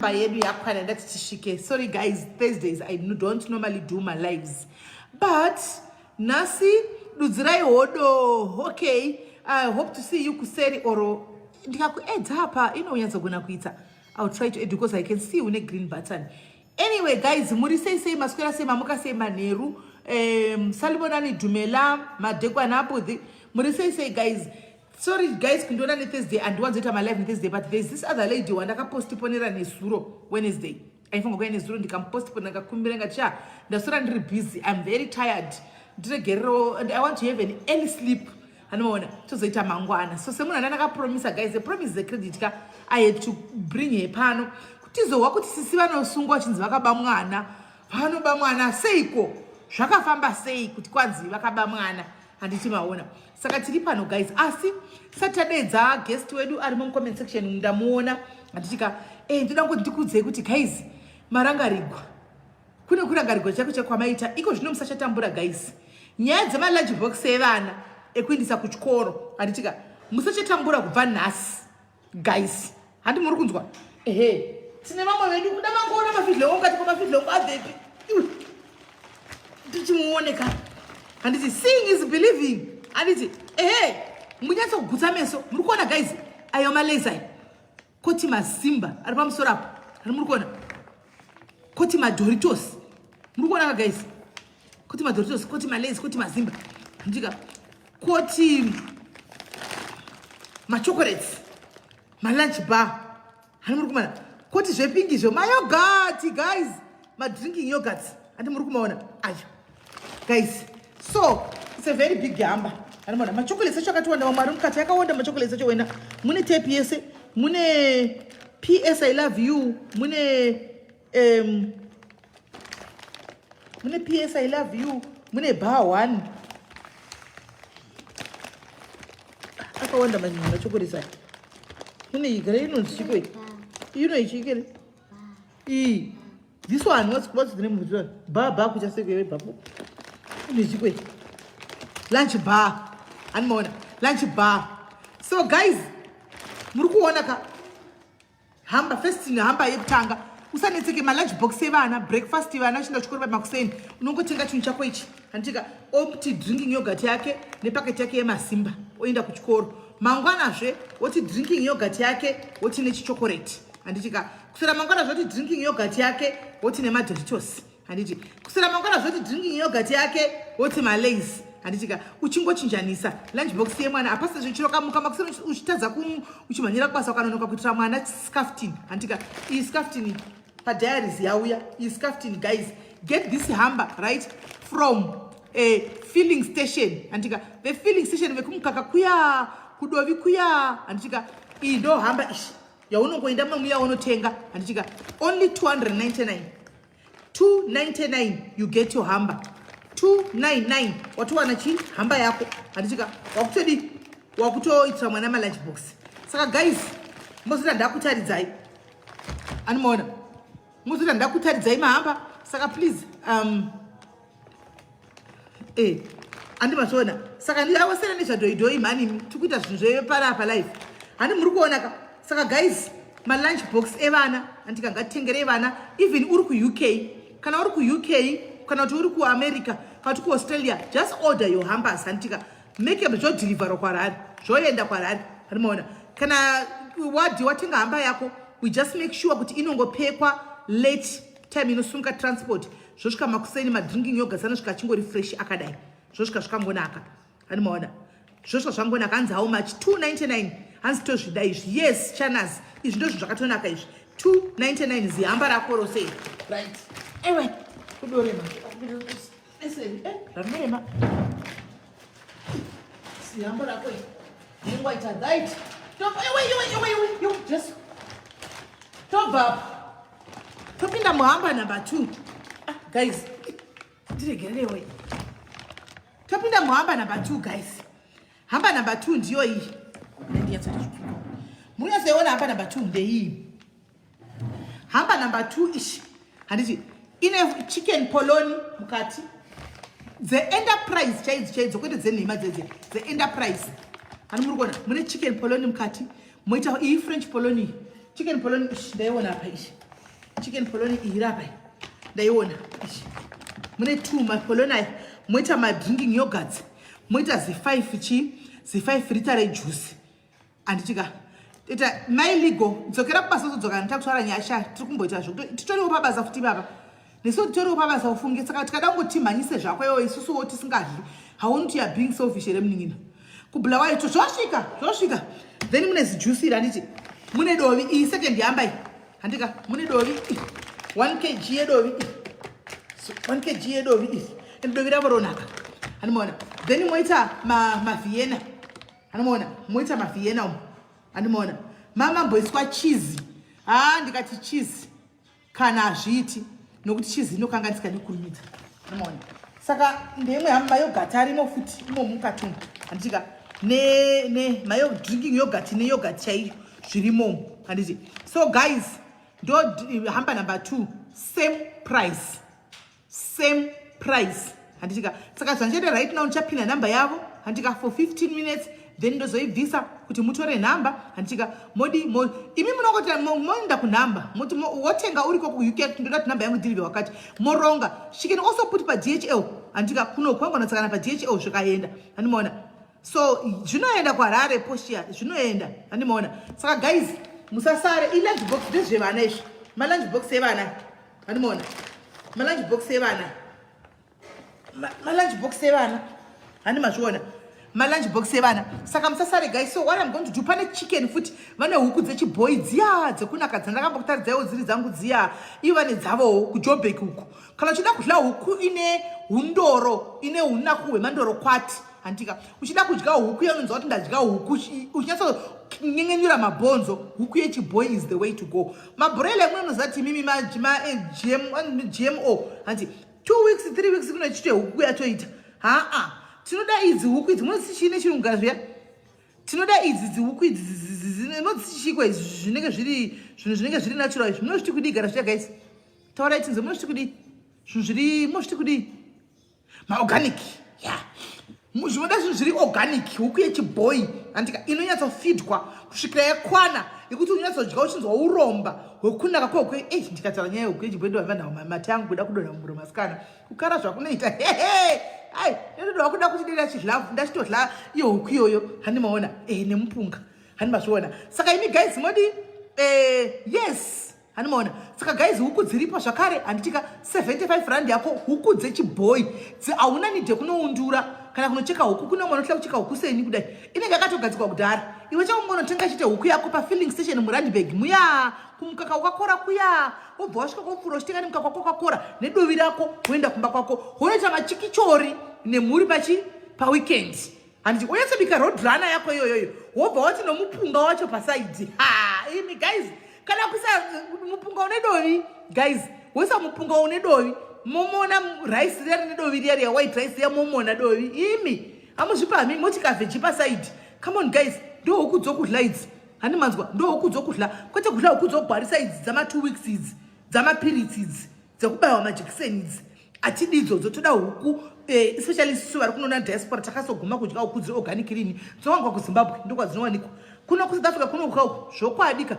Yedu yakwana ndati tisvike. Sorry guys, Thursdays I don't normally do my lives, but nhasi dudzirai hodo. Okay, I hope to see you kuseri or ndikakuedza apa inonyatsogona kuita. I'll try to add because I can see une green button. Anyway guys, muri sei sei, maswera sei, mamuka sei manheru? Salibonani, dumela, madekwana apudhi. Muri sei sei guys? Sorry guys, kundiona neThursday. Andiwanzoita malive neThursday, but there's this other lady wandakapostiponera nezuro Wednesday. Aifanga kuya nezuro, ndikamupostipona, ndikakumbira ngati sha, ndasora ndiri busy, I'm very tired, ndiregerero and I want to have an early sleep. Anoona tozoita mangwana. So semunhu anda ndakapromisa guys, the promise is a credit ka. I had to bring her pano tizohwa kuti sisi vanosungwa vachinzi vakaba mwana. Vanoba mwana seiko? Zvakafamba sei kuti kwanzi vakaba mwana? Handiti maona? Saka tiri pano guys, asi sati tadedza guest wedu ari mucomment section, ndamuona, handitika? Ndoda kuti ndikuudzei kuti guys, marangarigwa, kune kurangarigwa chako chekwamaita iko zvino. Musachatambura guys, nyaya dzemalunch box evana ekuindisa kuchikoro, handitika? Musachatambura kubva nhasi guys. Handi muri kunzwa? Ehe, tine vamwe vedu kuda mangoona mafidhlongo mukati kwamafidhlongo abvepi tichimuoneka, handiti? Seeing is believing, handiti? Ehe, munyatsokugutsa meso. Muri kuona guys, ayo maLays ayo, koti maSimba ari pamusoro apo, hani muri kuona? Koti maDoritos, muri kuona ka guys? Koti maDoritos, koti maLays, koti maZimba, handika? Koti machocolates, malunch bar, hani muri kumana? Koti zvepingizvo, mayoghurt guys, madrinking yoghurts, handi muri kumaona ayo guys? So it's a very big hamper. Hanimona machocolates acho akatiwanda, mamwe ari mukati akawanda. Machocolates acho wena, mune tape yese, mune "PS I love you", mune "PS I love you", mune bar one. Akawanda machocolates aya. Mune igare inonzi chiko iyi, ino ichikere iyi, this one, what's the name of this one? Bar, bar kucha sekwe bapo ino ichiko iyi, lunch bar. Animaona lunch bar? So guys, muri kuona ka hamper first, hamper yekutanga. Usanetseke malunch box evana, breakfast, vana vachienda kuchikoro pamakuseni, unongotenga chinhu chako ichi, handitika? Oti drinking yogurt yake nepaketi yake yemaSimba, oenda kuchikoro. Mangwanazve woti drinking yogurt yake, woti nechichokoreti, handitika? Kusera mangwana zvoti drinking yogurt yake, woti nemaDoritos, handiti? Kusera mangwana zvoti drinking yogurt yake, woti maLays, handitika? Uchingochinjanisa lunch box yemwana. Hapasi zvichirokamuka makuseni uchitadza, uchimhanyira kubasa, ukanonoka kuitira mwana skhaftin, handitika? Iyi skhaftin padiaries yauya, iyi skhaftin guys. Get this hamper right from a filling station, handitika? Vefilling station vekumukaka kuya, kudovi kuya, handitika? Iyi ndo hamper ishi yaunongoenda mamuya unotenga, handitika? Only 299, 299, you get your hamper. 299, watowana chi hamper yako, handitika? Wakutodi wakutoitira mwana malunch box. Saka guys, mozoti ndakutaridzai, anomaona? Mozoti ndakutaridzai mahamper. Saka please, andimazoona. Saka ndiawasera nezvadhoidhoi mhani, tikuita zvinhu zvepanapa live, handi muri kuona ka? Saka guys, malunch box evana, handika? Ngatitengerei vana. Even uri kuUK, kana uri kuUK, kana kuti uri kuAmerica, kana kuti kuAustralia, just order your hampers, handitika? Make zvodhilivharwa kwarari, zvoenda kwarari, handimaona? Kana wadhi watenga hamper yako, we just make sure kuti inongopekwa late time inosunga transport, zvosvika makuseni. Madrinking yogurts anosvika achingori fresh akadai, zvosvika zvakangonaka, handimaona? Zvosvika zvangonaka. Hanzi how much? 299. Hanzi tozvida izvi. Yes chanas, izvi ndozvo zvakatonaka izvi. 299 zihamper rako rose, right? Ewe, kudorema zvanorema zihamper rako iri nengwaita, right? Iwe, iwe, iwe, iwe, iwe, Jesu. Tobva apa topinda muhamper number 2. Ah, guys, ndiregererewe. Topinda muhamper number 2 guys. Hamper number 2 ndiyo iyi. Munyatsoiona hamper number 2 ndeiyi. Hamper number 2 ishi, handiti ine chicken polony mukati, dzeEnterprise chaidzo chaidzo, kwete dzenhema dzedze, dzeEnterprise, hani muri kuona? Mune chicken polony mukati, moita iyi French polony, chicken polony ishi. Ndaiona apa ishi. Chicken polony iyi rapa ndaiona mune two mapolony aya, moita madrinking yogurts, moita zi5 chi zi5 liter rejuice, handitika? Ita mailigo dzokera kubasa, uzodzoka nditakutaura nyasha. Tiri kumboita zvokuti titoriwo pabasa futi baba, nesu titoriwo pabasa ufunge. Saka tikada kungotimhanyise zvako iwo, isusuwo tisingadli, haoni kuti you're being selfish here, munin'ina? KuBulawayo to zvosvika, zvosvika. Then mune zijuice iri, handiti? Mune dovi iyi, second yamba iyi, handika? Mune dovi, 1 kg yedovi, 1 kg yedovi iyi, and dovi ravo ronaka, handimaona? Then moita mavienna, handimaona? Moita mavienna umu, handimaona? Mamamboiswa cheese. Ha, ndikati cheese kana hazviiti, nokuti cheese inokanganisika nekurumidza, handimaona? Saka ndeimwe hama, mayoghurt arimo futi imomo mukati umu, handitika? Ne mayo drinking yogurt neyoghurt chaiyo zvirimomo, handiti? So guys, ndo hamper number 2, same price, same price, handitika? Saka zvandichaita right now, ndichapinda nhamba yavo, handika, for 15 minutes, then ndozoibvisa kuti mutore nhamba, handitika? Modi imi munongoti moenda kunhamba, moti wotenga uriko kuUK, ndoda kuti nhamba yangu dhilivhe wakati, moronga. She can also put paDHL, handika? Kuno kwangonotsakana paDHL, zvikaenda, handimaona? So zvinoenda kuHarare poshia, zvinoenda, handimaona? Saka guys, musasare. Ilunch box ndezvevana izvi, malunch box evana, handimaona? Malunch box evana, malunch box evana, handi mazviona? Malunch box evana. Saka musasare, guys. So what I'm going to do, pane chicken futi, vane huku dzechibhoi dziya dzekunaka dzandakambokutaridzaiwo, dziri dzangu dziya. Ivo vane dzavowo kuJobek uku. Kana uchida kudya huku ine undoro, ine unaku hwemandoro kwati, handika? Uchida kudya huku yaunonzwa kuti ndadya huku, uchinyatsokunyengenyura mabhonzo, huku yechibhoi is the way to go. Mabroiler emwe unoziva kuti imimi GMO, hanti? 2 weeks, 3 weeks kuno chite huku yatoita. Haa, tinoda idzi huku idzi. Munoziti chii nechirungu zviya? Tinoda idzi dzihuku idzi, munoziti izvi zvinenge zviri zvinhu zvinenge zviri natural izvi? Munozviti kudii gara zviya, guys? Taurai tinze, munozviti kudii zvinhu zviri? Munozviti kudii? Maorganic ya, zvinoda zvinhu zviri organic. Huku yechibhoi, andika, inonyatsofidwa kusvikira yakwana yekuti unonyatsodya uchinzwa uromba hwekunaka kwehuku. Ei, ndikataura nyaya yehuku yechibhoi, ndovambanhau mate angu kuda kudonha mumuromo. Asikana, kukara zvakunoita, hehe, ai, ndododa kuda kuti dei ndachidya, ndachitodya iyo huku iyoyo, handimaona? E, nemupunga, handimazviona? Saka imi guys modi, yes, handimaona? Saka guys, huku dziripo zvakare, handitika? 75 rand yako, huku dzechibhoi. Hauna need yekunoundura kana kunocheka huku. Kune umwe anohla kucheka huku seni kudai, inenge yakatogadzikwa kudhara. Iwe chaungonotenga chete huku yako pafilling station muRandburg muya, kumukaka wakakora kuya, wobva wasvika kopfuura uchitenga nemukaka wako wakakora nedovi rako, woenda kumba kwako, wonoita machikichori nemhuri pachi paweekend, handiti? Unyatsobika roadrunner yako iyoyoyo, wobva wati nomupunga wacho paside. Ha, imi guys, kana kuisa mupunga une dovi, guys, woisa mupunga une dovi, momona rice riya rine dovi riya riya, white rice riya, momona dovi. Imi hamuzvipami, moti kaveggie paside. Come on guys, ndo huku dzokudya idzi, handi manzwa? Ndo huku dzokudya, kwete kudya huku dzogwarisa idzi dzama2 weeks idzi, dzamapiritsi idzi, dzekubayiwa majekiseni idzi. Hatidi idzodzo, toda huku, especially isusu vari kunona diaspora, takasoguma kudya huku dziri organic rini? Dzinowanikwa kuZimbabwe, ndokwadzinowanikwa. Kuno kuSouth Africa kuno uku, zvokwadi ka,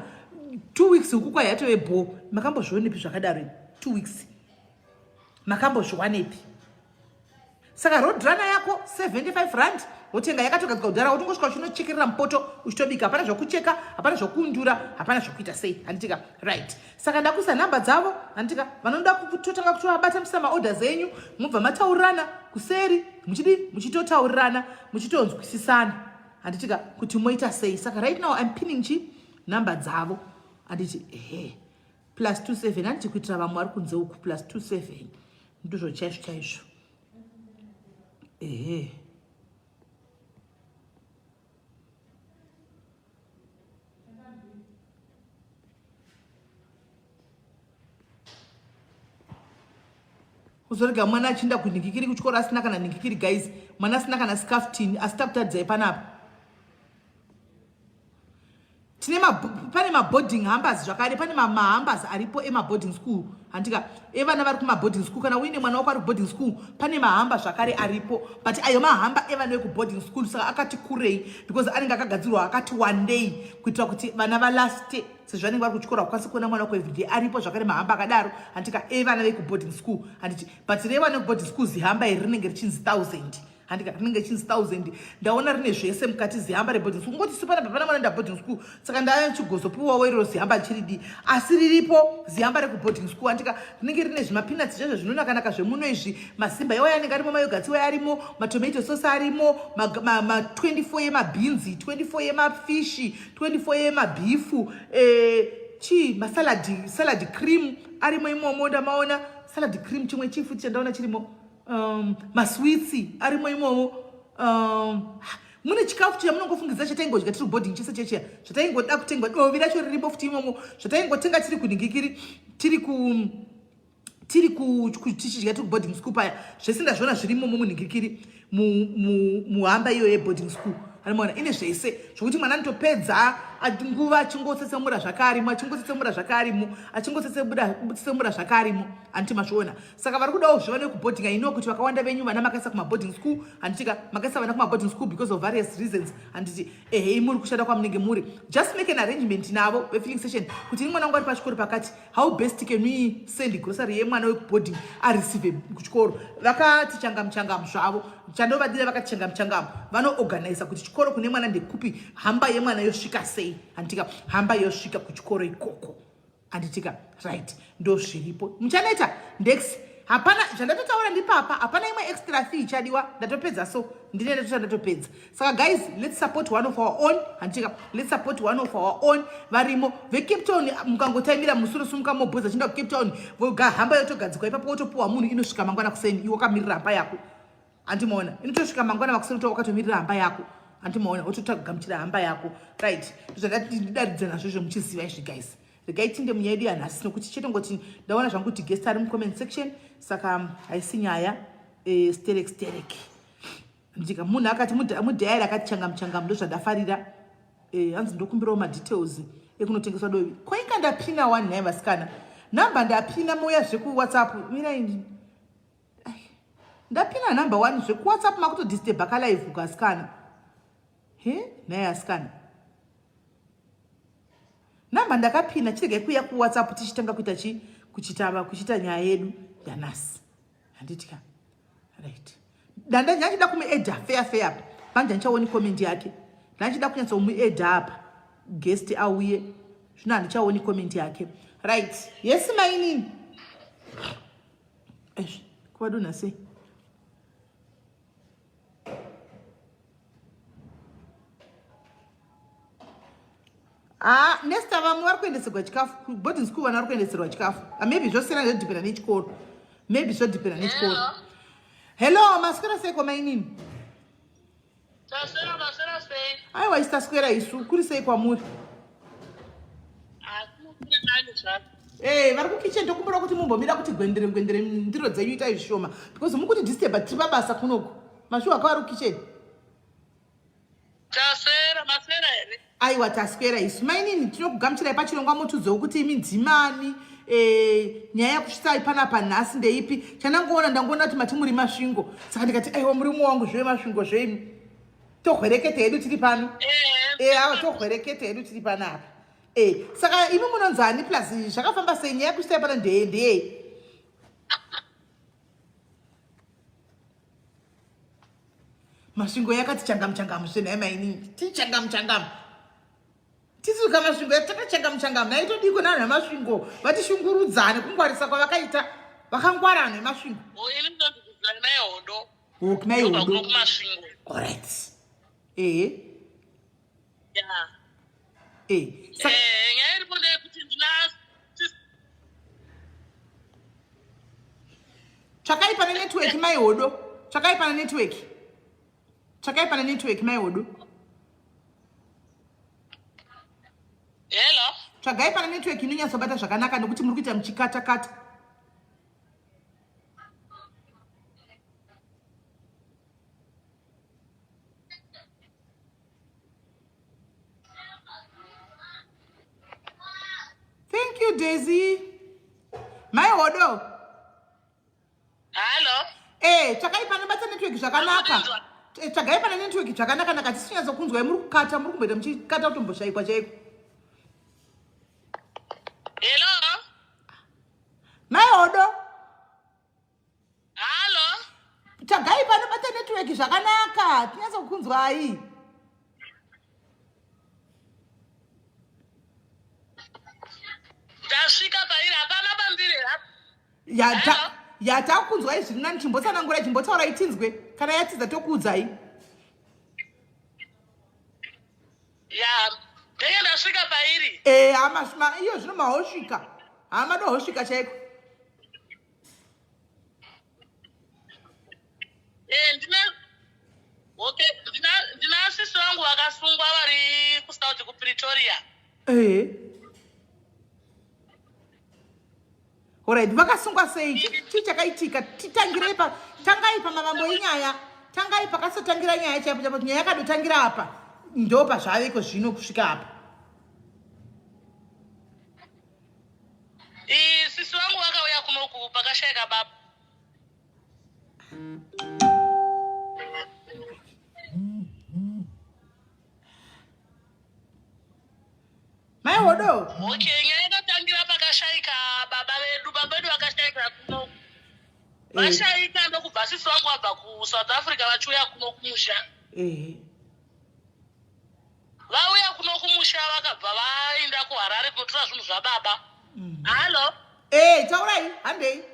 2 weeks huku kwai yatove bho. Makambozvionepi zvakadaro? 2 weeks makambozviwanepi? Saka roadrunner yako 75 rand, wotenga yakatogadzikwa kudhara, wotongosvika uchinochekerera mupoto uchitobika. Hapana zvokucheka, hapana zvokuundura, hapana zvokuita sei, handitika? Right, saka ndakuisa nhamba dzavo, handitika? Vanoda kutotanga kutovabata musa maorders enyu, mubva mataurirana kuseri, muchidi muchitotaurirana, muchitonzwisisana, handitika, kuti moita sei. Saka right now I'm pinning chi nhamba dzavo, handiti? Ehe, plus 27, handiti? Kuitira vamwe vari kunze uku, plus 27, ndizvo chaizvo chaizvo, ehe. Uzorega mwana achienda kunhingikiri kuchikoro asina kana nhingikiri, guys, mwana asina kana scarftin, asi takutaridzai panapa tine pane maboarding hampers zvakare, pane mahampers aripo emaboarding school, handika? Evana vari kumaboarding school. Kana uine mwana wako ari kuboarding school, pane mahamper zvakare aripo, but ayo mahamper evana vekuboarding school, saka akati kurei because anenge akagadzirwa akati wandei kuitira kuti vana valaste. sezvo vanenge vari kuchikoro hakukwanisi kuona mwana wako everyday aripo zvakare mahamba akadaro handika evana vekuboarding school handiti but revana vekuboarding school zihamba iri rinenge richinzi thousand handika rinenge richinzi thousand ndaona rine zvese mukati zihamba reboarding school ngoti isu panapa pana mwana ndaboarding school saka ndachigozopiwawo iroro zihamba chiridi asi riripo zihamba rekuboarding school andika rinenge rine zvimapinatsi zvezvo zvinonakanaka zvemuno izvi masimba iwayo anenge arimo mayogatsi iwayo arimo matomato sauce arimo ma24 yemabhinzi 24 yemafishi 24 yemabhifu eh, chii masalad salad cream arimo imomo ndamaona salad cream chimwe chii futi chandaona chirimo um, maswitsi arimo imomo um, mune chikafu chiya munongofungidza chataingodya tiri kuboarding chese chechiya zvataingoda kutengwa dovi racho ririmo futi imomo zvataingotenga tiri kunhingikiri tiri ku tiri tichidya tiri kuboarding school paya zvese ndazviona zvirimo mumunhingikiri muhamba iyo yeboarding school anomaona ine zvese zvokuti mwana anotopedza nguva achingotsetsemura zvakarimo achingotsetsemura zvakarimo achingotsetsemura zvakarimo anditi mazviona saka vari kudawo zviva nekuboarding i know kuti vakawanda venyu vana makaisa kumaboarding school handitika makaisa vana kumaboarding school because of various reasons handiti ehe muri kushanda kwamunenge muri just make an arrangement navo vefilling station kuti ini mwana wangu ari pachikoro pakati how best can we send grocery yemwana wekuboarding areceive kuchikoro vakati changamu changamu zvavo chandovadira vakati changamu changamu vanoorganiza kuti chikoro kune mwana ndekupi hamba yemwana yosvika sei handitika hamba yosvika kuchikoro ikoko handitika right ndozviripo muchaneta ndex hapana zvandatotaura ndipapa hapana imwe extra fee ichadiwa ndatopedza so ndine ndatota ndatopedza saka guys let's support one of our own handitika let's support one of our own varimo vecape town mukangotaimira musuro sumuka mobhoza chienda kucape town hamba yotogadzikwa ipapo wotopuwa munhu inosvika mangwana kuseni iwe wakamirira hamba yako andimaona inotosvika mangwana makuseni to wakatomirira hamba yako andimaona wotogamuchira hamba yako right ndozvandatidaridza nazvo izvo muchiziva izvi guys regai tinde munyaya yedu yanhasi nokuti chete ngoti ndaona zvangu kuti guest ari mucomment section saka haisi nyaya e, sterek sterek ndika munhu akati mudhayari akati changamu changamu ndozvandafarira eh, hanzi ndokumbirawo madetails ekunotengeswa dovi kwainga ndapina one nhai vasikana nhamba ndapina mouya zvekuwhatsapp mirai ndapina number one zvekuwhatsapp makutodisturba kalive kuasikana he nhai asikana namba ndakapina chiregai kuuya kuwhatsapp tichitanga kuita chi kuchitava kuchiita nyaya yedu yanasi handiti ka right danda ndachida kumuedha fair fair apa manje handichaoni comment yake ndachida kunyatsomuedha apa guest auye zvino handichaoni comment yake right yes mainini Eish, kuvadonha sei Ah, nesta vamwe vari kuendeserwa chikafu boarding school vana vari kuendeserwa chikafu ah, maybe zvosiyana zvodhipenda nechikoro maybe zvodhipenda nechikoro hello maswera sei kwamainini Taswera maswera sei? Aiwa isi taswera isu kuri sei kwamuri? Hey, eh, vari kukitchen tokumbira kuti mumbomira kuti gwendere gwendere ndiro dzenyu itai zvishoma because mukuti disturba tiri pabasa kunoku mashuwa ka vari kukitchen Taswera maswera here? Aiwa taswera isu mainini tinokugamuchirai pachirongwa mutudzewo kuti imi ndimani e, nyaya yakusvitsai panapa nhasi ndeipi chandangoona ndangoona kuti mati muri masvingo saka ndikati aiwa murume wangu zve masvingo zveimi tohwerekete hedu tiri pano e, eh, awa tohwerekete hedu tiri panapa e, saka imi munonzani plus zvakafamba sei nyaya yakusvitsai pano ndeye ndeyei masvingo yakati changamu changamu zve nhai mainini ti changamu changamu tisuka masvingo takachangamu changamu nhai todiko navanhu vemasvingo vatishungurudzane kungwarisa kwavakaita vakangwara vanhu vemasvingo oh, orit ehe eh, eh, nyaya iripo ndeyekuti ndina tsvakai pane network mai hodo tsvakai pane network tsvakai pane network mai hodo hello tsvagai pane network inonyatsobata zvakanaka nekuti muri kuita muchikatakata Thank you Daisy. Mai Hodo. Hello. Eh, tsvakai panobata network zvakanaka. Eh, tsvagai pane network zvakanaka naka tisinyatso kunzwa muri kukata muri kumboita muchikata kutomboshaikwa chaiko. Pamunzwiki zvakanaka, tinyatso kukunzwai. Ndasvika pairi hapana pandiri. Yata yatakunzwai zviri nani chimbotsanangura chimbotaurai tinzwe kana yatiza tokuudzai. Ya, ndenge ndasvika pairi. Eh, hama iyo zvino mahosvika. Hama dohosvika chaiko. Eh, ndine okay, ndina ndina sisi vangu vakasungwa vari kuSouth kuPretoria. Eh. Alright, vakasungwa sei? Chii chakaitika? Titangirei pa tangai pamavambo enyaya. Tangai pakasotangira nyaya chaipo chaipo nyaya yakadotangira apa. Ndo pazvaveko zvino kusvika apa. Eh, sisi vangu vakauya kunoku pakashaika baba. Mai Hodo. Okay, nyaya yakatangira pakashaika baba vedu, baba vedu vakashaika kuno. Eh. Vashaika ndokubva sisi vangu vabva kuSouth Africa vachiuya kuno kumusha. Eh. Vauya kuno kumusha vakabva vaenda kuHarare kunotora zvinhu zvababa. Hallo? Eh, taurai, handei.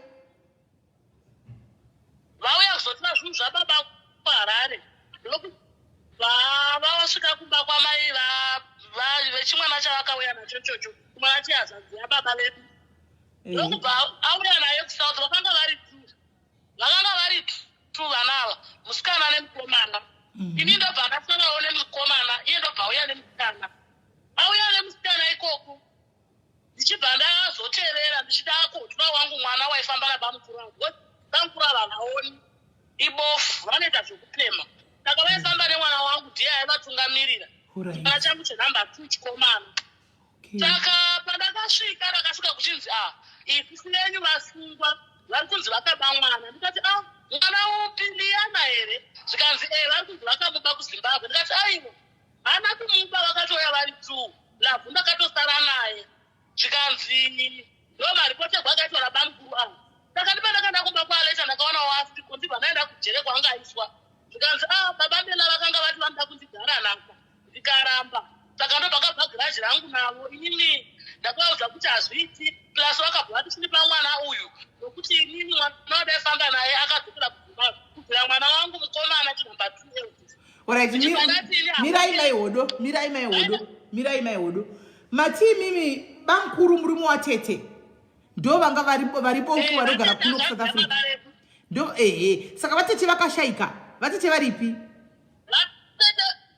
Vauya kuzotora zvinhu zvababa kuHarare. Ndokubva vasvika kumba kwamai vechimwana chavakauya nacho ichocho. Chimwana chehazvanzi yababa vedu. Ndokubva auya naye kuSouth vakanga vari two. Vakanga vari two vana ava, musikana nemukomana. Ini ndobva ndasarawo nemukomana, iye ndobva auya nemusikana. Auya nemusikana ikoko. Ndichibva ndazotevera ndichida kutora wangu mwana waifamba nabamukuru avo. Because bamukuru ava havaoni, ibofu, vanoita zvekupema. Saka vaifamba nemwana wangu ndiye aivatungamirira. Chimwana changu chenumber 2 chikomana. Saka pandakasvika ndakasvika kuchinzi ah sisi venyu vasungwa vari kunzi vakaba mwana. Ndikati ah mwana upi Liana here? Zvikanzi eh vari kunzi vakamuba kuZimbabwe. Ndikati aiwa haana kumuba vakatouya vari two. Lavhu ndakatosara naye. Zvikanzi ndo maripoterwo akaitwa nabamukuru ava. Saka ndipandakaenda kumba kwaAleta ndakaona wasiko ndibva ndaenda kujere kwaanga aiswa. Zvikanzi ah baba Bella vakanga vati vanoda kundigara nhaka ndikaramba. Saka ndopakabva giraji rangu navo inini ndakavaudza kuti hazviiti plus vakabva vati chinipa mwana uyu nokuti inini mwana wadaifamba naye akadzokera kuZimbabwe kubvira mwana wangu mukomana chinumber 2 Elvis. Alright, mirai mai Hodo, mirai mai Hodo, mirai mai Hodo. Mati imimi bamkuru murume watete ndo vanga vari bofu vanogara kuno kuSouth Africa. Ndo ehe, saka vatete vakashaika. Vatete varipi?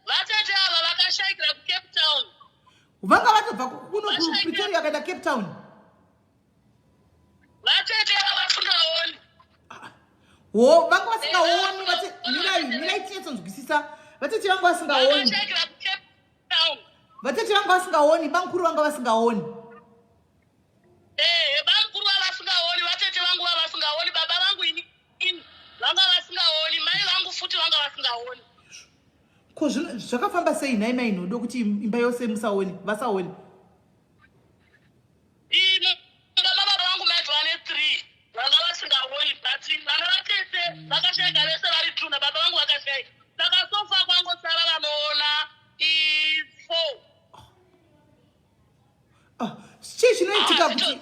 Vatete ava vakashaikira kuCape Town. Vanga vatobva kuno kuPretoria vakaenda Cape Town. Vatete ava vasingaoni. Wo, vanga vasingaoni vate mirai, mirai tinyatsonzwisisa. Vatete vanga vasingaoni. Vakashaikira kuCape Town. Vatete vanga vasingaoni, bamkuru vanga vasingaoni. Eh, bamkuru vanga vasingaoni, vatete vangu vanga vasingaoni, baba vangu ini vanga vasingaoni, mai vangu futi vanga vasingaoni. Ko zvakafamba sei nhai mai Nhodo kuti imba yose musaone, vasaone? Imba baba vangu maitwa ne 3 vanga vasingaoni but vana vatete vakashaika vese vari 2 nababa vangu vakashaika. Saka sofa kwangosara vanoona i 4. Ah, chii chinoitika kuti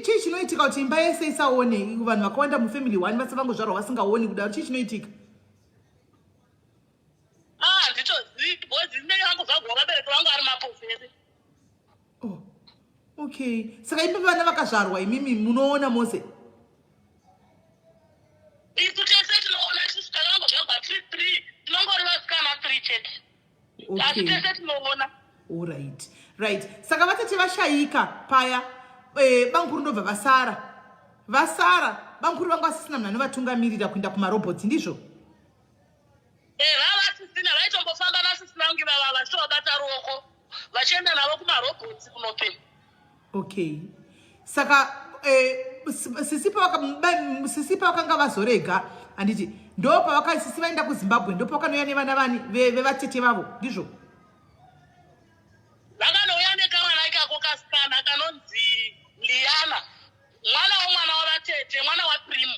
chii chinoitika kuti imba yese isaone vanhu vakawanda mufamily one vase vangozvarwa vasingaoni kudaro chii chinoitika? Ah, handitozivi because ndinenge vangozvagwa vabereki vangu ari mapofu ese. Oh, okay. Saka imba vana vakazvarwa imimi munoona mose? Isu tese tinoona isusu takangozvarwa tiri 3 tinongori vasikana 3 chete. Asi tese tinoona. Alright. Right. Saka vatete vashayika paya bamkuru ndobva vasara. Vasara bamkuru vanga vasisina munhu anovatungamirira kuenda kumarobotsi ndizvo? Eh, vava vasisina vaitombofamba nasisi vangu ivava vachitovabata ruoko vachienda navo kumarobotsi kunopema. Okay. Saka sisi pavakanga vazorega handiti ndo pavaka sisi vaenda kuZimbabwe ndo pavakanouya nevana vani vevatete vavo ndizvo? Vakanouya nekamwana ikako kasikana kanonzi Liana, mwana womwana wavatete, mwana waPrimu.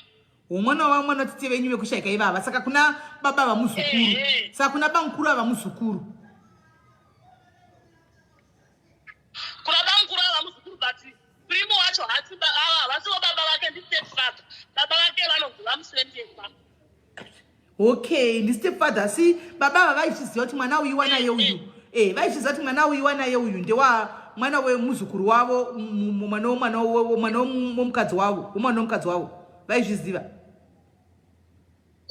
Womwana wamwana tete venyu vekushaika ivava saka kuna baba vamuzukuru saka kuna bamukuru ava muzukuru. Kuna bamukuru ava muzukuru but primo wacho hasi ava havasivo baba vake ndi step father. Baba vake vanonzi vamusendekwa. Okay, ndi step father asi baba ava vaizviziva kuti mwana uyu wanaye uyu. Eh, vaizviziva kuti mwana uyu wanaye uyu ndewa mwana wemuzukuru wavo mwana womwana mwana womukadzi wavo womwana womukadzi wavo vaizviziva.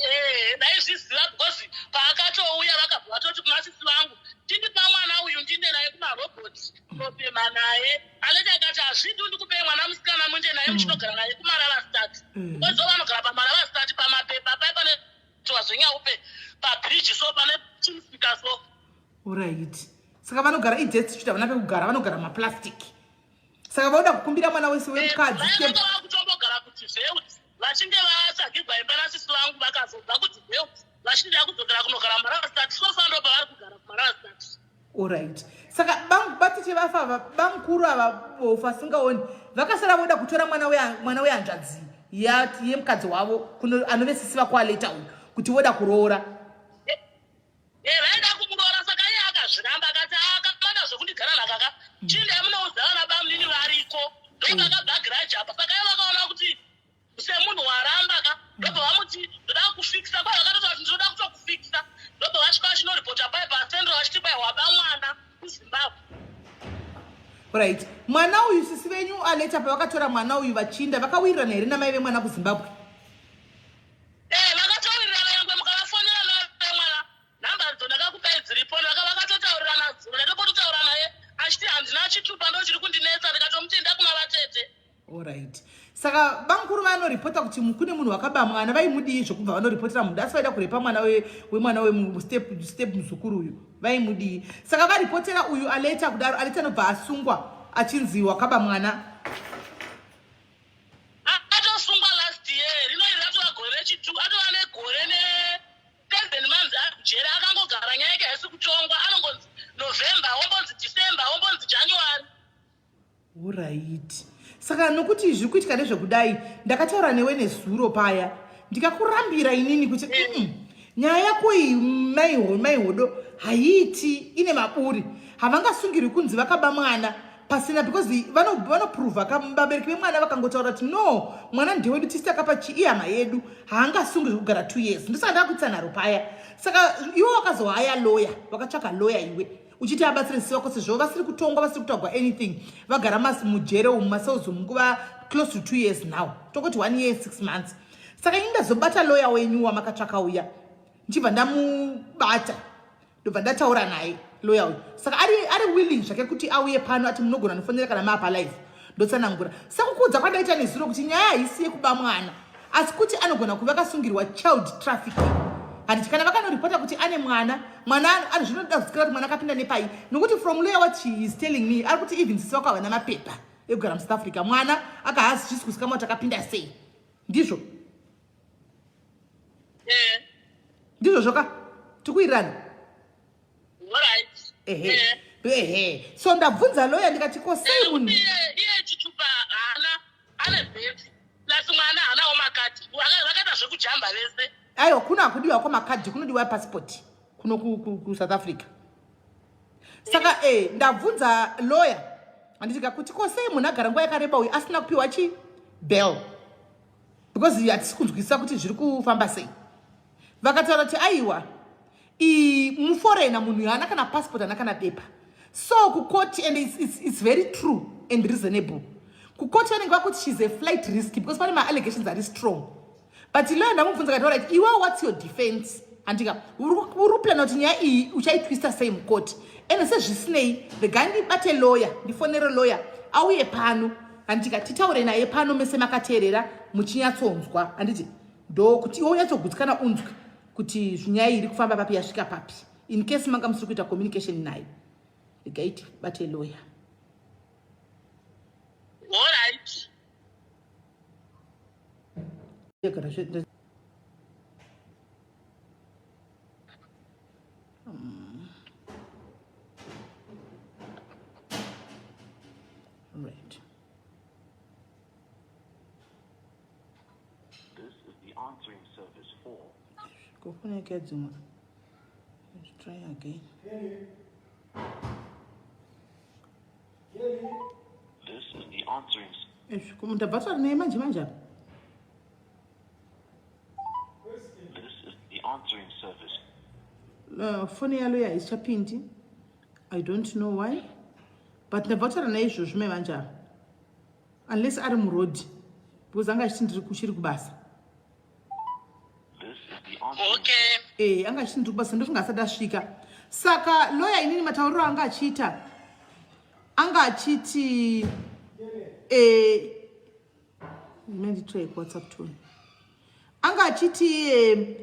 Eh, ndaizviziva because paakatouya vakabva vatoti kuna sisi vangu tindipa mwana uyu ndinde naye kumarobot kunopema naye aneti akati hazvidi ndikupei mwana musikana muende naye muchinogara naye kumaravastati because mm. vanogara pamaravastati pamapepa pai pane twazvenyaupe pabridge so pane chimusika so orit saka vanogara idestitute havana pekugara vanogara maplastic saka vauda kukumbira mwana wese wemukadzi eh, vakutombogara kuti zveut vachinge vatsvagirwa imba nasisi vangu vakazobva kuti zveut vachida kudzokera kunogara mumaravastati sofa ndo pavari kugara kumaravastati orit saka batete vafa ava bamukuru ava bofu asingaoni vakasara voda kutora mwana wehanzvadzi yemukadzi wavo anove sisi vakwaleta uyu kuti voda kuroora Eh, vaida kumuroora saka iye akazviramba akati akamanda ah, zvekundigara nhaka ka mm. chinde amunoudza vana bamunini variko ndopakabva giraji apa saka iye vakaona kuti semunhu waramba ka ndobva vamuti ndoda kufikisa kwa vakatotaura kuti ndinoda kutokufikisa ndobva vasvika vachinoripota pai pasendro vachiti kwai waba mwana kuzimbabwe right mwana uyu sisi venyu aleta pavakatora mwana uyu vachinda vakawirirana here namai vemwana kuzimbabwe Eh, vakataurirana nyangwe mukavafonera mai vemwana nhamba dzo ndakakupai dziripo ndaka vakatotaurirana zuro ndatopototaura naye achiti handina chitupa ndo chiri kundinetsa ndikatomuti enda kuna vatete Alright. Saka bamkuru vanoripota kuti kune munhu wakaba mwana vaimudii zvokubva vanoripotera munhu asi vaida kurepa mwana wemwana westep step muzukuru uyu vaimudii saka varipotera uyu aleta kudaro aleta anobva asungwa achinzi wakaba mwana atosungwa last year rino iri ratova gore rechitu atova negore ne seven months ari kujere akangogara nyaya yake haisi kutongwa anongonzi november wombonzi december wombonzi january Orit saka nokuti zviri kuitika ndezvekudai ndakataura newe nezuro paya ndikakurambira inini kuti mm, nyaya yako iyi maihodo haiiti ine maburi havangasungirwi kunzi vakaba mwana pasina because vanoprova vabereki vemwana vakangotaura kuti no mwana ndewedu tisi takapa chiihama yedu haangasungirwi kugara two years ndosaka ndakuitisa nharo paya saka iwe wakazohaya loya wakatsvaka loya iwe uchiti abatsire sisi vako sezvo vasiri kutongwa vasiri kutagwa anything vagara mujere umu macells umu nguva close to two years now tokoti one year six months saka ini ndazobata loya wenyu wamakatsvaka uya ndichibva ndamubata ndobva ndataura naye loya uyu saka ari, ari willing zvake kuti auye pano ati munogona nofonera kana maapa live ndotsanangura sekukuudza kwandaita nezuro kuti nyaya haisi yekuba mwana asi kuti anogona kuva akasungirwa child trafficking handiti kana vakanoripota kuti ane mwana mwana zvinoda kuzikira kuti mwana akapinda nepai nokuti from lawyer what she is telling me ari kuti even sisi vako havana mapepa ekugara musouth africa mwana akahazi zvisi kuzikamwa kuti akapinda sei ndizvo eh. ndizvo zvoka tikuirirana ehe eh. ehe so ndabvunza loya ndikati ko sei munhu iye chitupa haana ane bheti plus mwana haanawo makadhi vakaita zvekujamba vese aiwa kuno hakudiwa ko makadhi kunodiwa pasipoti kuno kusouth africa saka e ndabvunza lawyer handitika kuti ko sei munhu agara nguva yakareba uyu asina kupiwa chi bell because hatisi kunzwisisa kuti zviri kufamba sei vakataura kuti aiwa muforena munhu uyu haana kana passport haana kana bepa so kukoti and it's, it's, it's very true and reasonable kukoti vanenge vakuti shes a flight risk because pane maallegations ari strong but lawyer ndamubvunza kati orit iwe what's your defense andika uri kuplana kuti nyaya iyi uchaitwista sei mukoti ende sezvisinei regai ndibate lawyer ndifonere lawyer auye pano handika titaure naye pano mese makateerera muchinyatsonzwa handiti ndokuti iwe unyatsogutsikana unzwe kuti nyaya iri kufamba papi yasvika papi in case manga musiri kuita communication naye regai tibate lawyer Alright. Right. Kofoni yake yadzimwa. Let's try again. This is the answering. Eish, ko ndabva taura naye manje manje apa. This is the answering service. Foni yalo haichapindi. I don't know why. But ndabva taura naye izvozvo mai manje apa. Unless ari muroad. Because anga achiti ndiri kuchiri kubasa. This is the answering Okay. Eh, anga achiti ndiri kubasa ndofunga asati asvika. Saka lawyer inini matauriro anga achiita anga achiti eh manditry WhatsApp tone. Anga achiti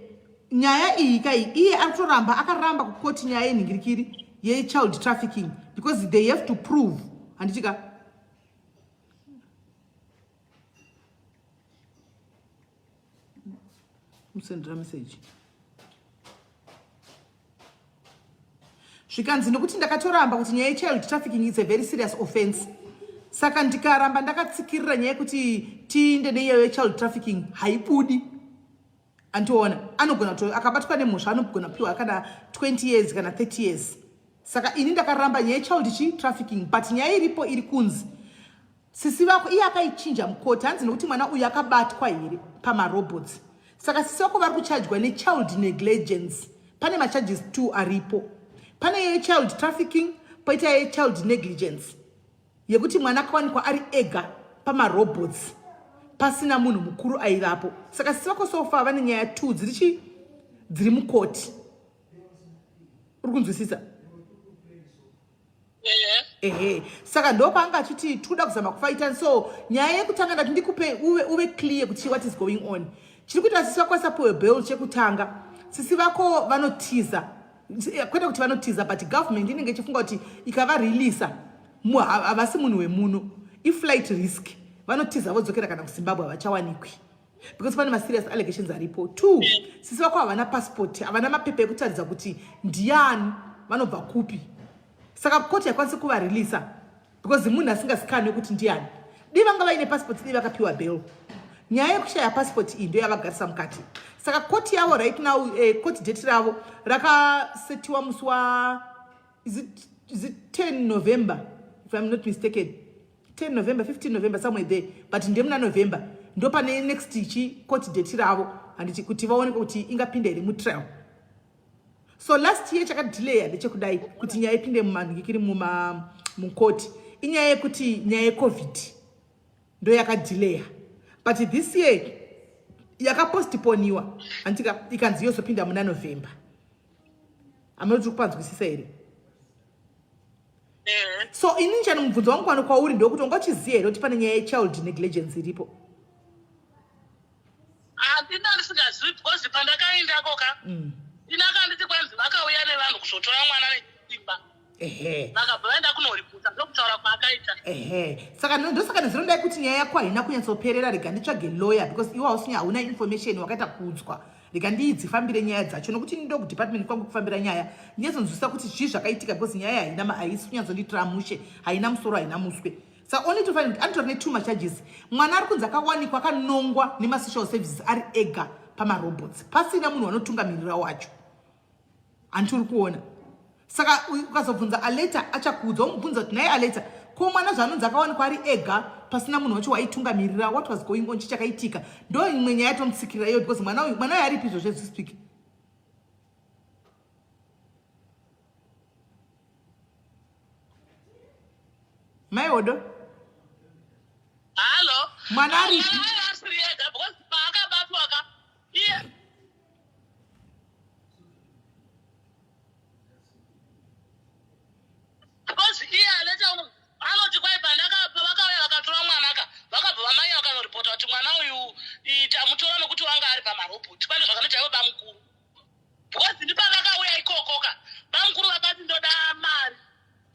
nyaya iyi kai iye ari kutoramba akaramba kukoti nyaya yenhingirikiri yechild trafficking because they have to prove handiti ka musendera message zvikanzi nekuti ndakatoramba kuti nyaya yechild trafficking is a very serious offense saka ndikaramba ndakatsikirira nyaya yekuti tiinde neiyayo yechild trafficking haibudi andiona anogona to akabatwa nemhosva anogona piwa kana 20 years kana 30 years saka ini ndakaramba nyaya yechild chi trafficking but nyaya iripo iri kunzi sisi vako iye akaichinja mukoti hanzi nekuti mwana uyu akabatwa here pamarobots saka sisi vako vari kuchajwa nechild negligence pane macharges 2 aripo pane yechild trafficking poita yechild negligence yekuti mwana akawanikwa ari ega pamarobots pasina munhu mukuru aivapo saka sisi vako sofa vane nyaya 2 dziri chi dziri mukoti uri kunzwisisa ehe saka ndopaanga achiti tikuda kuzama kufaita so nyaya yekutanga ndati ndikupe uve, uve clear kuti what is going on chiri kuita sisi vako vasapiwe bail chekutanga sisi vako vanotiza kwete kuti vanotiza but government inenge ichifunga kuti ikavareleasa havasi munhu wemuno iflight risk vanotiza vodzokera kana kuzimbabwe havachawanikwi because pane maserious allegations aripo two sisi vako havana passport havana mapepa ekutaridza kuti ndiani vanobva kupi saka koti haikwanisi kuvareleasa because munhu asingazikanwi kuti ndiani dii vanga vaine passport dii vakapiwa bail nyaya yekushaya passport iyi ndo yavagarisa mukati saka koti yavo right now eh, court date ravo rakasetiwa musi wa is it 10 November if I'm not mistaken 10 November 15 November somewhere there but ndemuna November ndo pane next chi court date ravo handiti kuti vaoneke kuti ingapinda here mutrial so last year chakadelaya ndechekudai kuti nyaya ipinde mumanhikiri mukoti inyaya yekuti nyaya yecovid ndo yakadhileya but this year yakapostponiwa handika ikanzi yozopinda muna November hamuna kuti kupanzwisisa here so ini chani mubvunzo wangu kwano kwauri ndokuti wanga uchiziva here kuti pane nyaya yechild negligence iripo Handina ndisingazivi because pandakaendako ka ini akanditi kwanzi vakauya nevanhu kuzotora mwana nesimba ehe vakabva vaenda kunoripota ndokutaura kwaakaita ehe saka ndosaka ndinodai kuti nyaya yako haina kunyatsoperera rega nditsvage lawyer because iwe hausinya hauna information wakaita kuudzwa rega ndiidzifambire nyaya dzacho nokuti ndo kudepartment kwangu kufambira nyaya ndinyatsonzwisisa kuti zvii zvakaitika because nyaya haina haisi kunyatsondiitira mushe haina musoro haina muswe saka only to find kuti anotori netwo macharges mwana ari kunzi akawanikwa akanongwa nemasocial services ari ega pamarobots pasina munhu anotungamirira wacho handiti uri kuona saka ukazobvunza aleta achakuudza womubvunza kuti nhai aleta ko mwana zvaanonzi akawanikwa ari ega pasina munhu wacho waitungamirira what was going on chichakaitika ndo imwe nyaya yatomutsikirira iyo because mwana uyu mwana uyu aripi izvozvo as we speak mai odo halo Mwana aripi? Mwana asiri ega because paakabatwa ka iye because iye aleta anoti kwai pandakapa vakauya vakatora mwana ka vakabva vamanya vakanoripota kuti mwana uyu tamutora nokuti wanga ari pamarobhoti pane zvakanoita ivo bamukuru because ndipavakauya ikoko ka bamukuru vakati ndoda mari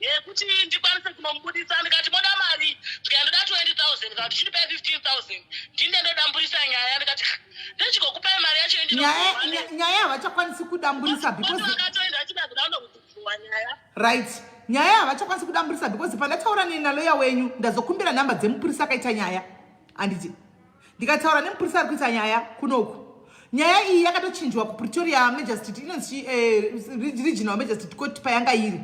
yekuti ndikwanise kunomubudisa ndikati moda mari ndikati ndoda 20 000 kana kuti chindipai 15 000 ndinde ndodamburisa nyaya ndikati ndichikokupai mari yacho nyaya havachakwanisi kudamburisa because vakatoenda vachida kuda kunokudziwa nyaya right nyaya havachakwanisi kudamburisa because pandataura nenaloya wenyu ndazokumbira nhamba dzemupurisa akaita nyaya handiti ndikataura nemupurisa ari kuita nyaya kunoku Nyaya iyi yakatochinjwa kuPretoria Magistrate inonzi eh, Regional Magistrate Court payanga iri.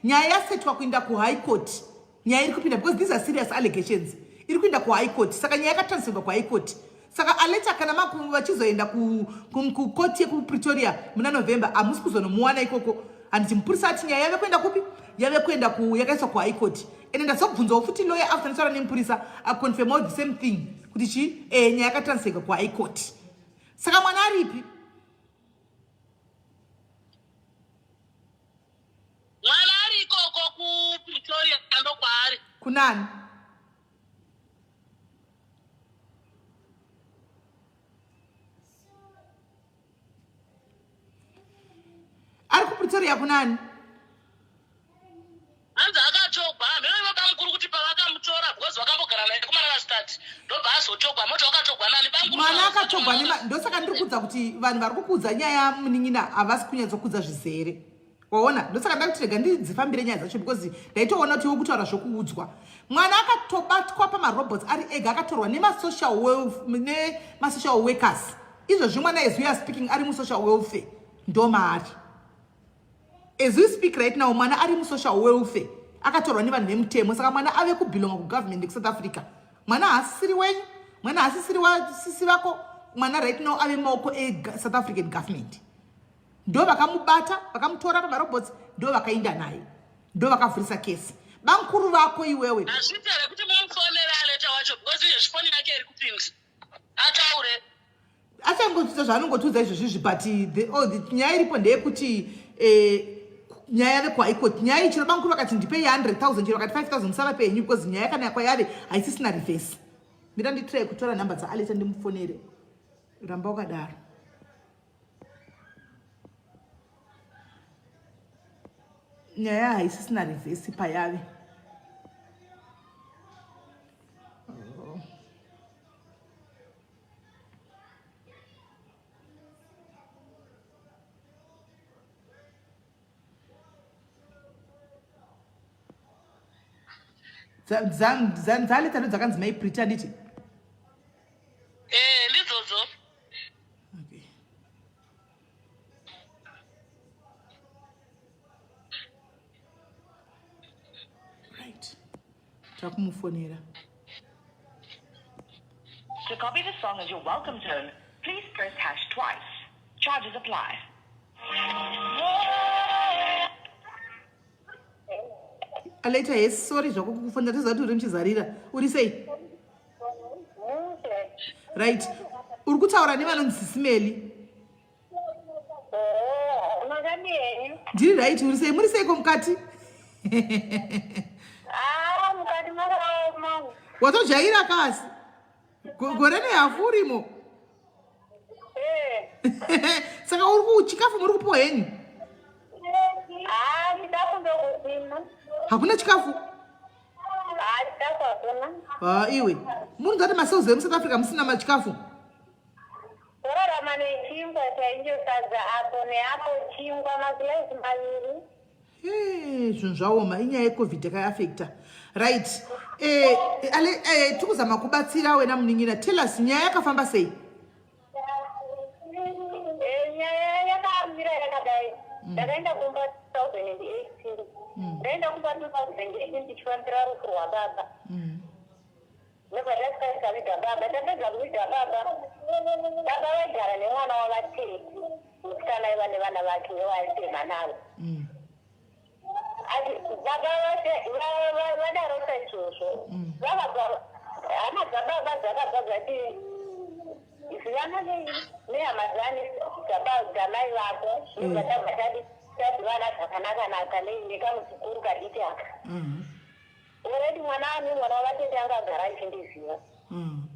Nyaya yasetwa kuinda kuHigh Court. Nyaya iri kupinda because these are serious allegations. Iri kuinda kuHigh Court. Saka nyaya yakatransferwa kuHigh Court. Saka aleta kana maku vachizoenda kukoti yekuPretoria muna November hamusi kuzonomuwana ikoko. Handiti mupurisa ati nyaya yave kuenda kupi? Yave kuenda ku yakaiswa kuHigh Court. Ende ndazobvunzawo futi lawyer after ndataura nemupurisa aconfirmawo the same thing kuti chi eh, nyaya yakatransferwa kuHigh Court. Saka mwana aripi? Mwana ari ikoko kuPretoria ndokwaari. Kunani? Ari kuPretoria kunani? Hanzi akatogwa hameno ivo bamukuru kuti pavakamutora because vakambogara naye kumarara start ndobva azotogwa moti wakatogwa nani bamukuru mwana akatogwa nema ndosaka ndiri kudza kuti vanhu vari kukuudza nyaya munin'ina havasi kunyatsokudza zvizere waona ndosaka ndakuti rega ndidzifambire nyaya dzacho because ndaitoona kuti iwe kutaura zvokuudzwa mwana akatobatwa pamarobots ari ega akatorwa nemasocial nemasocial workers izvozvi mwana as we are speaking ari musocial welfare ndomaari As we speak right now mwana ari musocial welfare akatorwa nevanhu vemutemo saka mwana ave kubelonga kugovernment yekuSouth Africa. Mwana haasisiri wenyu, mwana haasisiri wasisi vako, mwana right now ave maoko eSouth African government. Ndo vakamubata, vakamutora pamarobots, ndo vakainda naye. Ndo vakavhurisa kesi. Bamkuru vako iwewe. Hazviite here kuti mumufonere Aleta wacho because izvezvi foni yake iri kupinda. Ataure. Achangotiudza zvaanongotiudza izvozvizvi but the, oh, the, nyaya iripo ndeyekuti eh, nyaya yave kuhigh court nyaya iyi chero bamukuru vakati ndipei 100 000 chero vakati 5000 musavape henyu because nyaya kana yakwayave haisisina reverse. Mira nditry kutora nhamba dzaaleta ndimufonere. Ramba wakadaro. Nyaya haisisina reverse payave. Oh. Dzaleta ndo dzakanzi mai Prita handiti? Eh, ndidzodzo. Okay. Right. Takumufonera. To copy the song as your welcome tone, please press hash twice. Charges apply. Aleta, yes, sorry zvako kukufonera toziva kuti uri muchizarira. Uri sei? Right. Uri kutaura nevanonzi Sisimeli. Ndiri right, uri sei? Muri seiko mukati? Ah, mukati makaoma. Watojaira kasi. Gore nehafu urimo. Eh. Saka uri kuchikafu muri kupiwa henyu? Ah, chikafu ndokusina. Hakuna chikafu? Ah, chikafu hakuna. Ah, iwe. Muri kuti macells emuSouth Africa musina machikafu? Torarama nechingwa chaicho, sadza apo neapo, chingwa maslice maviri. Hey, zvinhu zvaoma, inyaya yeCovid yakaiafecta. Right. Eh, ale, eh, tikuzama kubatsira wena munin'ina. Tell us, nyaya yakafamba sei? Nyaya yakamira yakadai. Ndakaenda kumba 2018. Ndaenda kumba 2018 ndichifambira rufu rwababa. Ndobva tasvika tikaviga baba. Tapedza kuviga baba, baba vaigara nemwana wavatete, musikana aiva nevana vake vaaitema navo. Asi baba vadaro saizvozvo, vakabva hama dzababa dzakabva dzati zivana nehama dzani dzamai vako. Ndobva tabva tadi tazivana zvakanaka-naka nekamuzukuru kadiki aka. Already mwana ani mwana wavatete anga agara achindiziva.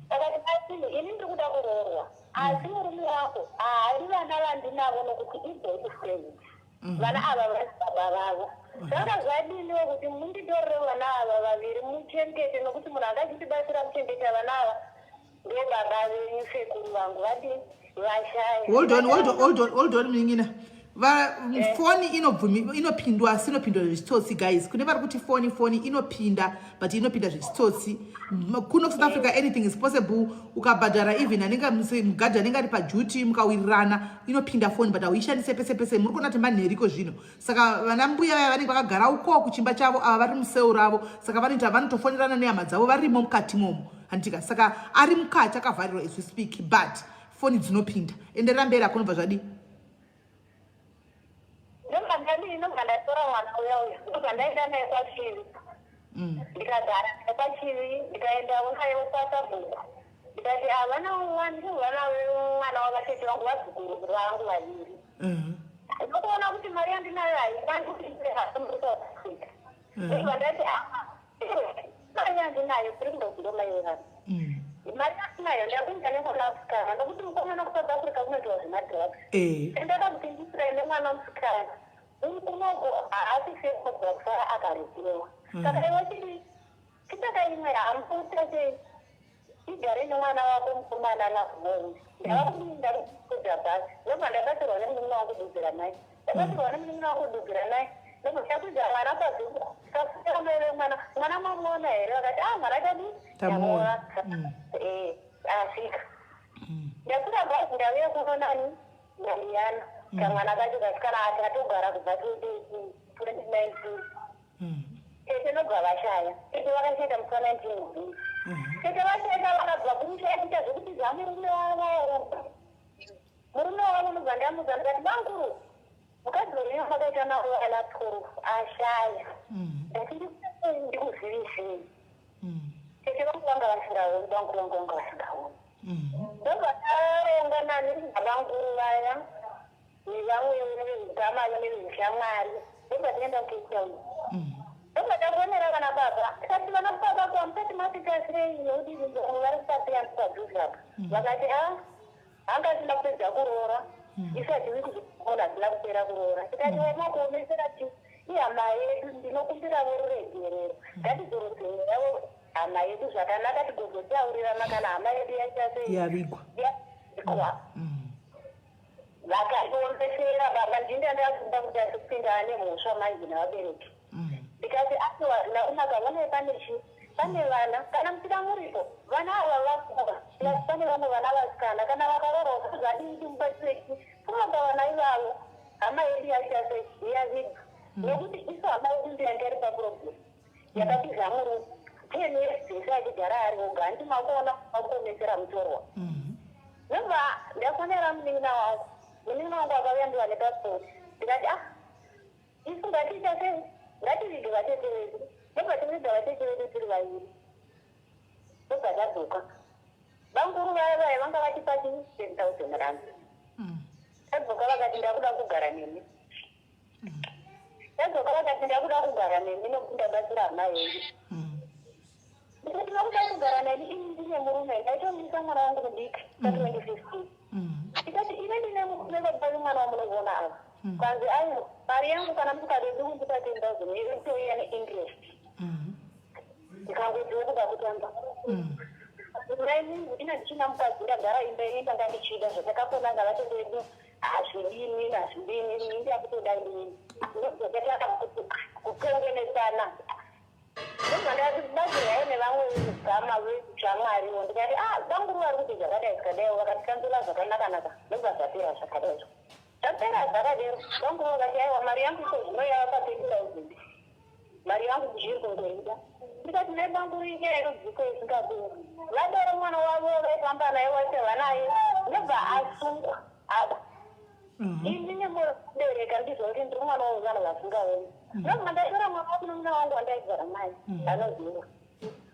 Akati asi ini ndiri kuda kuroorwa. Asi murume wako haadi vana vandinavo nokuti iboyfriend. Vana ava vari baba vavo. Saka zvadiniwo kuti munditorere vana ava vaviri muchengete nokuti munhu anga achitibatsira kuchengeta vana ava ndo baba venyu sekuru vangu vadii vashaya. Hold on, hold on, hold on, hold on munin'ina. Foni inopindwa, asi inopindwa zvechitsotsi, guys. Kune vari kuti foni, foni inopinda, but inopinda zvechitsotsi. Kuno South Africa anything is possible. Ukabhadhara, even anenge mugadhi anenge ari paduty, mukawirirana, inopinda foni, but hauishandise pese pese. Muri kuona kuti manheriko zvino. Saka vana mbuya vaya vanenge vakagara uko kuchimba chavo, ava vari museu ravo, saka vanoita vanotofonerana nehama dzavo varimo mukati momo, handitika? Saka ari mukati akavharirwa as we speak, but foni dzinopinda. Enderera mberi, akunobva zvadii? Ndobva ndadii? Ndobva ndatora mwana uya uya, ndobva ndaenda naye kwaChivi. Ndikagara naye kwaChivi, ndikaendawo naye kwasabhuku. Ndikati havana vana, mwana wavatete vangu, vazukuru vangu vaviri. Ndinokuona kuti mari yandinayo haikwani kuti South Africa. Ndobva ndati mari yandinayo tiri kumbozindomaiwevana. Mari yandinayo ndakuenda nemwana musikana, nokuti mukomana kuSouth Africa kunoitwa zvemadrugs. Ndada kuti ndisirai nemwana musikana kunoko, haasi sekubva kusara akarekewa. Saka iwe chidi chitaka imwe hamukuita sei, igare nemwana wako mukomana nakumouya. Ndava kudii? Ndakukwidza bhasi, ndobva ndabatsirwa nemunin'ina wangu dudzira mai, ndabatsirwa nemunin'ina wangu dudzira mai. Ndobva ndakwidza mwana pazungu, kafira mai vemwana, "Mwana mamuona here?" Vakati, "A, mwana tadii?" Tamuona. Asvika. Ndakwira bhazi, ndauya kuno nani, naLiana, kamwana kacho kasikana akatogara kubva 2019. Tete nobva vashaya. Tete vakashaita musi wa19 Gumi. Tete vashaita, vakabva kumusha achiita zvekutiza murume wavo. Murume wavo nobva ndamudza, ndikati, "Banguru, mukadzi wenyu makaita navo vana 12 ashaya. Ndati ndikuzivisei." Tete vangu vanga vasingaoni, banguru vangu vanga vasingaoni. Ndobva taronga nani, nabanguru vaya nevamwe veukama nevezvishamwari. Ndobva taenda kuCape Town. Ndobva tafonera vana baba, tikati, "Vana baba, kwamusati masvika sei? Nokuti vamwe vari kupasiyana padhuze apa." Vakati, "A, anga asina kupedza kuroora, isati wiki munhu asina kupera kuroora." Tikati, "Wamakuomesera ti ihama yedu, ndinokumbiravo ruregerero. Ngatidzorodzei yavo hama yedu zvakanaka, tigozotaurirana kana hama yedu yaita sei?" Yavigwa. Yavigwa. Vakatiomesera baba. Ndinda ndafunga kuti asipinda ane mhosva manje navabereki. Ndikati, "Aiwa, hazvina kunaka. Vonai, pane chi pane vana. Kana muchida muripo, vana ava vakura, plus pane vamwe vana vasikana, kana vakaroorwa zvadii? Timubatsireki kuramba vana ivavo. Hama yedu yaita sei? Yavigwa." Nokuti isu hama yedu ndiyange iri paproblem yakatiza murume 10 years dzese achigara ari oga. Handi makuona makuomesera mutorwa. Ndobva ndafonera munin'ina wangu. Munin'ina wangu akauya, ndiwa nepasipoti. Ndikati, "Ah, isu ngatiita sei? Ngativige vatete vedu." Ndobva tiviga vatete vedu tiri vaviri. Ndobva tadzoka. Banguru vaya vaya vanga vachipa chi R10 000. Tadzoka, vakati, "Ndakuda kugara nemi." Tadzoka, vakati, "Ndakuda kugara nemi nokuti ndabatsira hama yenyu." Ndikati, "Vakuda kugara neni ini ndine murume?" Ndaitomisa mwana wangu mudiki pa2015. Ndikati, "Ine ndine murume, baba vemwana wamunoona ava." Kwanzi, "Aiwa, mari yangu kana musikadodi kundipa 10 000 itoiya neinterest." Ndikangodziwa kuda kutamba ina ndichina mukadzi, ndagara imba ini ndanga ndichida zvatakapona ngavatete vedu. Hazvidini, hazvidini, ini ndakutoda inini. Ndozvatatanga kutongenesana. Ndobva ndabatsirwawo nevamwe gama veshamwariwo. Ndikati, "A, banguru vari kuti zvakadai zvikadai." Vakatikanzura zvakanaka-naka. Ndobva zvapera zvakadai, zvapera zvakadero. Banguru vakati, "Aiwa, mari yangu iko zvino yava pa30 000, mari yangu ndichiri kungoida." Ndikati, "Nebanguru, inyaya yerudziko isingaperi." Vadaro mwana wavo vaifamba naye waiteva naye ndobva asungwa aba. Ini nemubereka ndizvo kuti ndiri mwana wevanhu vasingaoni. Ndobva ndatora mwana wamunun'una wangu wandaigara naye anoziva.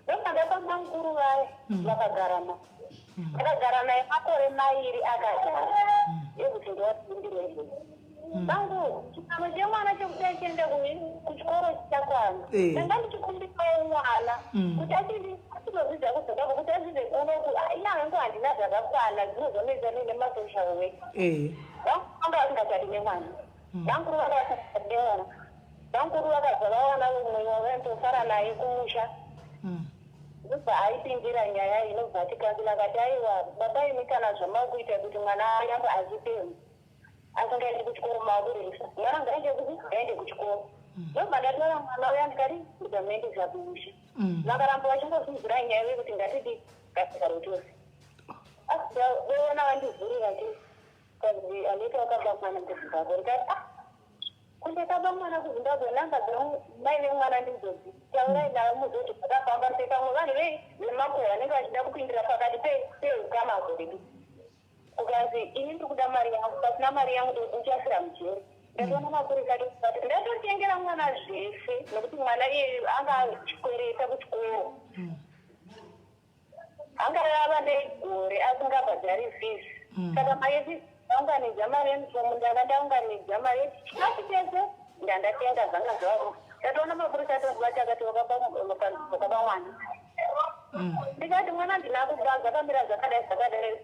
Ndobva ndapa bamukuru vaya, vakagara naye. Vakagara naye makore 2 akagara ekuti ndowatiindirezvo. Bangu, chikano chemwana chekuti achienda kuchikoro chichakwana. Ndanga ndichikumbirawo mwana kuti achinodzidza kuZimbabwe, kuti adzidze kunoku. Ina hangu handina zvakakwana, dzinozonetsa nemasocial work. Vanga vasingachadi nemwana. Bamukuru vanga vasingachadi nemwana. Bamukuru vakabva vawana umwe wavaitofara naye kumusha. Ndobva aipindira nyaya inobva atikanzira, akati, "Aiwa baba imi, kana zvamakuita kuti mwana arambe achipemha." Asingaendi kuchikoro, maakurerisa mwana, ngaende kupi? Ngaende kuchikoro. Ndobva ndatora mwana uya, ndikati ndikamuendesa kumusha. Vakaramba vachingozunzira nyaya yekuti ngatidi ngatigare tose. Asi voona vandivhurira ti kazi aleta wakaba mwana kuZimbabwe. Ndikati, "Ah, kundakaba mwana kuZimbabwe? Namba dzamai vemwana ndidzodzi, taurai navo muzoti zvakafamba sei." Pamwe vanhu vemakuhwa vanenge vachida kupindira pakati peukama hwedu. Ukanzi, "Ini ndiri kuda mari yangu, pasina mari yangu ndichafira mujeri." Ndatoona mapurisa atobata. Ndatotengera mwana zvese nekuti mwana iyeyu anga achikwereta kuchikoro, anga ava negore asingabhadhari fees. Saka mari yefees ndaunganidza, mari yenifomu ndanga ndaunganidza, mari yechikafu chese ndandatenga, zvanga zvavo. Ndatoona mapurisa atobata, akati, "Wakaba mwana." Ndikati, "Mwana ndina kuba, zvakamira zvakadai zvakadai."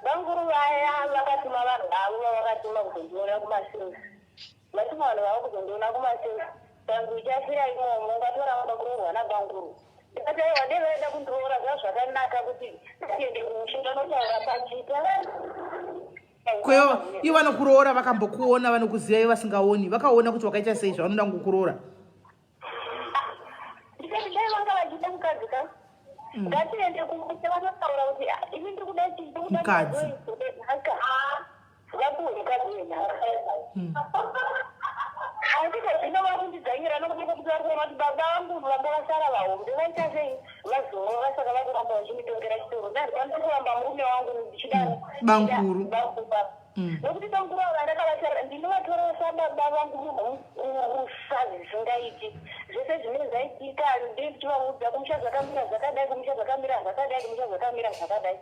Vanguru vaya vakatuma vanhu vavo vavakatuma kuzondiona kumasilsi. Vatuma vanhu vavo kuzondiona kumasilsi, kanzi, "Uchafira imomo, ungatoramba kuroorwa nabanguru." Ndikati, "Aiwa, dei vaida kundiroora zvava zvakanaka kuti tiende kumusha ndanotaura pachita." Kweyo ivo vanokuroora vakambokuona, vanokuziva ivo vasingaoni, vakaona kuti wakaita sei zvavanoda kukuroora? Ndikati, dai vanga vachida mukadzi ka, ngatiende kumusha vanotaura kuti, "Ah, ini ndiri kuda chii? Ndiri kuda Mukadzi." Nhaka, vapuwe mukadzi wenhaka." Andika zvino vakundidzanyira nokuda kwekuti vari kuona kuti baba vangu vanga vasara vahombe vaita sei, vazorora, saka vakuramba vachinditongera chitoro. Ndandikwanisi kuramba murume wangu ndichidaro. Banguru. Nokuti banguru ava ndakavatarira, ndinovatoresa baba vangu munhu mukurusa zvisingaiti. Zvese zvinenge zvaitika ndii ndichivaudza, kumusha zvakamira zvakadai, kumusha zvakamira zvakadai, kumusha zvakamira zvakadai.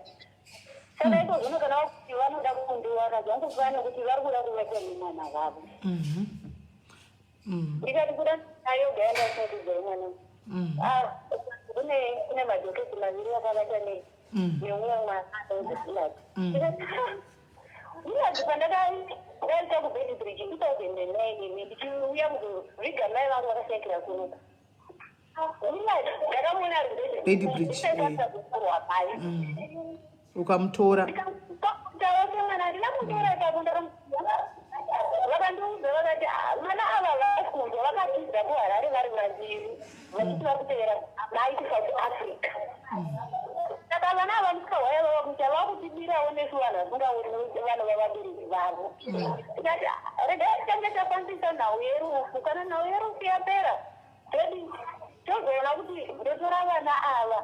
Saka iko zvino kana vakuti vanoda kundiwana, zvangofana nekuti vari kuda kuvata nemwana wavo. Ndikati kuda nayoga yandasungudzai mwana. Ah, kune madhoketi maviri akavata neumwe mwana anonzi Willard. Ndikati, "Ah, Willard." Pandakaita kuBeitbridge 2009, ini ndichiuya kuzoviga mai vangu vakashaikira kunoku, Willard ndakamuona ari Beitbridge, eh. kukurwa mai. Ukamutora. Taura semwana, handina kutora ipapo. Vakandiudza vakati, "Ah, vana ava vakunzwa vakatiza kuHarare vari vaviri vachiti vari kutevera mai kuSouth Africa. Saka vana ava musikahwaya vava kuita vakutibirawo nesu vanhu vasingaoni vana vavabereki vavo." Tikati, "Ah, regai titange tafambisa nhau yerufu. Kana nhau yerufu yapera, todi tozoona kuti ndotora vana ava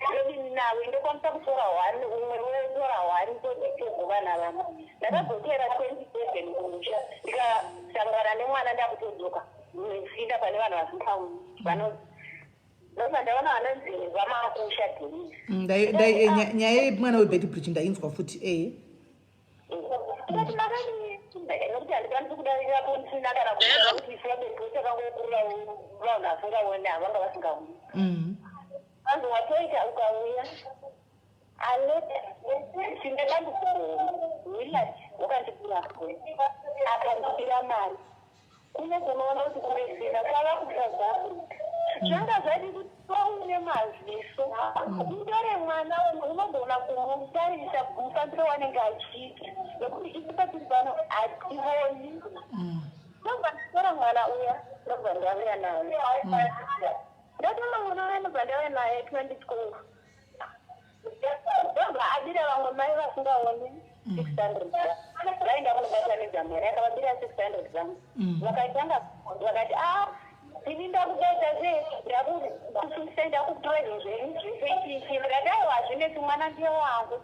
todini navo. Ndokwanisa kutora one, umwe wotora one, tozovana vana." Ndakadzokera 27 kumusha, ndikasangana nemwana ndakutodzoka musinda pane vanhu vasingaoni vano ndobva ndaona vanonzi VaMakusha Denis. Nyaya yemwana weBeitbridge ndainzwa futi e. Tikati, "Makadii?" Nekuti handikwanisi kudarirapo ndisina kana kuona kuti isu vabereki vose vakangokurira vanhu vasingaoni, havanga vasingaoni. Vanhu watoita ukauya aleta tine dambudziko. Willard wakandibira foni, akandibira mari. Kuno kunoona kuti kumesina kwava kuSouth Africa zvanga zvadi kuti waune maziso utore mwana, unogona kumutarisa mufambiro wanenge achiita, nekuti isu patiri pano hationi. Ndobva ndatora mwana uya, ndobva ndauya naye. Ndatora mwana uya, ndobva ndauya naye 2012. Ndobva abira vamwe mai vasingaoni 600. Vaenda kunobatanidza mari, akavabira 600 zangu. Vakatanga vakati, "A, ini ndakubata se ndakusungisai, ndakutora zvinhu zvenyu zvese ichichi." Ndikati, "Aiwa, hazvinetsi, mwana ndiye wangu.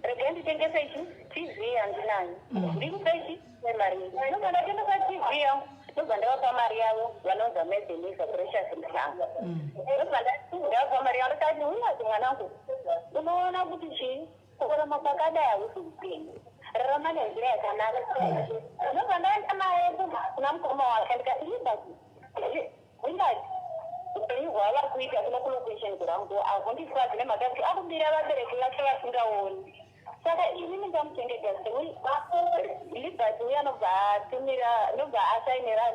Regai nditengese ichi TV yandinayo, ndikupe ichi nemari iyi." Ndobva ndatengesa TV yangu, ndobva ndavapa mari yavo. Vanonzi Madenisa Precious Mhlanga. Ndobva ndavapa mari yavo, ndikati, "Unyazi mwanangu, unoona kuti chii, kurarama kwakadai hausi upenyu, rarama nenzira yakanaka." Ndobva ndaenda naye kuna mukoma wake, ndikati, "Liberty, Willard upenyu hwava kuita kuno kulocation kurangu ahundifadzi nemhaka yekuti akubira vabereki vake vasingaoni. Saka ini ndingamuchengeta sei?" Liberty uye anobva atumira, ndobva asainira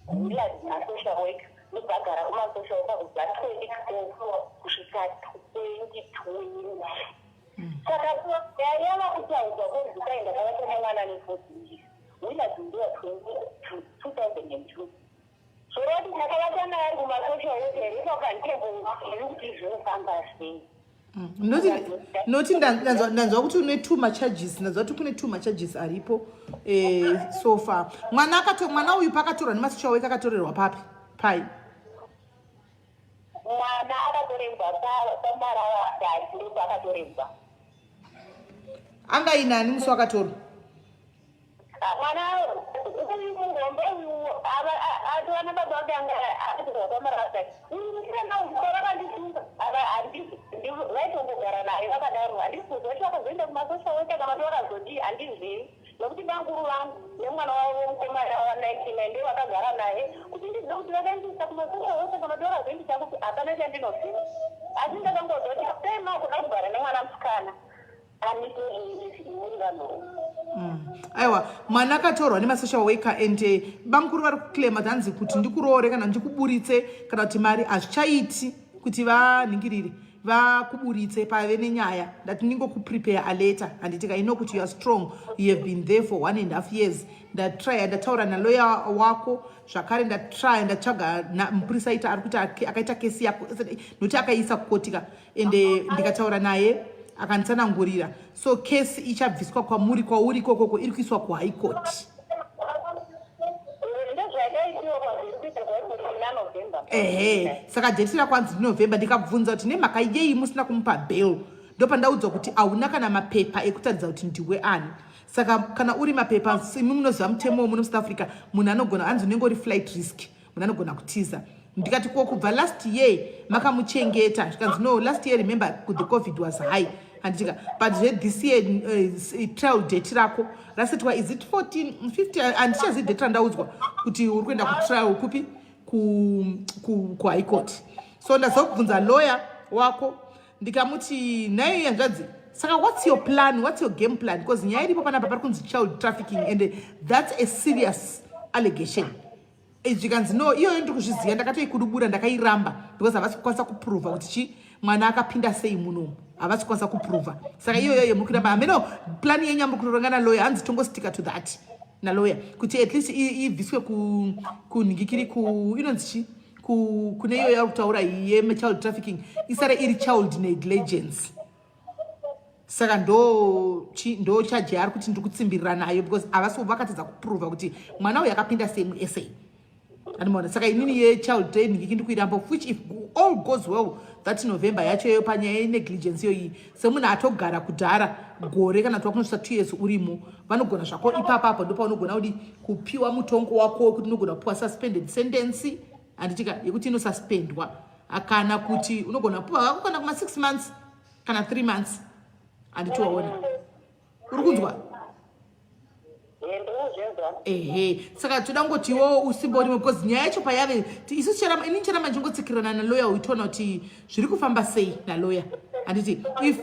Willard nasocial work, ndobva agara kumasocial worker kubva 2012 kusvika 2020. Saka yava kutaurwa kunzi kai ndakavata nemwana nefuti. sei. Noti ndanzwa kuti une two macharges, ndanzwa kuti kune two macharges aripo so far. Mwana akato mwana uyu pakatorwa nemasocial worker, akatorerwa papi, pai? Mwana akatorerwa paMarava Dati, ndipo akatorerwa. Anga inani musi wakatorwa? Ah, mwana uyu mugombe uyu atova nababa vake, anga akatorwa paMarava Dati. Vakandisunga, vaitongogara naye vakadaro. Handisi kuziva kuti vakazoenda kumasocial worker kana kuti vakazodii, handizivi, nokuti banguru vangu nemwana wavo mukomana wa99 ndo vakagara naye. Kuti ndizive kuti vakaendesa kumasocial worker kana kuti vakazoendesa kupi, hapana chandinoziva. Asi ndakangozoti sei makuda kugara nemwana musikana anite muri vanhu. Aiwa, mwana akatorwa nemasocial worker and bamukuru vari kuclaima, dzanzi kuti ndikuroore kana ndikuburitse kana kuti mari hazvichaiti kuti vanhingirire vakuburitse pave nenyaya. Ndati ndingokuprepare aleta, handiti? I know kuti you are strong, you have been there for 1.5 years. Ndatry, ndataura naloya wako zvakare, ndatry, ndatsvaga mupurisa ita ari kuti akaita kesi yako nokuti akaisa kukotika, ende ndikataura naye akanditsanangurira. So kesi ichabviswa kwamuri, kwauri ikokoko, iri kuiswa kuHigh Court. Ndozvakaitiwa kwazviri kuita zvaiko muna November. Ehe, saka date rakwanzi ndiNovember. Ndikabvunza kuti nemhaka yei musina kumupa bail, ndopandaudzwa kuti hauna kana mapepa ekutaridza kuti ndiwe ani. Saka kana uri mapepa, imi munoziva mutemo wemuno muSouth Africa, munhu anogona anzi unenge uri flight risk, munhu anogona kutiza. Ndikati ko kubva last year makamuchengeta? Zvikanzi no, last year, remember the COVID was high, handitika? But zve this year trial date rako rasetwa, is it 14, 50? Handichazivi date randaudzwa kuti uri kuenda kutrial kupi, kuHigh Court. So ndazobvunza lawyer wako, ndikamuti, "Nhai hanzvadzi, saka what's your plan? What's your game plan? Because nyaya iripo panapa pari kunzi child trafficking, and that's a serious allegation." Zvikanzi no, iyoyo ndiri kuzviziva, ndakatoikudubura, ndakairamba because havasi kukwanisa kuprova kuti chi mwana akapinda sei munomu, havasi kukwanisa kuprova. Saka iyoyoyo muri kuramba, hameno plan yenyu yamuri kutoronga naloya. Hanzi tongosticka to that naloya kuti at least ibviswe kunhingikiri, ku inonzi chi, kune iyoyo yari kutaura yechild trafficking, isare iri child negligence. Saka ndo charge yaari kuti ndiri kutsimbirira nayo, because havasi vakatadza kuprova kuti mwana uyu akapinda sei muSA, andimaona. Saka inini yechild training ndikuiramba, of which if all goes well that November yacho iyo panyaya yenegligence iyoyi, semunhu atogara kudhara gore kana kuti wakunosvitsa 2 years urimo, vanogona zvako ipapapo ndopaunogona kuti kupiwa mutongo wako wekuti unogona kupiwa suspended sentence, handitika, yekuti inosuspendwa, kana kuti unogona kupiwa hako kana kuma 6 months kana 3 months, handiti? Waona, uri kunzwa? Ndinozvinzwa. Ehe, saka toda ngoti iwowo usimborimo, because nyaya yacho payave isu inini charamba ndichingotsikirana naloya uitoona kuti zviri kufamba sei naloya, handiti? If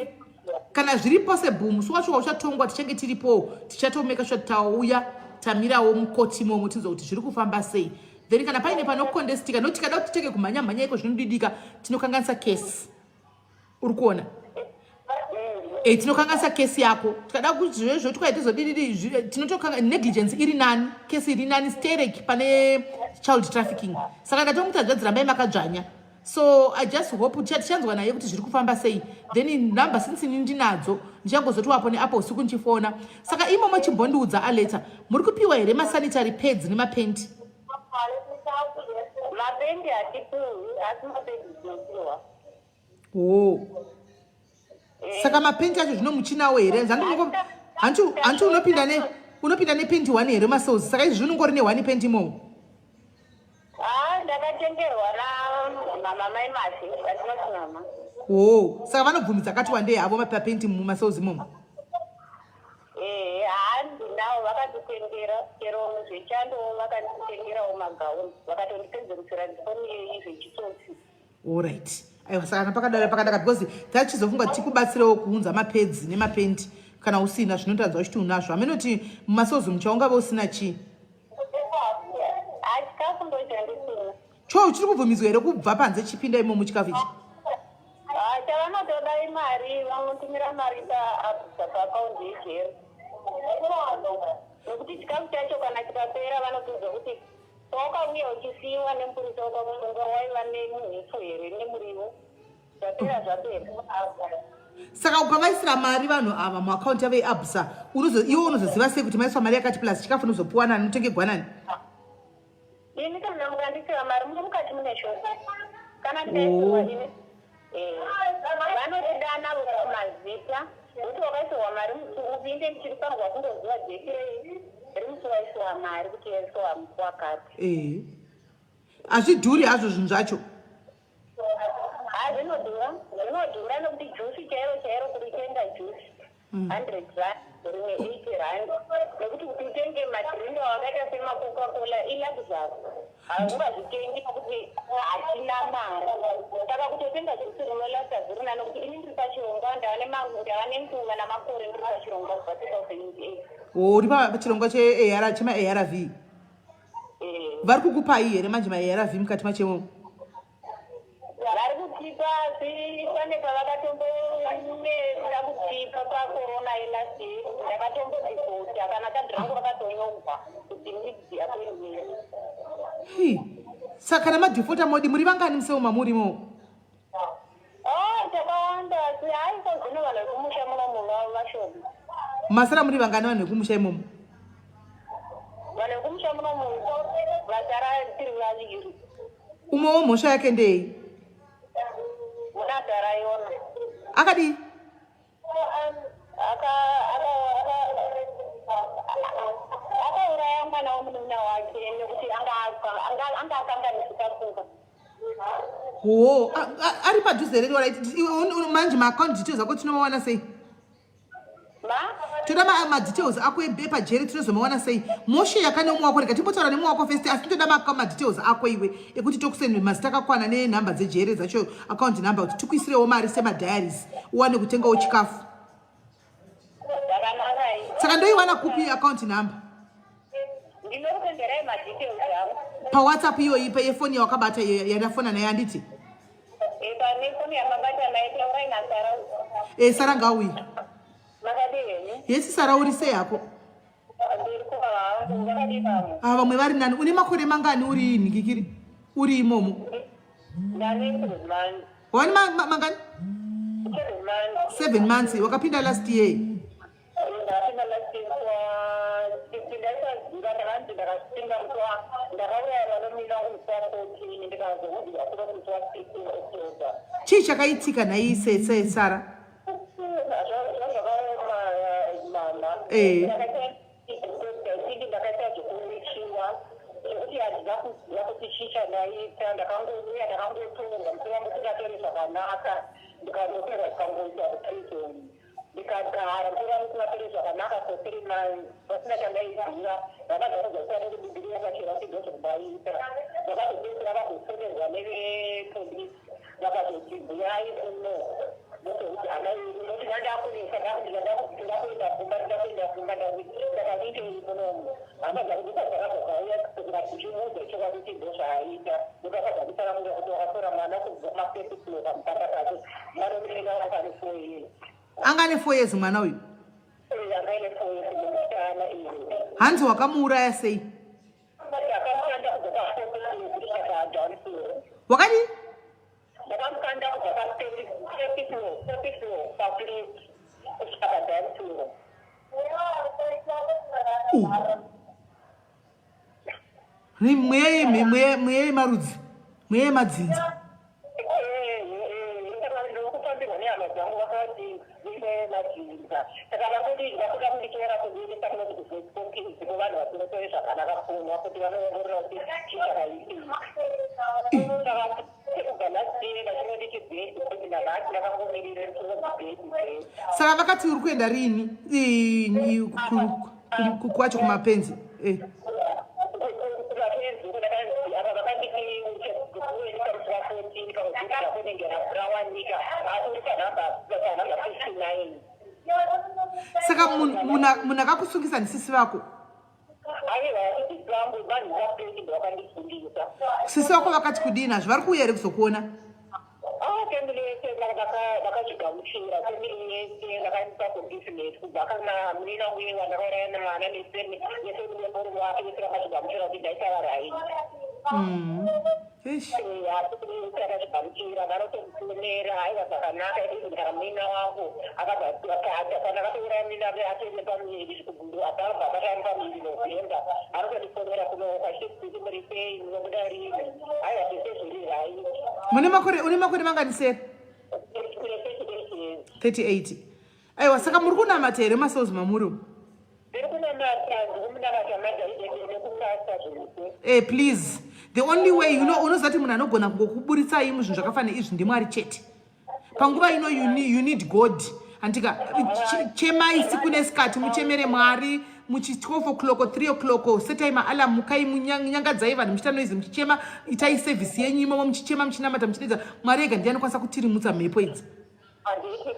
kana zviri possible, musi wacho wauchatongwa tichange tiripowo, tichatomeka sure tauya tamirawo mukoti imomo, tinzwa kuti zviri kufamba sei. Then kana paine panocontestika, nokuti tikada kuti titenge kumhanya mhanya iko zvinodidika, tinokanganisa kesi, uri kuona? Tinokanganisa kesi yako tikada kuti zvezvo tikaitizodididi, tinotokanga negligence iri nani, kesi iri nani sterek pane child trafficking. Saka ndatomuti hanzvadzi rambai makadzvanya. So I just hope tichanzwa naye kuti zviri kufamba sei. Then number, since ini ndinadzo, ndichangozoti wapo neapo usiku ndichifona. Saka imomo chimbondiudza aleta, muri kupiwa here masanitary pads nemapenti? Mapendi hatipiwi, asi mapendi tinopiwa. O, saka mapenti acho zvino muchinawo here? Hanti unopinda nepenti one here macells? Saka izvi zvinongori neone penti imomo? Ha, ndakatengerwa namama mai Masi, andinoti mama. O, saka vanobvumidza kati wandei havo mapenti mumacells imomo? Ehe, handinawo, vakanditengera chero zvechando, vakanditengerawo magauni, vakatondipedzemusira ndifoni zvechitsotsi. Alright, aiwa, saka kana pakadaro pakanaka, because tachizofunga tikubatsirewo kuunza mapads nemapenti kana usina. Zvinotaridza uchiti unazvo, haminoti mumacells muchaungave usina chii? Hachikafu ndochandisina. Cho chiri kubvumidzwa here kubva panze chipinda imomo chikafu ichi? Chavanotoda imari, vanotumira mari paakaundi yejeri, nekuti chikafu chacho kana chikapera vanotiudza kuti pawakauya uchisiyiwa nemupurisa wakakusunga waiva nemuhupfu here nemuriwo. Zvapera, zvapera. Saka ukavaisira mari vanhu ava muakaunti yavo yeAbsa, iwe unozoziva sei kuti maiswa mari yakati, plus chikafu unozopuwa nani, unotengegwa nani? Ini kana mukandisira mari, muno mukati mune shoko. Kana ndikaisirwa ini, vanotidana mazita kuti wakaisirwa mari musi upi. Inde ndichirifanirwa kungoziva date remusi waisirwa mari, kuti yaisirwa musi wakati. Hazvidhuri hazvo zvinhu zvacho? Ha, zvinodhura, zvinodhura, nekuti juice chairo chairo, kuritenga juice R100, rimwe R80, nekuti kuti utenge madrinks wakaita semaCoca Cola iluxury, haungazvitengi nekuti hatina mari. Saka kutotenga juice rinolasta zviri nani, nekuti ini ndiri pachirongwa, ndava nenguva namakore ndiri pachirongwa kubva 2008. O, uri pachirongwa cheAR, chemaARV? Vari kukupai here manje maARV mukati machemo? Vari kutipa, asi pane pavakatombomesa kutipa pacorona yelast year. Ndakatombodhifota, kana kadhi rangu rakatonyorwa kuti need appointment. Hei, saka kana madhifota modi muri vangani museo mamurimo? Oh, takawanda, asi haiko zvino vanhu vekumusha muno muva vashoma. Masara muri vangani vanhu vekumusha imomo? Vanhu vekumusha muno vasara tiri vaviri. Umwewo mhosva yake ndei? Muna Darayona. Akadii? Akauraya mwana wemunun'una wake nekuti anga akanganisika pfungwa. Ho, ari padhuze here? Right, manje maaccount details ako tinomawana sei? Ma. Toda madetails ako epajeri, tinozomawana sei? Moshe yakane umwe wako, rega timbotaura nemumwe wako first, asi toda madetails ako iwe ekuti tokusend mazita akakwana nenhamba dzejere dzacho, account number, kuti tikuisirewo mari semadiaries, uwane kutengawo chikafu. Zvakanaka. Saka ndoiwana kupi account number? Ndinokusenderai madetails angu. PaWhatsApp iyoyi, yefoni yawakabata iyo yandafona nayo, handiti? Pane foni yamabata nayo, taurai naSara. Sara ngauyi. Makadii henyu? Yes, Sara, uri sei hako? Ndiri kuva hangu, vakadii pamwe? Ah, vamwe vari nani. Une makore mangani uri nhingikiri, uri imomo? Ndane 7 months. Wani mangani? 7 months. 7 months. Wakapinda last year? Ndakapinda last year wa ndaisaziva. Ndakanzi ndakapinda musi wa ndakauraya vanomina musi wa 14, ndikazoudzwa kuno musi wa 16 October. Chii chakaitika nhai Sara? Zvakaoma, mama. Ndakaita zvekuuchiwa, zvekuti handina kuziva kuti chii chandaita. Ndakangouya, ndakangotorwa, musoro wangu usingatori zvakanaka, ndikanotorwa, ndikangoiswa kuprison, ndikagara musoro wangu usingatori zvakanaka for 3 months, pasina chandaiziva. Vakabva vazoita nekubudirira pachena kuti ndozvambaita. Vakazopedzisira vazofonerwa nevepolisi, vakazoti buyai kuno. Ndokuti hama, noti ndandakunisa, ndakuenda kumba, ndakuenda kumba. Ndakakuitei munomu? Hama dzangu dzakabva dzauya kuti chimuudza chokwadi kuti ndozvaaita. Ndokakabva kutsanangura kuti wakatora mwana kubva mafirst floor pamupanda pacho, mwana munin'ina wangu ane 4 years. Anga ane 4 years mwana uyu? Anga ane 4 years, musikana iye. Hanzi wakamuuraya sei? Ndakamukanda kubva pafourth floor kusvika padown floor. Wakadii? Ndakamukanda kubva pafirst floor, fourth floor, paflat, kusvika padown floor. Ni mweya yemarudzi, mweya yemadzinza. Ndokufambirwa nehama dzangu, vakati imwe madzinza. Saka vakoti vakuda kunditora kundiendesa kunoti kuzokonkizi kuvanhu vasinotore zvakanaka pfungwa, kuti vanoongorora kuti chii chakaitika. Saka kubva last year vachinonditi date, kuti nanhasi ndakangomirire ndichingonzi date, date. Saka vakati uri kuenda rini kwacho kumapenzi? Kumapenzi uko ndakanzi apa vakanditi kuendesa musi wa14, pamwedzi rakunenge rawanika, asi uri panhamba 59. Saka munhu akakusungisa ndisisi vako? Aiwa, sisi vangu vanhu vapenzi vakandisungisa. Sisi vako vakati kudini hazvo? Vari kuuya here kuzokuona? Ah, family yese vakazvigamuchira, family yese vakaisa forgiveness, kubva kana munina uye wandakauraya nemwana nefamily yese, murume wake, vese vakazvigamuchira kuti ndaisava right. Eish. Takazvigamuchira, vanotomufonera, aiwa zvakanaka kana muina wangu akabva kana akatouraya muina atene pamuviri, akabva abatani pamuviri November, anotondifonera kuno kwachiti, "Muri sei? Munobuda rini?" Aiwa, zvese zviri right. Mune makore, une makore mangani, sir? Kune 38 years. 38. Aiwa, saka muri kunamata here macells mamuri umu? Ndiri kunamata, ndiri kunamata madhaidende nekufasta zvese. Please, the only way, unoziva kuti munhu anogona kungokuburitsai muzvinhu zvakafanira izvi ndimwari chete. Panguva ino you need God, handika? Chemai siku nesikati, muchemere Mwari muchi 12 o'clock, 3 o'clock, setai maalarm, mukai, munyangadzai vanhu muchiita noise, muchichema. Itai service yenyu imomo muchichema, muchinamata, muchidedza Mwari. Ega ndiye anokwanisa kutirimutsa mhepo idzi. Handiti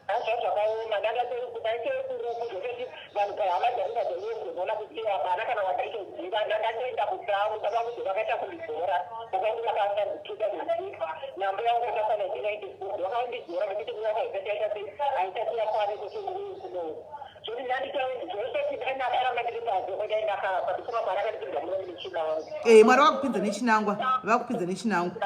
hazva zvakaoma, ndakatokuruku zvototi vanhu pahama dzangu vadzoizoona kuti hapana kana wandaitoziva. Ndakatoenda kutown, baba vakaita kundidzora, vakange vakasandituka neziva nambo yangu yakafa 1994. Vakandidzora nekuti mwaka isati yaita sei, haisati yakwane kuti kuno zvoti ndanditoati dai ndakaramba ndiri pasi, dai ndakafa ndisoma. Mwari akandipinza muno nechinango. Mwari vakupinza nechinangwa, vakupinza nechinangwa.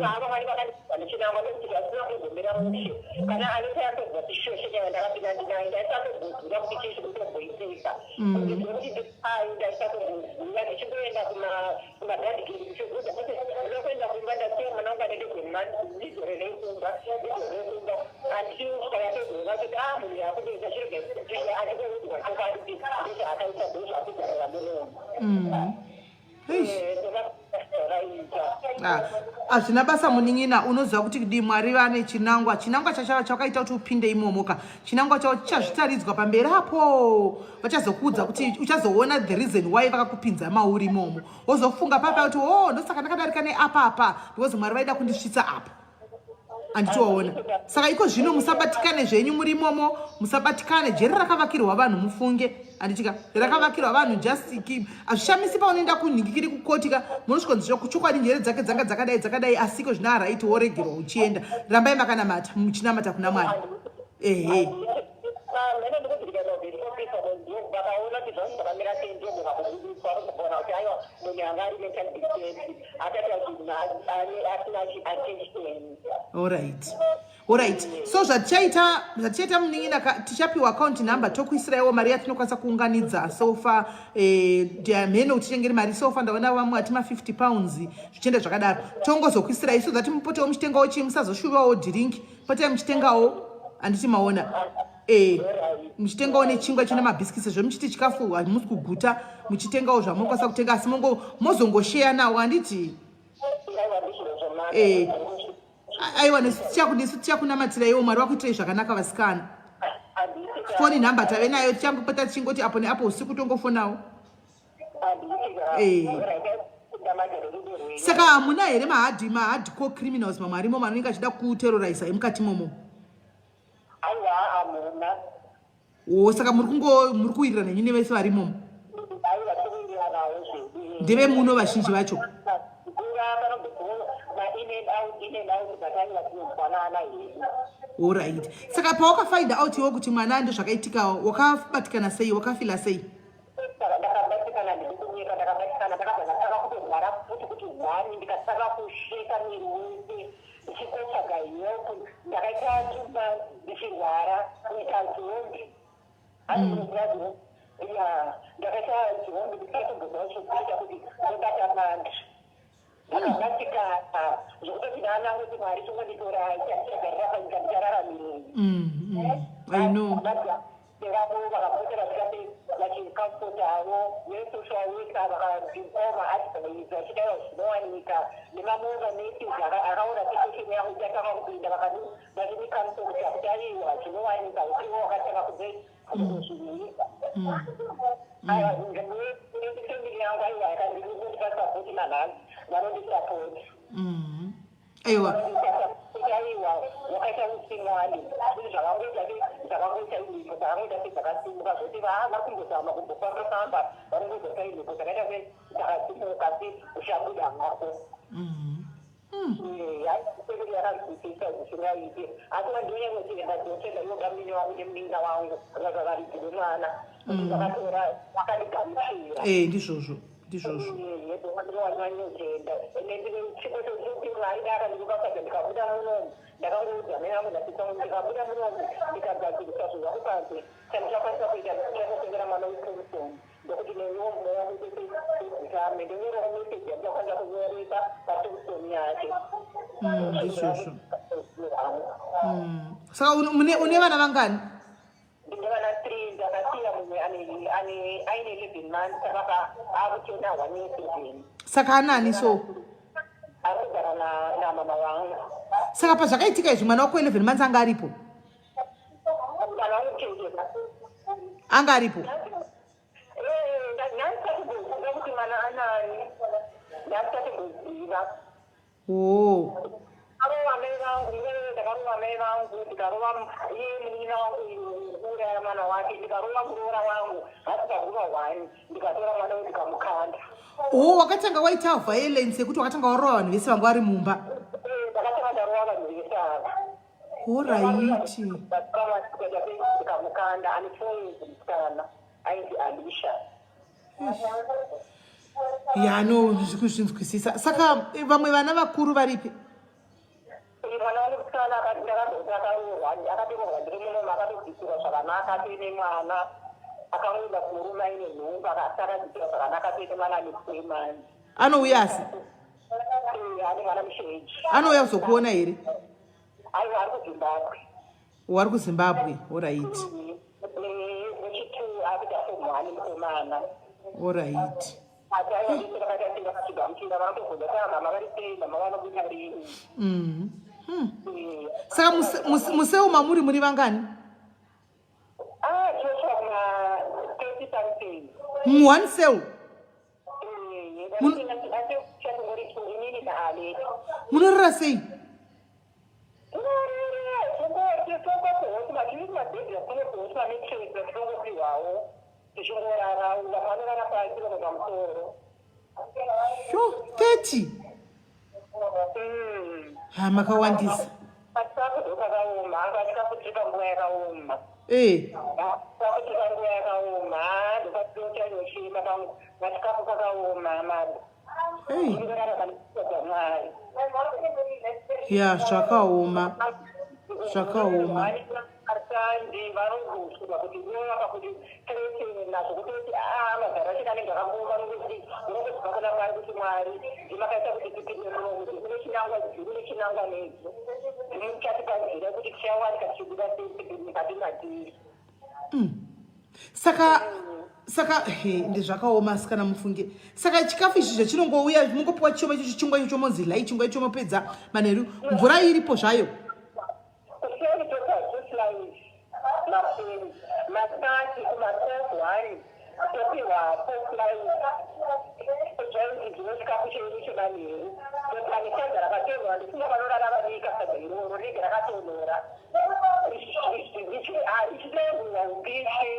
Vamwari vakandipinza nechinangwa nekuti zvasina kuzomira mushe. Kana anotayapedza chishoshe chava ndakapinda ndinayo, ndaisatogoziva kuti chii chikutomboitika, kuti zvekuti ndipai ndaisatogoziva. Ndichingoenda kumagadhigiri, ndichibvunza kuti ndinoda kuenda kumba, ndasiya mwana wangu anende ndizorerei kumba, ndizorerei kumba, until yapedza kuti a munhu yakutoita chiro, andikuudzwa chokwadi kuti ndozvaakaita, ndozvakugarira munomu. Eish. Ah, hazvina basa munin'ina. Unoziva kuti di Mwari vane chinangwa, chinangwa chachava chakaita kuti upinde imomo ka. Chinangwa chavo chichazvitaridzwa pamberi apo, vachazokuudza kuti uchazoona the reason why vakakupinza mauri imomo. Wozofunga papa kuti, "O, ndosaka ndakadarika neapapa, because Mwari vaida kundisvitsa apa." Handitowaona. Saka iko zvino musabatikane zvenyu muri imomo, musabatikane. Jeri rakavakirwa vanhu, mufunge, handitika? Rakavakirwa vanhu. Just hazvishamisi paunoenda kunhingikiri kukoti ka, munosvikonzi chokwadi njere dzake dzanga dzakadai dzakadai, asi iko zvino alright, woregerwa uchienda. Rambai makanamata, muchinamata kuna Mwari, ehe. Mene ndikudzikana vakaona kuti zvangu zvakamira sei, ndogona kubudiswa, vanogona kuti aiwa, munhu anga ari mental disturbed, akati asina attention. Alright, so zvatichaita munin'ina, tichapiwa account number, tokuisiraiwo mari yatinokwanisa kuunganidza. So far mheno kuti titengere mari. So far ndaona vamwe ati ma50 pounds, zvichienda zvakadaro. Tongozokuisirai so that mupotewo muchitengawo chii, musazoshuvawo drink, potai muchitengawo, handiti maona? Muchitengawo nechingwa chine mabhisikisi, sezvo muchiti chikafu hamusi kuguta, muchitengawo zvamunokwanisa kutenga, asi mozongosheya nawo, handiti? Aiwa, ndizvo zvomana. Aiwa, nesu tichakunamatira. Mwari vakuitirai zvakanaka, vasikana. Foni nhamba tave nayo, tichangopota tichingoti apo neapo usiku tongofonawo. Saka hamuna here mahardcore criminals mamwe arimo vanenge achida kuterroriza mukati momo? Aiwa, hamuna. O, saka muri kungo muri kuwirirana nenyu nevese varimomo? Aiwa, tikuwiriranawo zvedu. Ndevemuno vazhinji vacho? Nguva panomboguma in and out, in and out, but aiwa, tinonzwanana hedu. Alright, saka pawakafind out iwo kuti mwana ndozvakaitika, wakabatikana sei? Wakafeela sei? Ndakabatikana, ndiri kunyika, ndakabatikana, ndakabva ndatanga kutorwara futi kuti hwani, ndikatanga kusheka miri wese ndichikotsvaga help. Ndakaita 2 months ndichirwara kuita zombi. Ya, ndakaita zombi, ndisatombozwa chokuita kuti ndobata mandi. Ndakabatikana zvokutoti ndaana kuti Mwari chongonditora, chandichagarira panyika, ndichararamirei? I know. Vavo vakapota vachita vachicomfortawo nesocial worker, vakandipawo maadvice vachidaiwa zvinowanika nemamwewo manurses akaona situation yangu ichatanga kupinda, vachindicomforta kuti aiwa, zvinowanika, upiwo wakatanga kubve kuzozviita. Aiwa, family yangu aiwa yakandinondipa support, nanhasi vanondisapota. Aiwa. Aiwa, wakaita usimwani, zvinhu zvakangoita zvakangoita imhepo dzakangoita sedzakasimuka, zvoti vari kumbozama kumbofamba famba, vanongoita saimhepo dzakaita sedzakasimuka, asi uchabuda hako. Family yakanzwisisa zvisingaiti, asi vandinonyanyotenda, ndinotenda ivo bamini vangu nemunin'ina wangu, vavaridzi vemwana, kuti vakatora vakandigamuchira. Ndizvozvo. Ndizvozvo. Ndinonyanyotenda ende ndine chipo chokuti Mwari akandikupapadza ndikabuda munomu. Ndakangoudza mai vangu ndasisa kuti ndikabuda munomu ndikagadzirisa zvinhu zvangu panze, chandichakwanisa kuita ndikutengera mwana weThompson ndokuti neniwo mweya wangu uite udzikame, ndonyorawo meseji yandichakwanisa kunyoresa paThompson yake. Ndizvozvo. Saka une vana vangani? Ndine vana 3. Ndakasiya mumwe ane ane aine 11 months, akapa akutenda 1 year 7. Saka anani so? Ari kugara namama vangu. Saka pazvakaitika izvi, mwana wako 11 months anga aripo? Mwana wangu kuchengeta. Anga aripo? Ndandisati kuti mwana anani, ndandisati kuziva. Akarova mai vangu, ndakarova mai vangu, ndikarova iye munin'ina wangu kuuraya mwana wake, ndikarova muroora wangu, hasikaguva one, ndikatora mwana uyu ndikamukanda. O, wakatanga waita violence yekuti wakatanga warova vanhu vese vanga vari mumba? Ndakatanga ndarova vanhu vese ava. Alright. Ndikamukanda. Ane 4 years musikana, ainzi Alisha. Ya, no, ndiri kuzvinzwisisa. Saka vamwe vana vakuru varipi? Mwana wangu musikana ndakazoti akaroorwa, akatoroorwa ndiri munomu, akatobvisirwa zvakanaka, atoine mwana, akangoenda kumurume aine nhumbu, asi akabvisirwa zvakanaka, atoine mwana ane 3 months. Anouya asi? Ane mwana musheji. Anouya kuzokuona here? Aiwa, ari kuZimbabwe. Wari kuZimbabwe, alright. Wechi2 akuita form 1, mukomana. Alright. Asi aiwa, vese vakaita sei, vakachigamuchira, vanotobvunza taa mama vari sei, mama vanobuda rini. Saka mucell mamuri muri vangani? Ah, tinosvika kuma 30 something. Muone cell? Inini naAleti. Munorara sei? Tiri mabhedhi atinokuhoti, mamattress atinongopiwawo, tichingorara, vamwe vanorara pasi, vamwe pamusoro. Sho, 30? Ha, makawandisa. Chikafu ndopakaoma, anga chikafu tiri panguva yakaoma. Chikafu tiri panguva yakaoma, ndopatinochanyosvika machikafu pakaoma mabo. Hey. Ingorara pane Mwari. Ya, zvakaoma, zvakaoma. Ashandi vanozosvika kuti inovaka kuti tiretena zvokutoti a magara acho anenge akangooma, nokuti unongozibva kuna Mwari kuti Mwari ndimakaita kuti tipinde munomu, mune chinangwa, mune chinangwa nedzo, ndimuchatipa nzira yekuti tichawanika tichibuda sei mukati matiri. Saka he, ndezvakaoma asi kana mufunge. Saka chikafu ichi zvachinongouya, mungopiwa chishoma ichocho, chingwa ichocho, monzi lai chingwa icho, mopedza manheru mvura iripo zvayo? Kuseni topa two slice mapeni, masikati kuma 12 1 topiwa four slice, zvainzi dzino chikafu chedu chemanheru. Topane sadza rakatonhora, ndifunga vanorara vabika sadza iroro rinenge rakatonhora, richitorwa upishi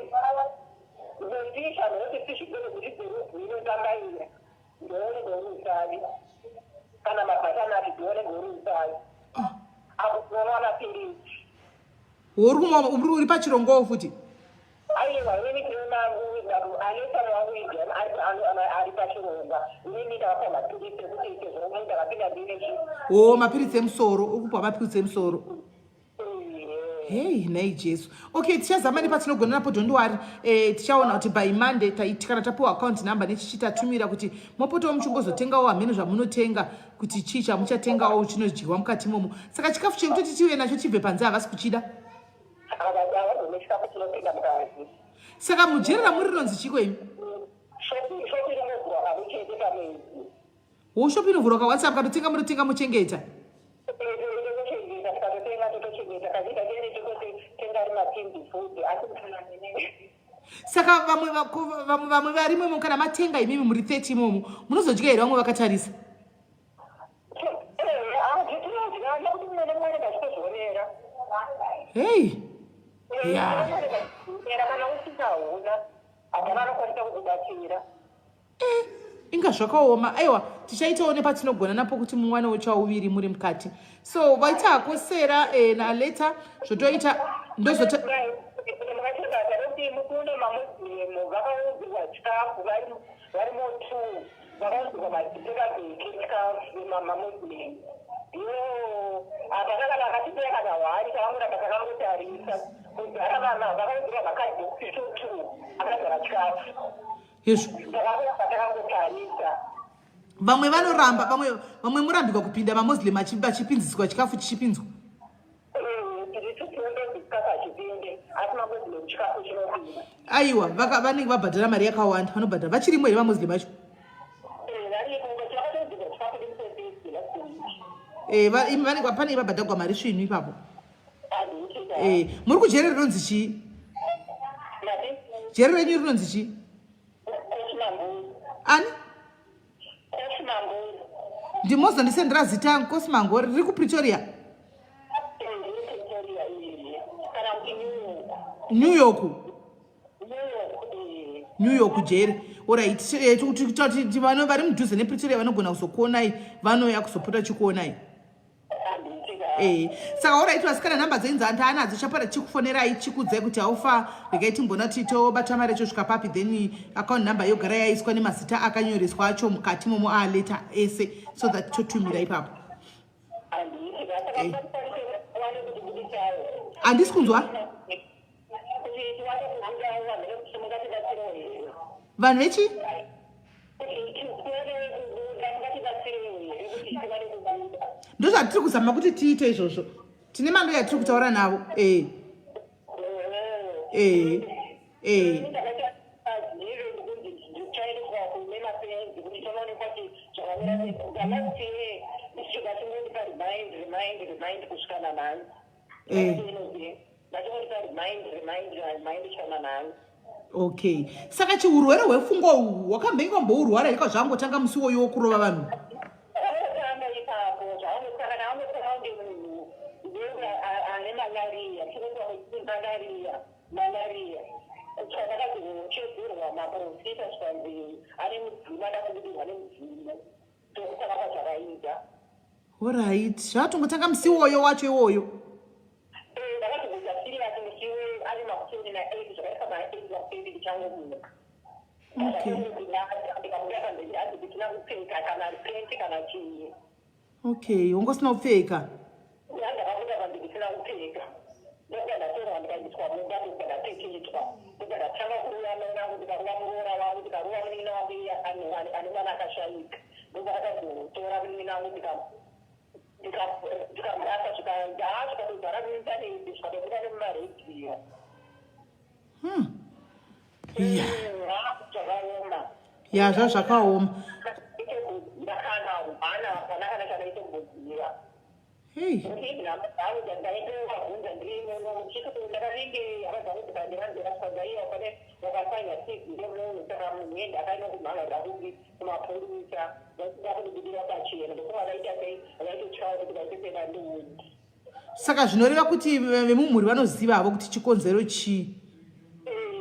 nopisha nokuti fishi dzene dziri dzerudzi inotambaira ndoone ngourusavi kana mabhatanati ndione ngourusavi apo tinoona mapiritsi. Uri kumwa, uri pachirongowo futi? Aiwa, inini tine alesana wangu ari pachirongwa, inini ndakapa mapiritsi ekuti sezvo ndakapinda ndine chi. O, mapiritsi emusoro, uri kupiwa mapiritsi emusoro. Hei, nhai Jesu. Okay, tichazama nepatinogona napo, don't worry. Tichaona kuti by Monday kana tapiwa account number nechichi tatumira kuti mopotawo muchingozotengawo hameno zvamunotenga, kuti chii chamuchatengawo chinodyiwa mukati imomo. Saka chikafu chekutoti tive nacho chibve panze havasi kuchida? Havagone chikafu chinopinda mukati. Saka mujeri ramuri rinonzi chiko imi? Shopi ringovhurwa kamwe chete pamwedzi. Wo, shopi inovhurwa kawhatsapp, katotenga, munotenga mochengeta. Totochengeta, tikatotenga totochengeta, kazhinji kacho tototenga ari matinned food, asi Saka vamwe vamwe varimo imomo, kana matenga imimi muri 30 imomo, munozodya here vamwe vakatarisa? Tinodya nekuti mumwe nemumwe anenge achitozvionera. Hei, ya. Era kana usina huna, hapana anokwanisa kukubatsira. Inga zvakaoma. Aiwa, tichaitawo nepatinogona napo kuti muwanewo chauviri muri mukati. So vaita hako Sera naAleta, zvotoita ndozota. Makachekata nekuti mukune maMuslim vakaudzirwa chikafu vari. Varimo two vakaudzirwa matekabheke chikafu mamuslim. Yo, hapana kana akatipira kana hwani, takangoramba takangotarisa. Kudhara vana vakaudzirwa makadhibhokisi two two akazara chikafu. Hezvo. Takangoramba takangotarisa. Vamwe vanoramba, vamwe murambikwa kupinda mamuslim achipinziswa chikafu chichipinzwa. Aiwa, vanenge vabhadhara mari yakawanda, vanobhadhara. Vachirimo here vamuslim vacho? Imi vanenge panenge vabhadhagwa mari svinu ipapo. Muri kujere rinonzi chii? Jere renyu rinonzi chii? Ani? Ndimozondisendera zita Nkosi Mangori riri kuPretoria. New York. New York jeri. Alright, vano vari mudhuze nePretoria vanogona kuzokuonai, vanouya kuzopota chikuonai. Saka alright vasikana, nhamba dzenyu dzandaanadzo, chapota chikufonerai chikudzai kuti haufa. Regai timbona kuti tobata mari yacho svika papi, then account number yogara yaiswa nemazita akanyoreswa acho mukati momo aleta ese, so that totumira ipapo. Handisi kunzwa vanhu vechi. Ndozvatiri kuzama kuti tiite izvozvo, tine mando yatiri kutaura navo. Eh. Okay, saka chiurwere hwepfungwa uhu wakambenge wambourwara here kwazvangotanga musi woyo wokurova vanhu? Tanga ipapo zvaangotanga naangotanga kunge munhu ane malaria, malaria, malaria. Zvakakazochedzerwa maprofita, zvikanzi ane mudzimu, ada kubudirwa nemudzimu, ndokutanga kwazvakaita. Alright, zvatongotanga musi iwoyo wacho iwoyo. Ndakazongoita serious musi ari makuseni na8, zvakaita ma8 makuseni ndichangomuka. Ndikabuda pamberi, hanzi kutina kupfeka kana penti kana chii. Okay, wangosina kupfeka. Ndakabuda pamberi kusina kupfeka, ndobva ndatorwa ndikaiswa mumba, ndobva ndapfekedzwa, ndobva ndatanga kuruva mai vangu, ndikaruva muroora wangu, ndikaruva munin'ina wangu iye ane mwana akashayika. Ndobva ndakazotora munin'ina wangu ndikamurasa, zvikatozara muintaneti, zvikatobuda nemumaredhiyo. Ya. Zvakaoma. Ya, zvazvakaoma. Kana hana hapana kana chandaitomboziva. Hei. Ndaitowabvunza ndiri ndakavinge hama dzangu dzikandivanzira pane wakasaina CV ndemunhu, saka munhu ende akaenda kumhangarira kupi kumapurisa, vasida kundibudira pachena, ndokuva vakaita sei, vaitotyawo kuti vaite sevandiudzi. Saka zvinoreva kuti vemumhuri vanoziva havo kuti chikonzero chii?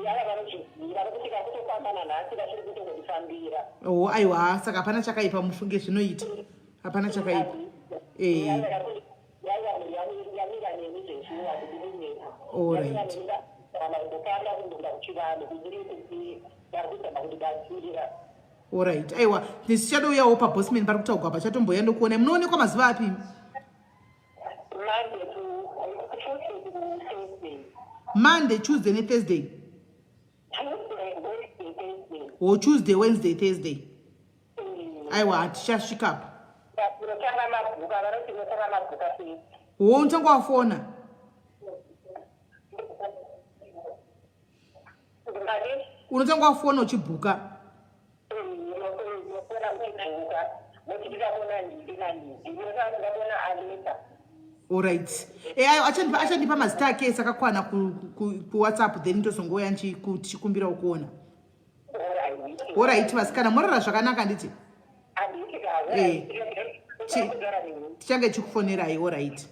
Ava vanozviziva, nokuti vakutofamba nanhasi vachiri kutongondifambira. O, aiwa, saka hapana chakaipa, mufunge zvinoita, hapana chakaipa. Yaiva mhuri yangu yamira neni zveshuwa, kudinyepa. Kana kundofamba kundoenda kuchivanhu kuziri kuti vari kuzama kundibatsira. Alright, aiwa, ndichadouyawo pabosman pari kutaugwa pachatomboya ndokuonai. Munoonekwa mazuva api? Monday to Tuesday to Thursday. Monday, Tuesday neThursday? Tuesday, Wednesday, Thursday. O, Tuesday, Wednesday, Thursday. Aiwa, tichasvikapo. Unotanga mabhuka, vanoti unotanga mabhuka sei? Wo, unotanga wafona. Ngati? Unotanga wafona uchibhuka. Unofona uchibhuka, kuti ndikabona ndidi nandidi, ndikabona aleta. Alright, ayo achandipa mazita ake ese akakwana kuWhatsApp, then ndozongouya tichikumbirawo kuona. Alright vasikana, morara zvakanaka, nditi tichange chikufonerai. Alright.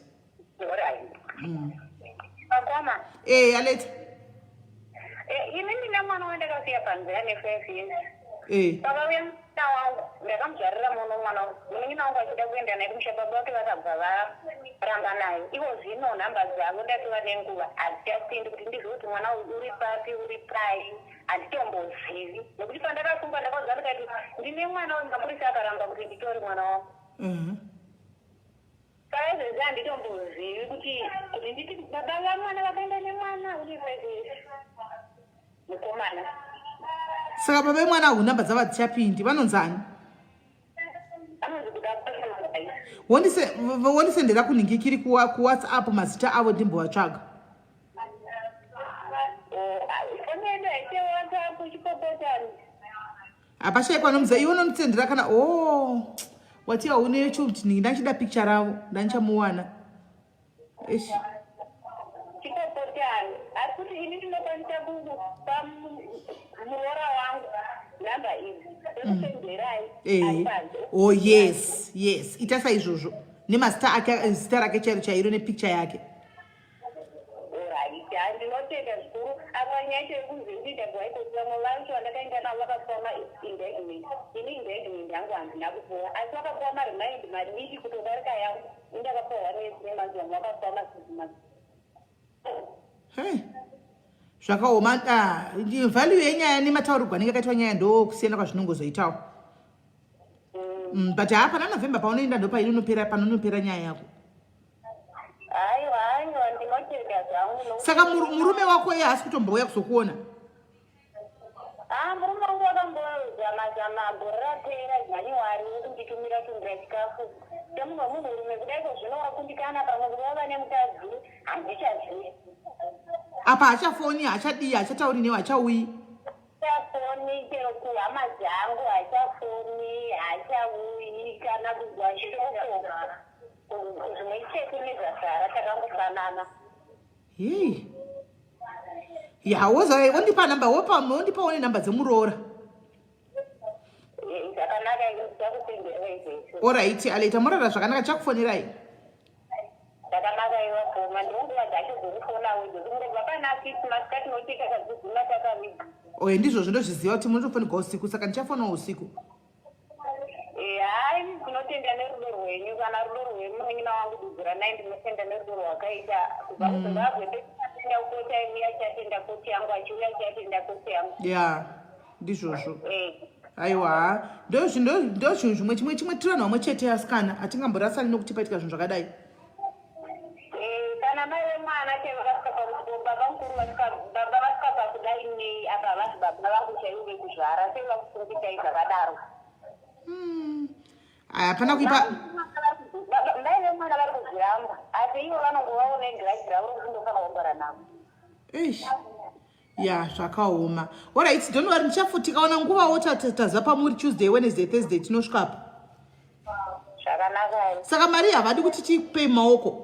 Pakoma. Aleta. Ini ndine mwana wandakasiya panzira ne5 years. Pakauya. Wangu ndakamuzvarira muno mwana wangu, munin'ina wangu achida kuenda naye kumusha, baba vake vakabva varamba naye. Ivo zvino nhamba dzavo ndatova nenguva hadzichapindi kuti ndizive kuti mwana uyu uri papi, uri pai, handitombozivi, nekuti pandakasungwa ndakaudza ndikati ndine mwana uyu, mapurisa akaramba kuti nditore mwana wangu. Saka izvezvi handitombozivi kuti nditi baba vamwana vakaenda nemwana uri mukomana. Saka baba vemwana hu nhamba dzavo hadzichapindi, vanonzani? Anonzi Kuda Kwashamagaisa. Wondisendera kunhingikiri kuWhatsApp mazita avo ndimbovatsvaga. Foni yedu haite WhatsApp, chipopotani. Hapashaikwa nomuziva iwe unondisendera kana o oh, wati haune chinhingi, ndachida picture ravo ndandichamuwana. Eish. Chipopotani, asi kuti ini ndinokwanisa kupa muroora wangu nhamba idzi ekusenderai. Oh yes, ita saizvozvo nemazita ake, zita rake chairo chairo nepicture yake. Alright, ndinotenda zvikuru. Apa nyaya yacho yekunzi ndikuita kuhaikoti, vamwe vacho vandakaenda navo vakapuwa maindictment, ini indictment yangu handina kupuwa, asi vakapuwa maremand madiki kutodarika yangu. Ini ndakapuwa 1 year 3 months, vamwe vakapuwa ma6 months. Hey. Zvakaoma. Ah, value yenyaya nemataurirwo anenge akaitwa nyaya ndo kusiyana kwazvinongozoitawo. But haa, pana November paunoenda ndo painonopera, panonopera nyaya yako. Aiwa, aiwa, ndinotenda zvangu Saka murume wako iye haasi kutombouya kuzokuona? Ah, murume wangu wakambozama zama gore rapera January wekunditumira tumira chikafu semunhu wemunhurume. Kudaiko zvino wakundikana, pamwe kuva vane mukadzi, handichazivi. Apa hachafoni, hachadii, hachatauri newe, hachauyi? Hachafoni, chero kuhama dzangu hachafoni, hachauyi kana kuzwa shoko. Zvimwe chete nezvasara, takangofanana. Hei, ya, woza wondipa namba, wopa, wondipawo nenhamba dzemuroora. Zvakanaka, ndichakusenderera izvezvo. Alright, Aleta, morara zvakanaka, chakufonerai. Zvakanaka, iwa koma ndonguva dzacho dzekufonawo idzo kungobva pana 6 masikati nokuti takadzidzima takaviga. Oye, ndizvozvo, ndozviziva kuti munotofonigwa usiku, saka ndichafonawo usiku. Hai, ndinotenda nerudo rwenyu, kana rudo rwemunin'ina wangu Dudziranai. Ndinotenda nerudo rwakaita kubva kuZimbabwe. Ndechatenda kukoti, aiuya achatenda koti yangu, achiuya achatenda koti yangu. Ya, ndizvozvo. Aiwa, ndo zvinhu zvimwe chimwe tiri vanhu vamwe chete, asikana, hatingamborasani nokuti paitika zvinhu zvakadai. Kana mai vemwana chevakasvika baba mukuru, baba vasvika pakudai nei apa havasi baba vangu chaivo vekuzvara, sei vakufungisai zvakadaro? Aya, hapana kuipa. Mai vemwana vari kuzviramba, asi ivo vanongovawo negrudge ravo rokuti ndofanira kugara navo. Eish, ya, zvakaoma. Alright, don't worry, ndichafuti tikaona nguvawo taza pamuri Tuesday, Wednesday, Thursday tinosvikapo. Zvakanaka. Saka mari havadi kuti tipei maoko?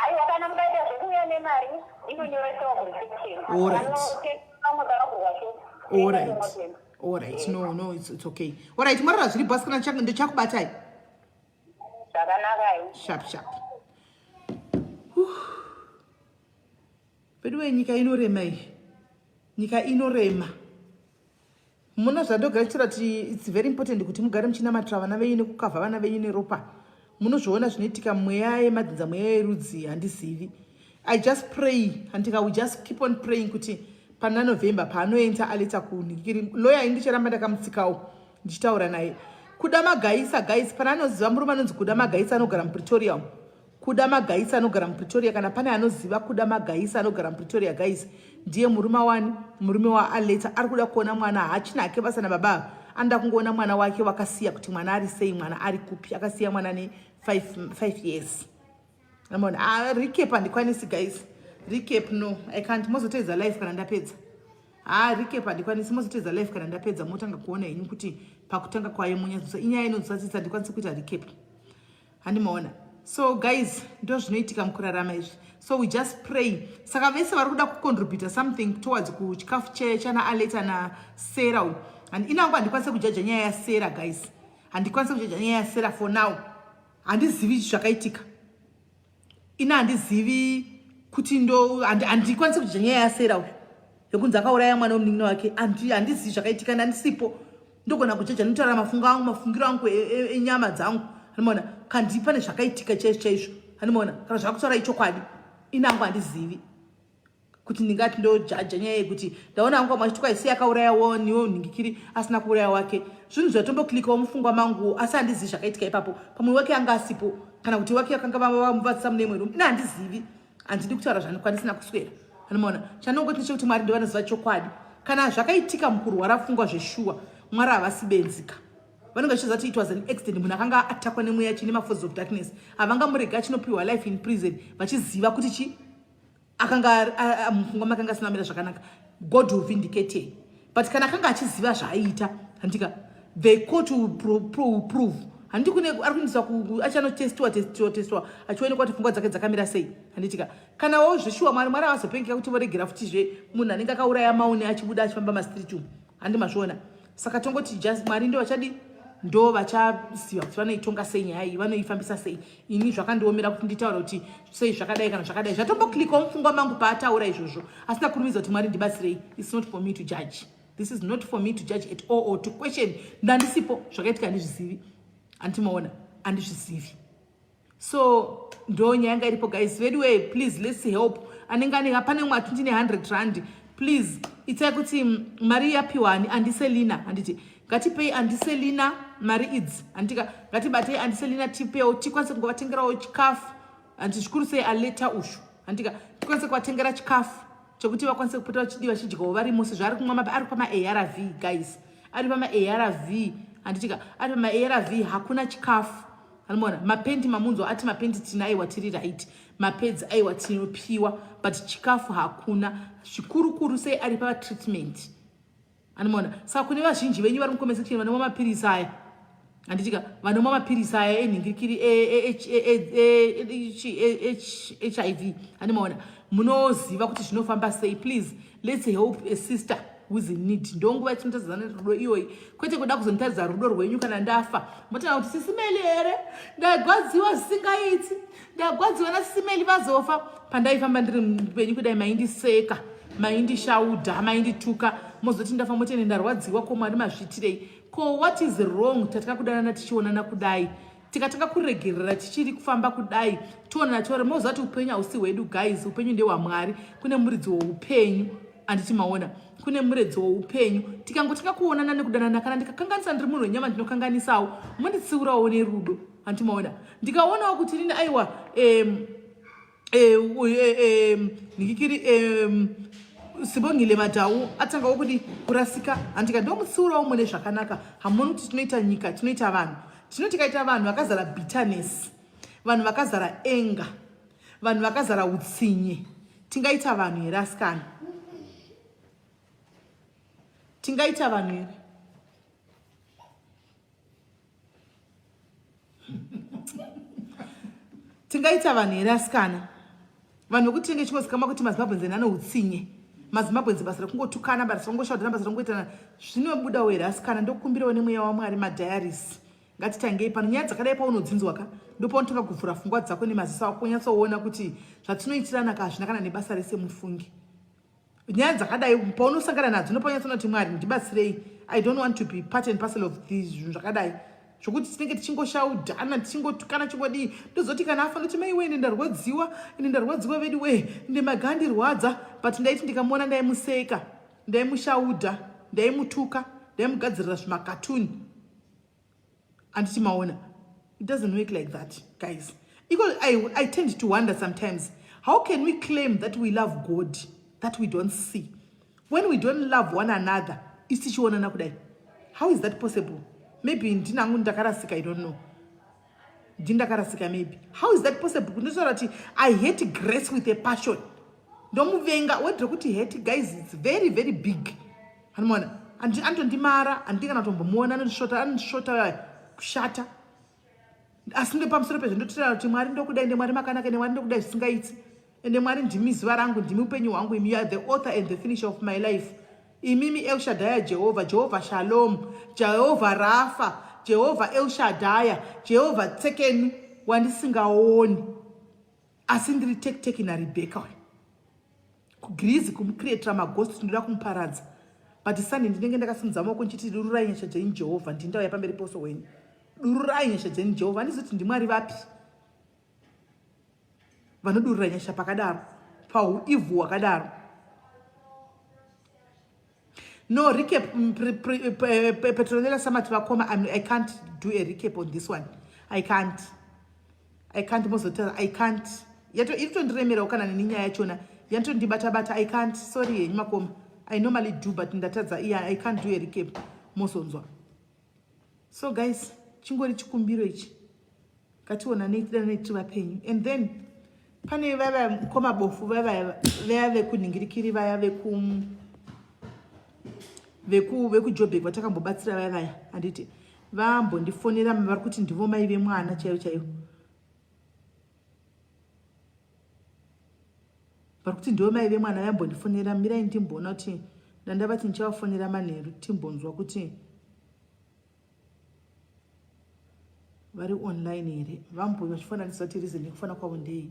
Aiwa, kana mukaita zvekuuya nemari inonyoresewa kureception. Vamwe vanogurwa. Alright, no, it's okay. Alright, morara zviri basi, kana ndichakubatai. Zvakanaka. Sharp sharp. Veduwe, nyika inorema iyi, nyika inorema. Muna zvandogachira kuti it's very important kuti mugare muchinamatira vana venyu nekukavha vana venyu neropa. Munozviona zvinoitika, mweya yemadzinza, mweya yerudzi, handizivi. I just pray, handika, we just keep on praying kuti pana November paanoenda Aleta kunikiri loya, indicharamba ndakamutsikawo ndichitaura naye. Kuda Magaisa, guys, pana anoziva murume anonzi Kuda Magaisa anogara muPretoria, Kuda Magaisa anogara muPretoria, kana pane anoziva Kuda Magaisa anogara muPretoria, guys, ndiye murume wani, murume waAleta. Ari kuda kuona mwana, haachina hake basa nababa, anoda kungoona mwana wake wakasiya, kuti mwana ari sei, mwana ari kupi. Akasiya mwana ne5 years. Amona. Ah, recap handikwanisi, guys, recap no, I can't. Mozoteedza live kana ndapedza. Ha, recap handikwanisi. Mozoteedza live kana ndapedza, motanga kuona henyu kuti pakutanga kwayo munyatsosa. Inyaya inodzosatitsa, handikwanisi kuita recap, handimaona. So guys, ndo zvinoitika mukurarama izvi, so we just pray. Saka vese vari kuda kucontributa something towards kuchikafu chana Aleta naSarah uyu, and inangu handikwanisi kujaja nyaya yaSarah, guys, handikwanisi kujaja nyaya yaSarah for now. Handizivi zvakaitika, ina handizivi kuti ndo handikwanisi kujaja nyaya yaSarah uyu yekunzi akauraya mwana wemunin'ina wake. Handizivi zvakaitika, ndandisipo. Ndogona kujeja ndinotaura mafungo angu, mafungiro angu enyama e, e, dzangu. Anomaona kandi pane zvakaitika chaizvo chaizvo. Anomaona kana zvakutaura ichokwadi. Inangu handizivi kuti ndingati ndojaja nyaya yekuti ndaona hangu vamwe vachiti kwaisi akauraya woniwo nhingikiri asina kuuraya wake. Zvinhu zvatomboklikawo mufungwa mangu asi handizivi zvakaitika ipapo. Pamwe wake anga asipo kana kuti wake akanga vamuvatisa mune imwe room. Ina handizivi. Handidi kutaura zvandikwanisina kuswera. Anomaona chandongoti ndechekuti Mwari ndovanoziva chokwadi. Kana zvakaitika mukurwara pfungwa zveshuwa, Mwari havasi benzika. Vanenge vachiziva kuti it was an accident, munhu akanga atakwa nemweya chine maforces of darkness. Havangamurega achinopiwa life in prison vachiziva kuti chi akanga mupfungwa make anga asina kumira zvakanaka. God will vindicate her. But kana akanga achiziva zvaaiita, handika the court will prove. Handiti kune ari kuindiswa achanotestiwa testiwa testiwa achionekwa kuti pfungwa dzake dzakamira sei. Handitika kana wo zveshuwa Mwari Mwari havazopengeka kuti voregera futizve munhu anenge akauraya maune achibuda achifamba mastreet umu. Handi mazviona. Saka tongoti just Mwari ndo vachadi ndo vachaziva kuti vanoitonga sei nyaya iyi, vanoifambisa sei. Ini zvakandiomera kuti nditaure kuti sei zvakadai kana zvakadai. Zvatomboklikawo mupfungwa mangu paataura izvozvo. Asi ndakurumidza kuti Mwari ndibatsirei. It's not for me to judge. This is not for me to judge at all or to question. Ndandisipo, zvakaitika handizvizivi. Andimaona, handizvizivi. So ndo nyaya yanga iripo guys. Veduwe please let's help. Anenge ane pane umwe ati ndine 100 rand. Please itai kuti mari yapiwa ani Andiselina handiti. Ngatipei Andiselina mari idzi. Handika ngatibatei Andiselina tipewo tikwanise kungovatengerawo chikafu. Handiti zvikuru sei aleta ushu. Handika tikwanise kuvatengera chikafu chekuti vakwanise kupota vachidi vachidyawo varimo sezvo ari kumwa ari pama ARV guys. Ari pama ARV handitika ari pama ARV hakuna chikafu. Anoona mapendi mamunzwa ati mapendi tina aiwa tiri right, mapedzi aiwa tinopiwa but chikafu hakuna, zvikurukuru sei ari pa treatment. Anoona saka kune vazhinji venyu vari mucomment section vanomwa mapirisi aya handitika vanomwa mapirisi aya enhingirikiri HIV handimaona munoziva kuti zvinofamba sei. Please let's help a sister who's in need. Ndonguva yatinotadzana rudo iyoyi, kwete kuda kuzonditaridza rudo rwenyu kana ndafa motanga kuti Sisimeli here ndagwadziwa zvisingaiti, ndagwadziwa naSisimeli vazofa. Pandaifamba ndiri mupenyu kudai maindiseka, maindishaudha, maindituka, mozoti ndafa moti ende ndarwadziwa. Ko Mwari mazviitirei? Ko what is wrong tatanga kudanana tichionana kudai, tikatanga kuregerera tichiri kufamba kudai tionana tiore. Moziva kuti upenyu hausi hwedu guys, upenyu ndehwaMwari, kune muridzi woupenyu. Anditi maona kune muredzi woupenyu. Tikangotanga kuonana nekudanana, kana ndikakanganisa ndiri munhu wenyama ndinokanganisawo, monditsiurawo nerudo. Anditi maona ndikaonawo kuti nini aiwa ndikikiri Sibongile Madhawu atangawo kudi kurasika, handika ndomutsiurawo mune zvakanaka. Hamoni kuti tinoita nyika, tinoita vanhu, tino tikaita vanhu vakazara bitterness, vanhu vakazara anger, vanhu vakazara utsinye, tingaita vanhu here asikana? Tingaita vanhu here? Tingaita vanhu here asikana? Vanhu vekuti tinenge chingozikama kuti maZimbabweans ane utsinye, maZimbabweans basa rekungotukana, basa rekungoshaudana, basa rekungoitana, zvinobudawo here asikana? Ndokumbirawo nemweya waMwari madiaries, ngatitangei pano. Nyaya dzakadai paunodzinzwa ka ndopaunotanga kuvhura pfungwa dzako nemaziso ako kunyatsoona kuti zvatinoitirana ka hazvina kana nebasa rese. Mufungi nyaya dzakadai paunosangana nadzo ndopaunyatsoona kuti Mwari ndibatsirei, I don't want to be part and parcel of these zvinhu zvakadai zvokuti tinenge tichingoshaudhana tichingotukana chingodii. Ndozoti kana afa ndoti maiwe ende ndarwadziwa, ende ndarwadziwa vedu we, ende maga andirwadza. But ndaiti ndikamuona ndaimuseka, ndaimushaudha, ndaimutuka, ndaimugadzirira zvimakatuni. Anditi maona it doesn't work like that guys. Because I tend to wonder sometimes, how can we claim that we love God that we don't see when we don't love one another? Isi tichionana kudai, how is that possible? Maybe ndinangu ndakarasika, I don't know, ndindakarasika maybe. How is that possible? Kunotaura kuti I hate Grace with a passion, ndomuvenga. Word rekuti hate guys, it's very very big. Anomuona anotondimara, handidi kana kutombomuona, anondisvota, anondisvota kushata. Asi ndo pamusoro pezvo ndototaura kuti Mwari ndokudai, ende Mwari makanaka, ende Mwari ndokudai zvisingaitsi, ende Mwari ndimi zuva rangu, ndimi upenyu hwangu, imi you are the author and the finisher of my life. Imimi El Shaddai, Jehovah, Jehovah Shalom, Jehovah Rafa, Jehovah El Shaddai, Jehovah Tsekenu wandisingaoni, asi ndiri tekiteki naRebecca uyu kugirizi kumucreatira maghost, tinoda kumuparadza. But Sunday ndinenge ndakasimudza maoko ndichiti dururai nyasha dzenyu Jehovha, ndindauya pamberi peuso hwenyu. Dururai nyasha dzenyu Jehovha. Handizivi kuti ndiMwari vapi vanodurura nyasha pakadaro, pauivhu hwakadaro. No recap, Petronella Samati vakoma, I can't do a recap on this one. I can't. I can't mozotaura I can't. Yato iri tondiremerawo kana neni nyaya yachona yatondibata bata I can't. Sorry henyu makoma. I normally do but ndatadza iya I can't do a recap mozonzwa. So guys, chingori chikumbiro ichi. Ngationanei tidanane tiri vapenyu. And then pane vaya mukoma bofu vaya vaya vekunhingirikiri vaya veku veku vekujobek vatakambobatsira vaya vaya handiti vambondifonera vari kuti ndivo mai vemwana chaivo chaivo vari kuti ndivo mai vemwana vambondifonera mirai ndimboona kuti ndandavati ndichavafonera manheru timbonzwa kuti vari online here vambo vachifanira ndiziva kuti reason yekufana kwavo ndei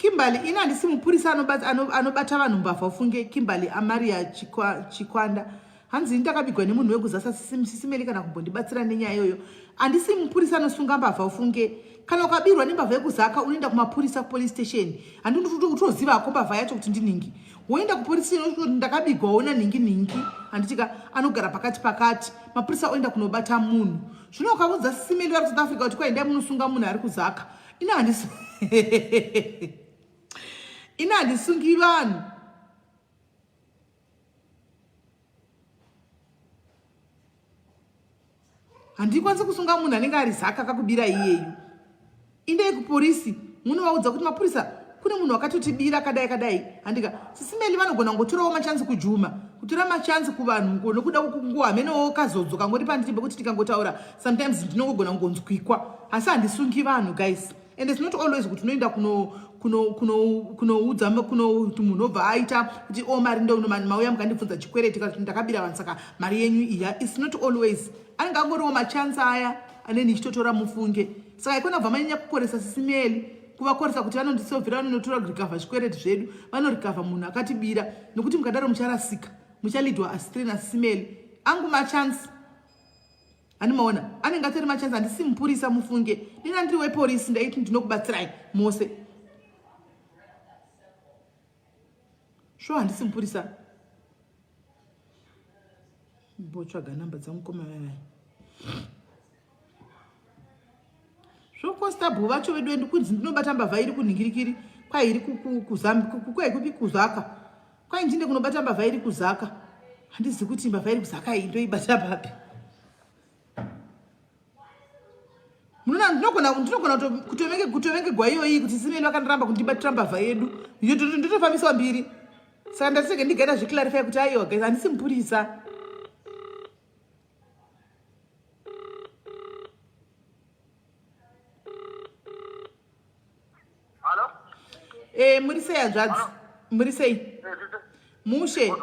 Kimberly ini handisi mupurisa anobata, anobata vanhu mbavha ufunge Kimberly Amaria Chikwanda hanzi ini ndakabigwa nemunhu wekuzasa sisimeli kana kumbondibatsira nenyaya iyoyo handisi mupurisa anosunga mbavha ufunge kana ukabirwa nembavha yekuzaka unoenda kumapurisa kupolice station handinotoziva hako mbavha yacho kuti ndinhingi woenda kupolice station ndakabigwa wona nhingi nhingi handitika anogara pakati pakati mapurisa oenda kunobata munhu zvino ukaudza sisimeli vari kusouth africa kuti kwaendai munosunga munhu ari kuzaka ini handisi ini handisungi vanhu handikwanisi kusunga munhu anenge ari zaka akakubira iyeyu indei kuporisi munovaudza kuti mapurisa kune munhu wakatotibira akadai akadai handika sisimeli vanogona kungotorawo machanzi kujuma kutora machanzi kuvanhu nokuda kunguva hamenowo kazodzo kangori pandiri pekuti tikangotaura sometimes ndinongogona kungonzwikwa asi handisungi vanhu guys and it's not always kuti unoenda kunoudza kuti munhu obva aita kuti o oh, mari ndomauya mukandibvunza chikwereti kana kuti ndakabira vanhu saka mari yenyu iya it's not always anenge angoriwo machansi aya aneni ichitotora mufunge saka ikona bva manyanya kukoresa sisimeli kuvakoresa kuti vanondisovhera vanonotora kurikavha zvikwereti zvedu vanorikavha munhu akatibira nokuti mukadaro mucharasika muchalidwa astray nasisimeli angu machansi Handimaona anenge atori machansi handisi mupurisa mufunge nina ndiri weporisi ndaiti ndinokubatsirai mose sho handisi mupurisa mbotsvaga namba dzamukoma vavai zvokostabhu vacho vedu ndikunzi ndinobata mbavha iri kunhingirikiri kwai iri kwai kupi kuzaka kwai ndinde kunobata mbavha iri kuzaka handizi kuti mbavha iri kuzaka iyi ndoibata papi munoona ndinogona ndinogona kutovenge kutovengegwa iyoyi kuti simeni vakandiramba kundibatira mbavha yedu ndotofambiswa mbiri saka ndatisege ndigaita zviclarify kuti aiwa guys handisi mupurisa Eh, muri sei hanzvadzi muri sei eh, mushe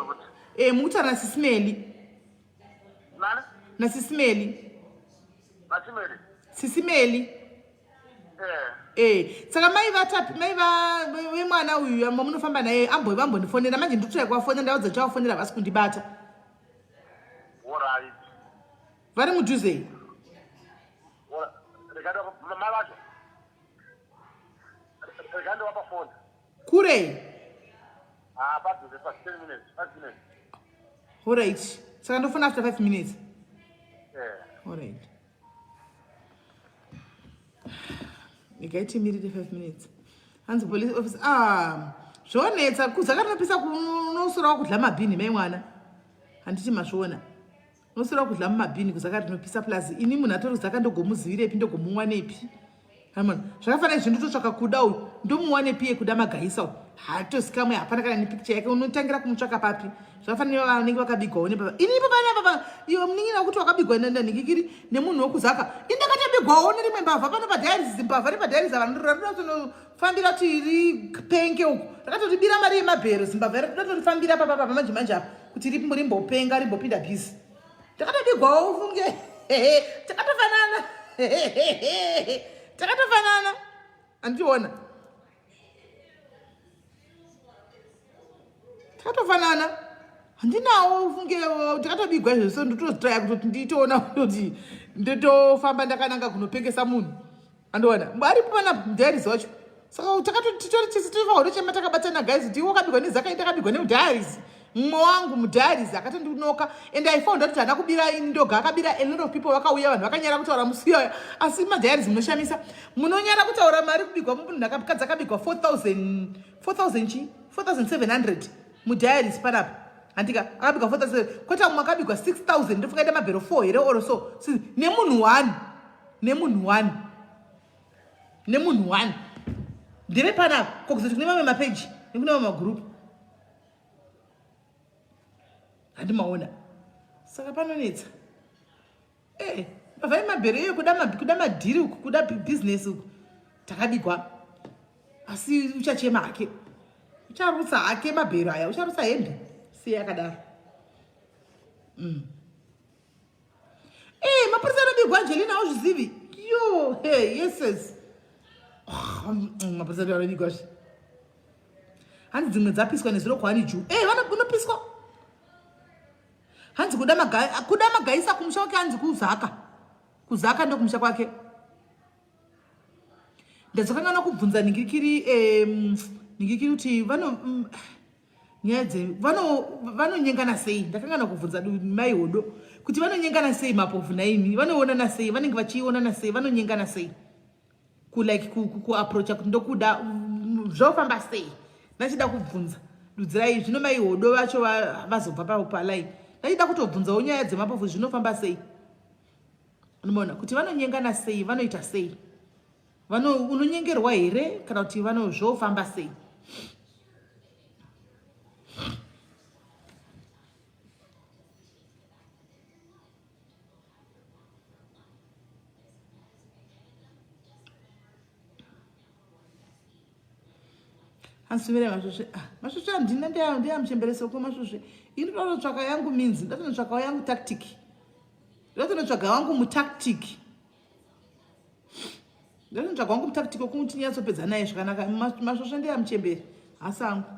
eh, mukutaura nasisimeli nasisimeli sisimeli Eh, saka mai vatapi mai vemwana uyu mamunofamba naye ambo vambondifonera manje ndikutsvaya kuvafonera ndaudza chavafonera havasi kundibata vari mudhuze kure Alright. Saka ndofona after 5 minutes. Yeah. Alright. Regai timirire 5 minutes. Hanzi police office ah zvonetsa kuzaka rinopisa kunosura wakudla mabhini mai mwana. Handiti mazviona. Unosura kudla mumabhini kuzaka rinopisa plus ini munhu atori kuzaka ndogomuzivirepi ndogomumwanepi. Amana, zvakafanana izvi ndototsvaka kuda uyu ndomuwane piye kuda magaisa uyu haatosikamwe hapana kana nepicture yake unotangira kumutsvaka papi zvakafanana nevanenge vakabigwawo nepapa ini ipo pana papa iwe munin'ina wekuti wakabigwa nanhikikiri nemunhu wekuzaka ini ndakatobigwawo nerimwe mbavha pano padiaries zimbavha repadiaries ava rinotonofambira kuti ripenge uku rakatoribira mari yemabhero zimbavha rinotorifambira papapapa manje manje apa kuti rimbopenga rimbopinda bhizi takatobigwawo ufunge takatofanana takatofanana andiona takatofanana handinawo ufunge takatobigwa izvo so ndotozitaya kutoti nditoona kutoti ndotofamba ndakananga kunopengesa munhu andiona aripo panapa mudiaries wacho saka takatotitori tese tofanira kutochema takabatana guys kuti iwe wakabigwa nezakai ndakabigwa nemudiaries mumwe wangu mudiaries akatondinoka and i found out kuti haana kubira ini ndoga akabira a lot of people vakauya vanhu vakanyara kutaura musi iyoyo asi madiaries munoshamisa munonyara kutaura mari kubigwa munhu akadzi akabigwa 4000 4000 chi 4700 mudiaries panapa handika akabigwa 4000 kwete mumwe akabigwa 6000 ndofunga ita mabhero 4 here or so nemunhu one nemunhu one nemunhu one ndeve panapa ko kuzoti kune mamwe mapeji nekune mamwe magrupu handimaona saka panonetsa e eh, mbavha yemabhero iyo kuda kuda madhiri uku kuda bhizinesi uku takabigwa asi uchachema hake ucharutsa hake mabhero aya ucharutsa hembe siye akadaro mm. Hey, eh, mapurisa anobigwa Angelina hauzvizivi? Yo, hey, yes yes. Oh, mapurisa anobigwa zve. Hanzi dzimwe dzapiswa nezuro kwani juu. Eh, hey, vanopiswa. Hanzi kuda magai, kuda magaisa kumusha kwake hanzi kuzaka. Kuzaka ndokumusha kwake. Ndazokanganwa kubvunza ningirikiri ningirikiri kuti vano nyaya dze vanonyengana sei ndakangana kubvunza mai hodo kuti vanonyengana sei mapofu naimi vanoonana sei vanenge vachionana sei vanonyengana sei kulike kuaproacha kuti ndokuda zvofamba sei ndachida kubvunza dudzirai zvino mai hodo vacho vazobva palaini ndachida kutobvunzawo nyaya dzemapofu zvinofamba sei unoona kuti vanonyengana sei vanoita sei vano unonyengerwa here kana kuti vano zvofamba sei ansumire masvosve ah, masvosve handina ndeyamuchemberese ko masvosve ini ndatotsvaka yangu minzi ndatonotsvakawo yangu tactic ndatonotsvaga wangu mutactic Ndinotsvaga wangu mutaktiko kuti nyatsopedza naye zvakanaka. Masvosva ndeyamuchembere hasi angu.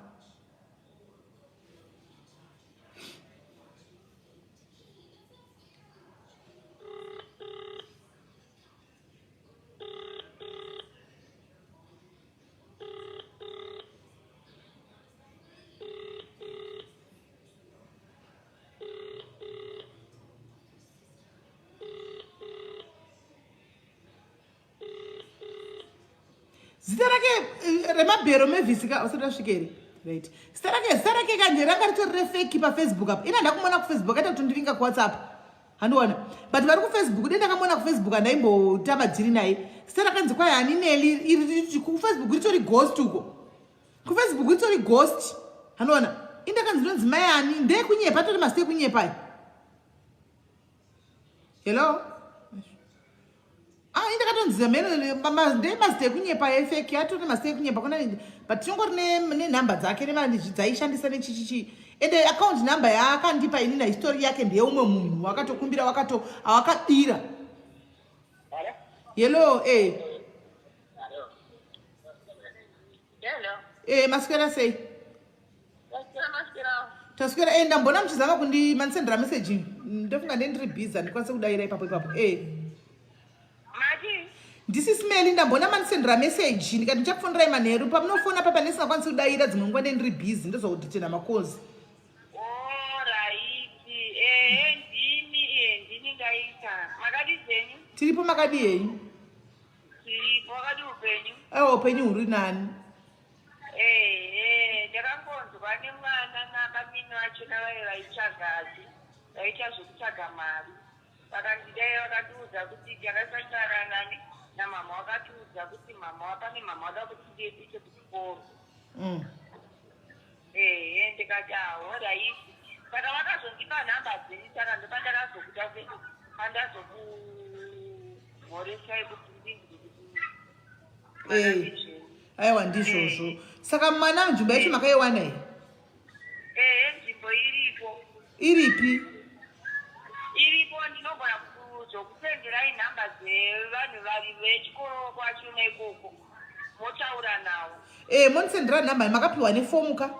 Zita rake eh, remabhero mevhisi ka usati wasvika here right zita rake zita rake kanje ranga ritori refeki pafacebook apo ini handakumuona kufacebook aita kutondivinga kuwhatsapp handiona but vari kufacebook dei ndakamuona kufacebook handaimbotamba dziri naye zita rakanzi kwai hanineli iri kufacebook ritori ghost uko kufacebook ritori ghost handiona indakanzi ndonzi mai ani ndeyekunyepa atori mazita ekunyepa ayo hello ah indakatonziva mheno ndemazita ekunyepa efeki atori mazita ekunyepa kuna but tinongori nenhamba dzake dzaishandisa nechichichi ende account number yaakandipa ini nahistory yake ndeyeumwe munhu wakatokumbira wakato awakabira hello eh eh maswera sei taswera eh ndambona muchizama kundi mandisendera message ndofunga ndiye ndiri busy handikwanise kudaira ipapo ipapo eh ndisi smeli ndambona mandisendera message ndikati ndichakufonerai manheru pamunofona papa ndisingakwanisi kudaira dzimwe nguva ndiye ndiri busy ndozokudetena macalls tiripo makadii henyu aiwa upenyu huri nani Ehe, ndakangonzwa nemwana nabamini vacho navaive vaitsvagazi vaita zvekutsvaga mari vakandidai vakandiudza kuti takasangana nani Namama wakatiudza kuti mama, pane mama wada kuti ndiendise kuchikoro. Ehe, ndikati alright. Saka vakazondipa nhamba dzenyu, saka ndopandakazokuta pandazokumhoresai kuti ndinzwe kuti Aiwa, ndizvozvo. Saka mwana, nzvimbo yacho makaiwana here? Ehe, nzvimbo iripo. Iripi? Iripo. Ndinogona kuzokusenderai nhamba dzevanhu vari vechikoro kwachona ikoko, motaura navo. Mondisendera nhamba. Makapiwa nefomu ka?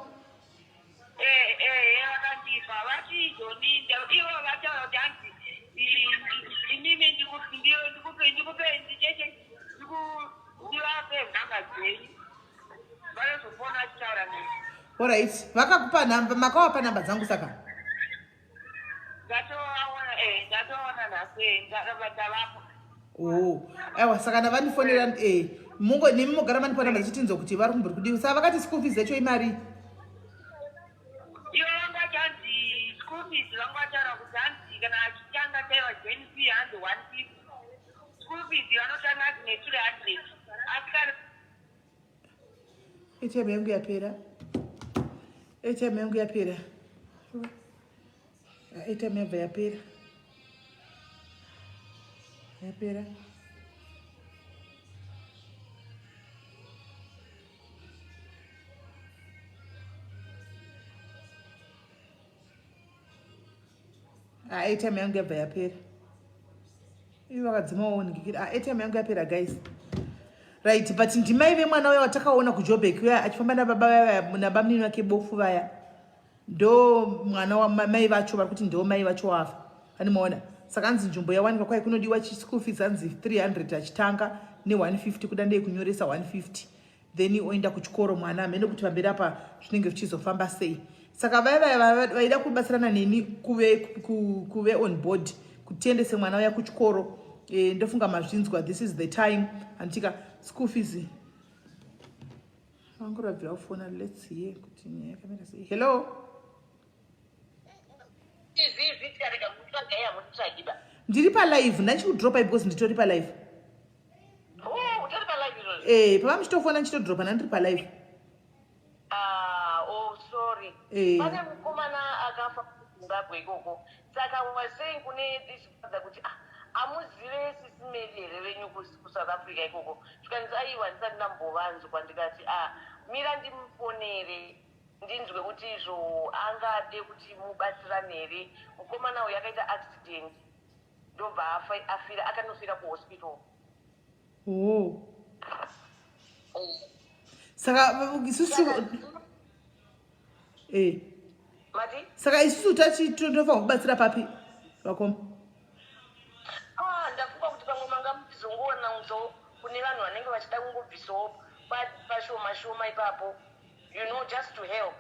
Ehe, vakandipa. Vati izoni ivo vataura kuti hanzi inini ndikupe ndicheche ndivape nhamba dzenyu, vanozofona vachitaura neni. Alright, vakakupa nhamba, makawapa nhamba dzangu saka? Ndatovaona, ndatoona nhasi, ndavapa. Oh, aiwa, saka ndavandifonera mungo nemi mogara mandipa nhamba dzichitinzwa kuti vari kumbori kudiwa. Saka vakati school fees yacho imari? Ivo vanga chanzi school fees, vanga vataura kuti hanzi kana achitanga chaiva join fee hanzi 150, school fees vanotanga hanzi ne300, asi kana Airtime yangu yapera, airtime yangu yapera, airtime yabva yapera, yapera. Airtime yangu yabva yapera. Ivo vakadzimawo ndikikira. Airtime yangu yapera, guys. Right, but ndimai vemwana uya watakaona kuJobek uya achifamba nababa vaya, nabamunini vake bofu vaya. Ndo mwana wamai vacho vari kuti ndo mai vacho wafa, animaona. Saka anzi nzvimbo yawanikwa, kwai kunodiwa chischool fees anzi 300 achitanga ne150, kuda ndeyekunyoresa 150, then oenda kuchikoro mwana. Hamene kuti pamberi apa zvinenge zvichizofamba sei. Saka vaya vaya vaida kubatsirana neni kuve on board kuti tiendese mwana uya kuchikoro, ndofunga mazvinzwa. This is the time, handitika? School fees vangorabvira kufona. Let's hear kuti nyaya yakamira sei. Hello? Izvizvi tikarega kutsvaga, iye hamutitsvagiba. Ndiri palive, ndachikudropai because nditori palive. Oh, utori palive izvozvo? Pava muchitofona ndichitodropa, ndandiri palive. Ah, oh, sorry. Pane mukomana akafa kuZimbabwe ikoko, saka was saying kune this brother kuti, ah, amuzive Sisi Mary here venyu kuSouth Africa ikoko? Zvikanzi, aiwa, ndisati ndambovanzwa. Ndikati, ah, mira ndimufonere ndinzwe kuti izvo angade kuti mubatsirane here. Mukomana uyu akaita accident, ndobva afa, afira, akanofira kuhospital. Oh, saka isusu Mati? Saka isusu tachi tofanira kubatsira papi, vakoma? Ah, ndafunga kuti pamwe manga muchizongowananzo kune vanhu vanenge vachida kungobvisawo pashoma shoma ipapo, just to help.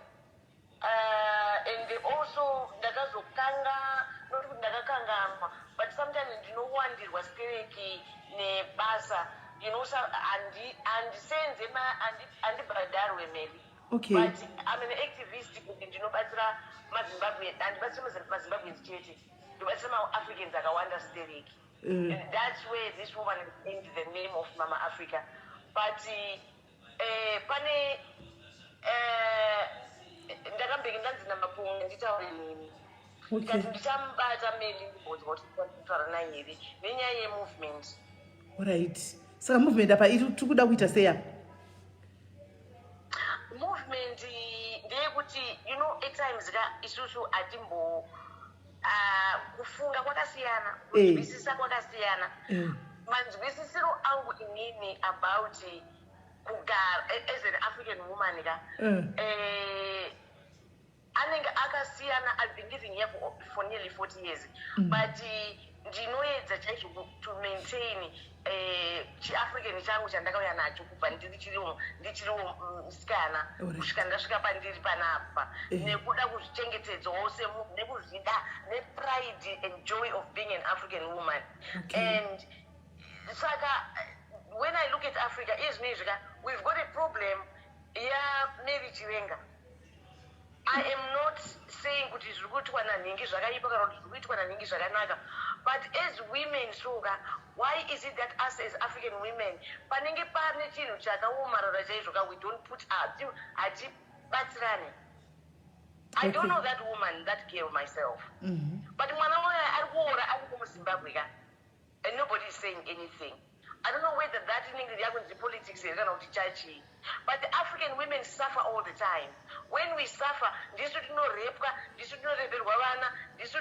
And also ndakazokanga, not kuti ndakakanganwa, but sometimes ndinowandirwa stereki nebasa, so handisenze, handibhadharwe mary. But I'm an activist kuti ndinobatsira maZimbabwe, handibatsiri maZimbabweans chete, ndinobatsira maAfricans akawanda stereki. And that's where this woman earned the name of Mama Africa. But pane ndakambenge ndanzi namapunga nditaure nemi. Ndikati ndichamubata Meli, ndimbonzwa kuti kutaura naye here nenyaya yemovement. Right, saka movement apa iri tiri kuda kuita sei apa? Movement ndeyekuti, at times ka isusu hatimbo kufunga kwakasiyana, kunzwisisa kwakasiyana. Manzwisisiro angu inini about kugara as an African woman ka anenge akasiyana. I've been living here for nearly 40 years, but ndinoedza chaizvo to maintain chiAfrican changu chandakauya nacho kubva ndichiriwo musikana kusvika ndasvika pandiri panapa, nekuda kuzvichengetedzawo semunhu, nekuzvida, nepride and joy of being an African woman. And saka when I look at Africa izvinezvi ka, we've got a problem yaMary Chiwenga. I am not saying kuti zviri kuitwa nanhingi zvakaipa kana kuti zviri kuitwa nanhingi zvakanaka. But as women so ka, why is it that us as African women, panenge pane chinhu chakaomarara chaizvo ka, we don't put hatibatsirane? I don't know that woman, that girl myself, but mwana wayo ari kuora ari kumuZimbabwe ka, and nobody is saying anything. I don't know whether that inenge yakunzi politics here kana kuti chachii, but the African women suffer all the time. When we suffer, ndisu tinorepwa, ndisu tinoreperwa vana, ndisu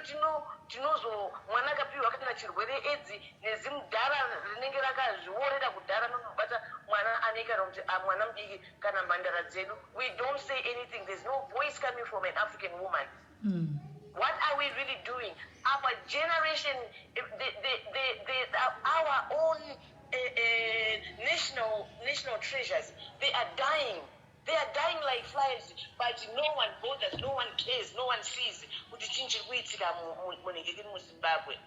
tinozo mwana akapiwa kana chirwere edzi nezimudhara rinenge rakazviorera kudhara, nonobata mwana ane kana kuti mwana mudiki kana mhandara dzedu. We don't say anything. There's no voice coming from an African woman. What are we really doing? Our generation, our own national treasures, they are dying. They are dying like flies, but no one bothers, no one cares, no one sees kuti chinhu chiri kuitika munhingikini muZimbabwe.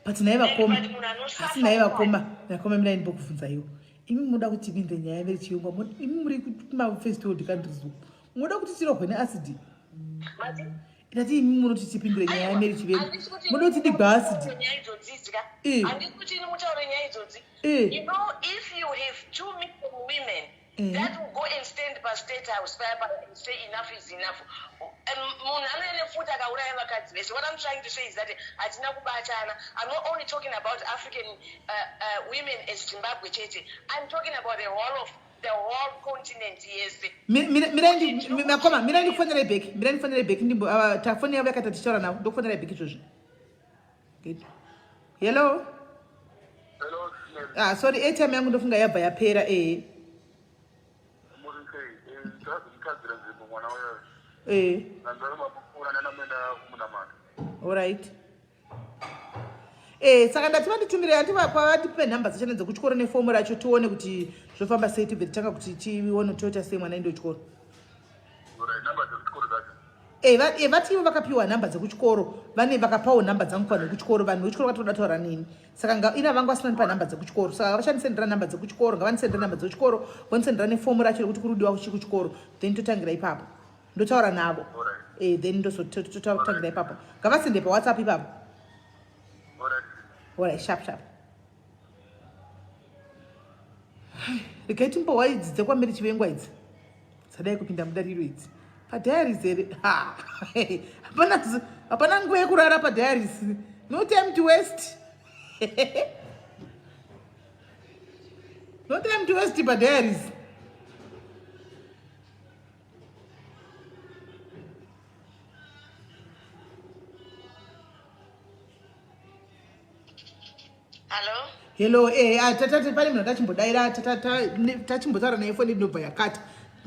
But nhai vakoma, But munhu anosafa asi nhai vakoma, vakoma, mirai ndimbokubvunza iwo. Imi munoda kuti tipinde nyaya vechiyungu, imi muri kumafirst world countries uku, munoda kuti tirohwe neacid? Ndati imi munoti tipindure nyaya yameri Chivengo, munoda kuti tigwa acid? Nyaya idzodzi ka, handisi kuti ini mutaure nyaya idzodzi. You know, if you have 2 million women that will go and stand paState House paya paya and say enough is enough, munhu anoya nepfuti akauraya vakadzi vese. What I'm trying to say is that hatina kubatana. I'm not only talking about African women as Zimbabwe chete. I'm talking about the whole continent yese. Makoma, mirai ndikufonerai back, mirai ndifonerai back. Ndimbo tafoni yavo yakati tichitaura navo, ndokufonerai back izvozvi. Good. Hello? Hello, Mary. Ah, sorry, airtime yangu ndofunga yabva yapera, ehe. Muri sei? Ndazimukadzira nzvimbo mwana wayo. Nanzari mapupura nanamenda kumunamata. Alright, saka ndati vanditumire, ati vatipe nhamba dzachana dzekuchikoro nefomu racho, tione kuti zvofamba sei, tibve titanga kuti tione toita sei mwana ende kuchikoro. Alright, namba dzekuchikoro dzacho. Vati ivo vakapiwa nhamba dzekuchikoro, vane vakapawo nhamba dzangu kuvanhu vekuchikoro. Vanhu vekuchikoro vatoda taura neni, saka ina vangu vasina nipa nhamba dzekuchikoro, saka vachandisendera nhamba dzekuchikoro. Ngavandisendera nhamba dzekuchikoro, vondisendera nefomu racho rekuti kuri kudiwa kuchi kuchikoro, then totangira ipapo, ndotaura navo. Then ndozototangira ipapo. Ngavasende paWhatsApp ipapo. Alright. Alright, sharp sharp. Regai timbohwa idzi dzekwamiri Chivengwa idzi dzadai kupinda mudariro idzi padiaries here. Ha, hapana nguva yekurara padiaries. No time to waste, no time to waste padiaries. Hallo? Hello, tatati pane munhu atachimbodaira, tachimbotaura naye, foni inobva yakata,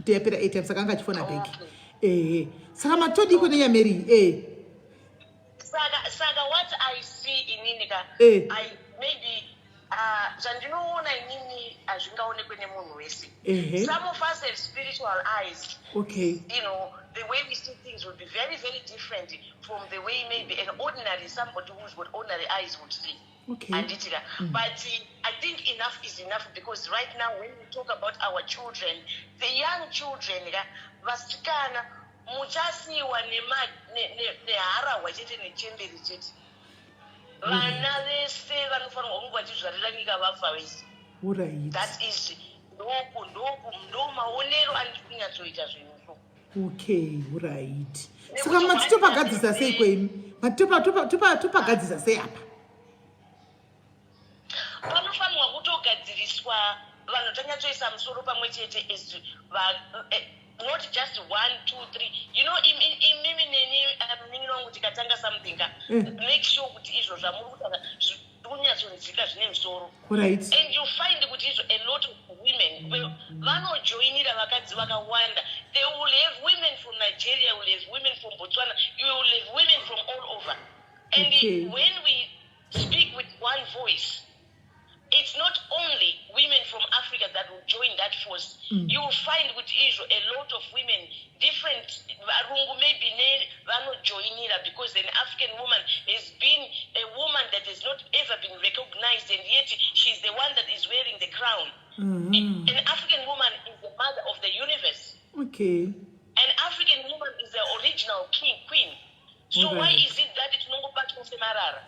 yapera airtime, saka anga achifona back. Saka matodiko nenyameri? Saka what I see inini ka, I maybe zvandinoona inini hazvingaonekwe nemunhu wese. Some of us have spiritual eyes. The way we see things will be very, very different from the way maybe an ordinary somebody who's got ordinary eyes would see. Handiti ka? But I think enough is enough, because right now when we talk about our children, the young children ka, vasikana muchasiyiwa neharahwa chete nechemberi chete. Vana vese vanofanirwa kunge vachizvarira nyika vafa vese. That is ndoku ndoku ndo maonero andiri kunyatsoita zvinhu. Okay, right. Saka mati topagadzisa sei kweimi? Mati topagadzisa sei apa? Panofanirwa kutogadziriswa, vanhu tanyatsoisa musoro pamwe chete as not just one, two, three. Imimi neni, munin'ina wangu, tikatanga something ka, make sure kuti izvo zvamuri kutaura zviri kunyatsonzika zvine musoro. And you find kuti izvo a lot of women vanojoinira vakadzi vakawanda. They will have women from Nigeria, will have women from Botswana, you will have women from all over, and when we speak with one voice, it's not only women from Africa that will join that force. You will find with Israel a lot of women, different varungu maybe ne vanojoinira, because an African woman has been a woman that has not ever been recognized, and yet she's the one that is wearing the crown. An African woman is the mother of the universe. An African woman is the original king, queen. So why is it that tinongobatwa semarara?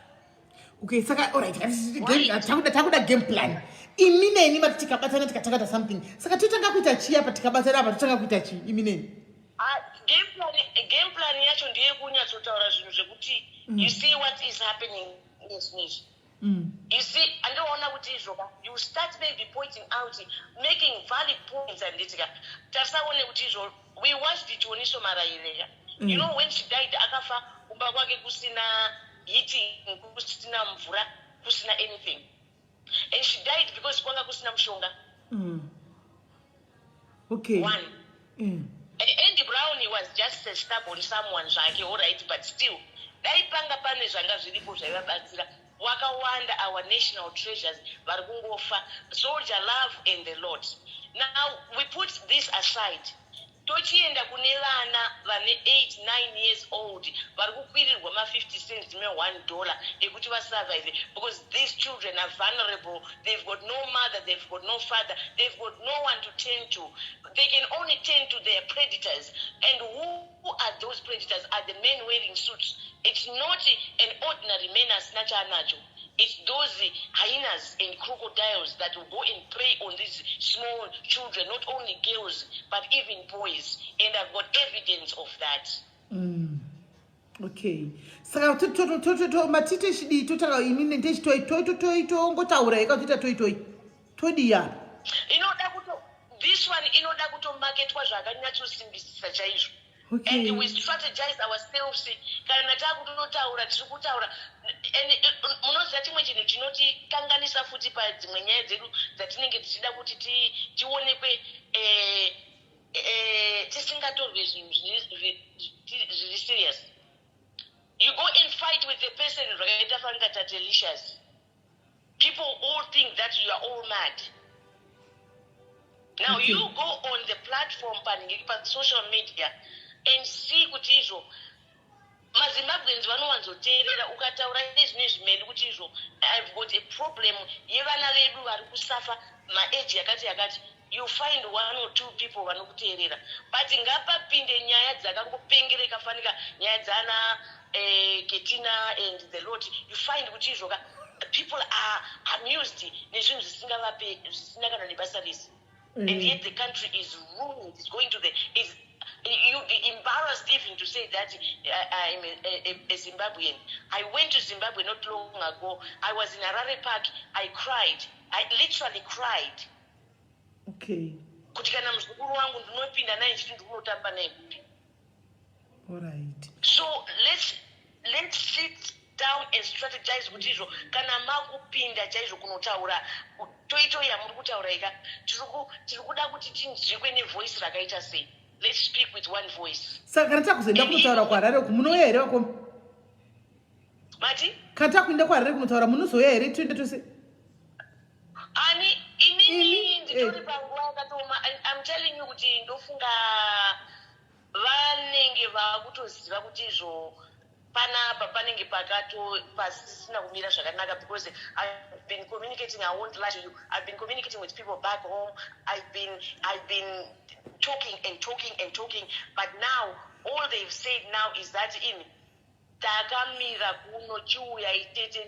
Okay, saka alright, takuda takuda game plan. Imi neni mati tikabatana tikatakata something. Saka totanga kuita chii apa tikabatana apa totanga kuita chii imi neni? Ah, game plan yacho ndeyekunyatsotaura zvinhu zvekuti you see what is happening nezvinezvi. You see, andiona kuti izvoka you start maybe pointing out, making valid points, handitika tarisaone kuti izvo we watched Chioniso Maraire. You know, when she died, akafa kumba kwake kusina heating, kusina mvura, kusina anything, and she died because kwanga kusina mushonga. One. Andy Brown was just a stubborn someone zvake, all right, but still dai panga pane zvanga zviripo zvaivabatsira wakawanda. Our national treasures vari kungofa, Soldier Love and the lot. Now we put this aside, tochienda kune vana vane 8 9 years old vari kukwirirwa ma50 cents ne$1 ekuti vasurvive, because these children are vulnerable. They've got no mother, they've got no father, they've got no one to turn to. They can only turn to their predators. And who are those predators? Are the men wearing suits. It's not an ordinary man asina chaanacho. It's those hyenas and crocodiles that will go and prey on these small children, not only girls but even boys, and I've got evidence of that. Okay, saka matite chidii? Totanga inini ndechitoi, tongotaura ika toita toi toi, todii apa? Inoda kuto this one inoda kutomaketwa zvakanyatsosimbisisa chaizvo. And we strategize ourselves. Kana takutotaura, tiri kutaura, and munoziva chimwe chinhu chinotikanganisa futi padzimwe nyaya dzedu dzatinenge tichida kuti tionekwe tisingatorwe zvinhu zviri serious, you go and fight with a person zvakaita fanika Tatelicious, people all think that you are all mad. Now you go on the platform panenge pasocial media and see kuti izvo maZimbabweans vanowanzoteerera ukataura nezvine zvimeri kuti izvo I've got a problem yevana vedu vari kusafa maage yakati yakati, you find one or two people vanokuteerera. But ngapapinde nyaya dzakangopengereka fanika nyaya dzana Ketina and the lot, you find kuti izvoka people are amused nezvinhu zvisingavape, zvisina kana nebasa rese. And yet the country is ruined, is going to the is you'd be embarrassed even to say that I'm a Zimbabwean. I went to Zimbabwe not long ago. I was in Harare Park. I cried. I literally cried. Kuti kana muzukuru wangu ndinopinda naye nchiti ndikunotamba naye kupi? So let's sit down and strategize kuti izvo kana makupinda chaizvo kunotaura toitoi yamuri kutaura ika, tiri kuda kuti tinzwikwe nevoice rakaita sei. Let's speak with one voice. Saka kana takuzoenda kunotaura kuHarare uku, munouya here vako? Mati? Kana takuenda kuHarare kunotaura, munozouya here toenda tose? Ani inini? Imi? Nditori panguva yakatooma. I'm telling you kuti ndofunga vanenge vakutoziva kuti izvo panapa panenge pakato pasina kumira zvakanaka, because I've been communicating, I won't lie to you, I've been communicating with people back home. I've been talking and talking and talking, but now all they've said now is that imi takamira kuno, chiuya itete,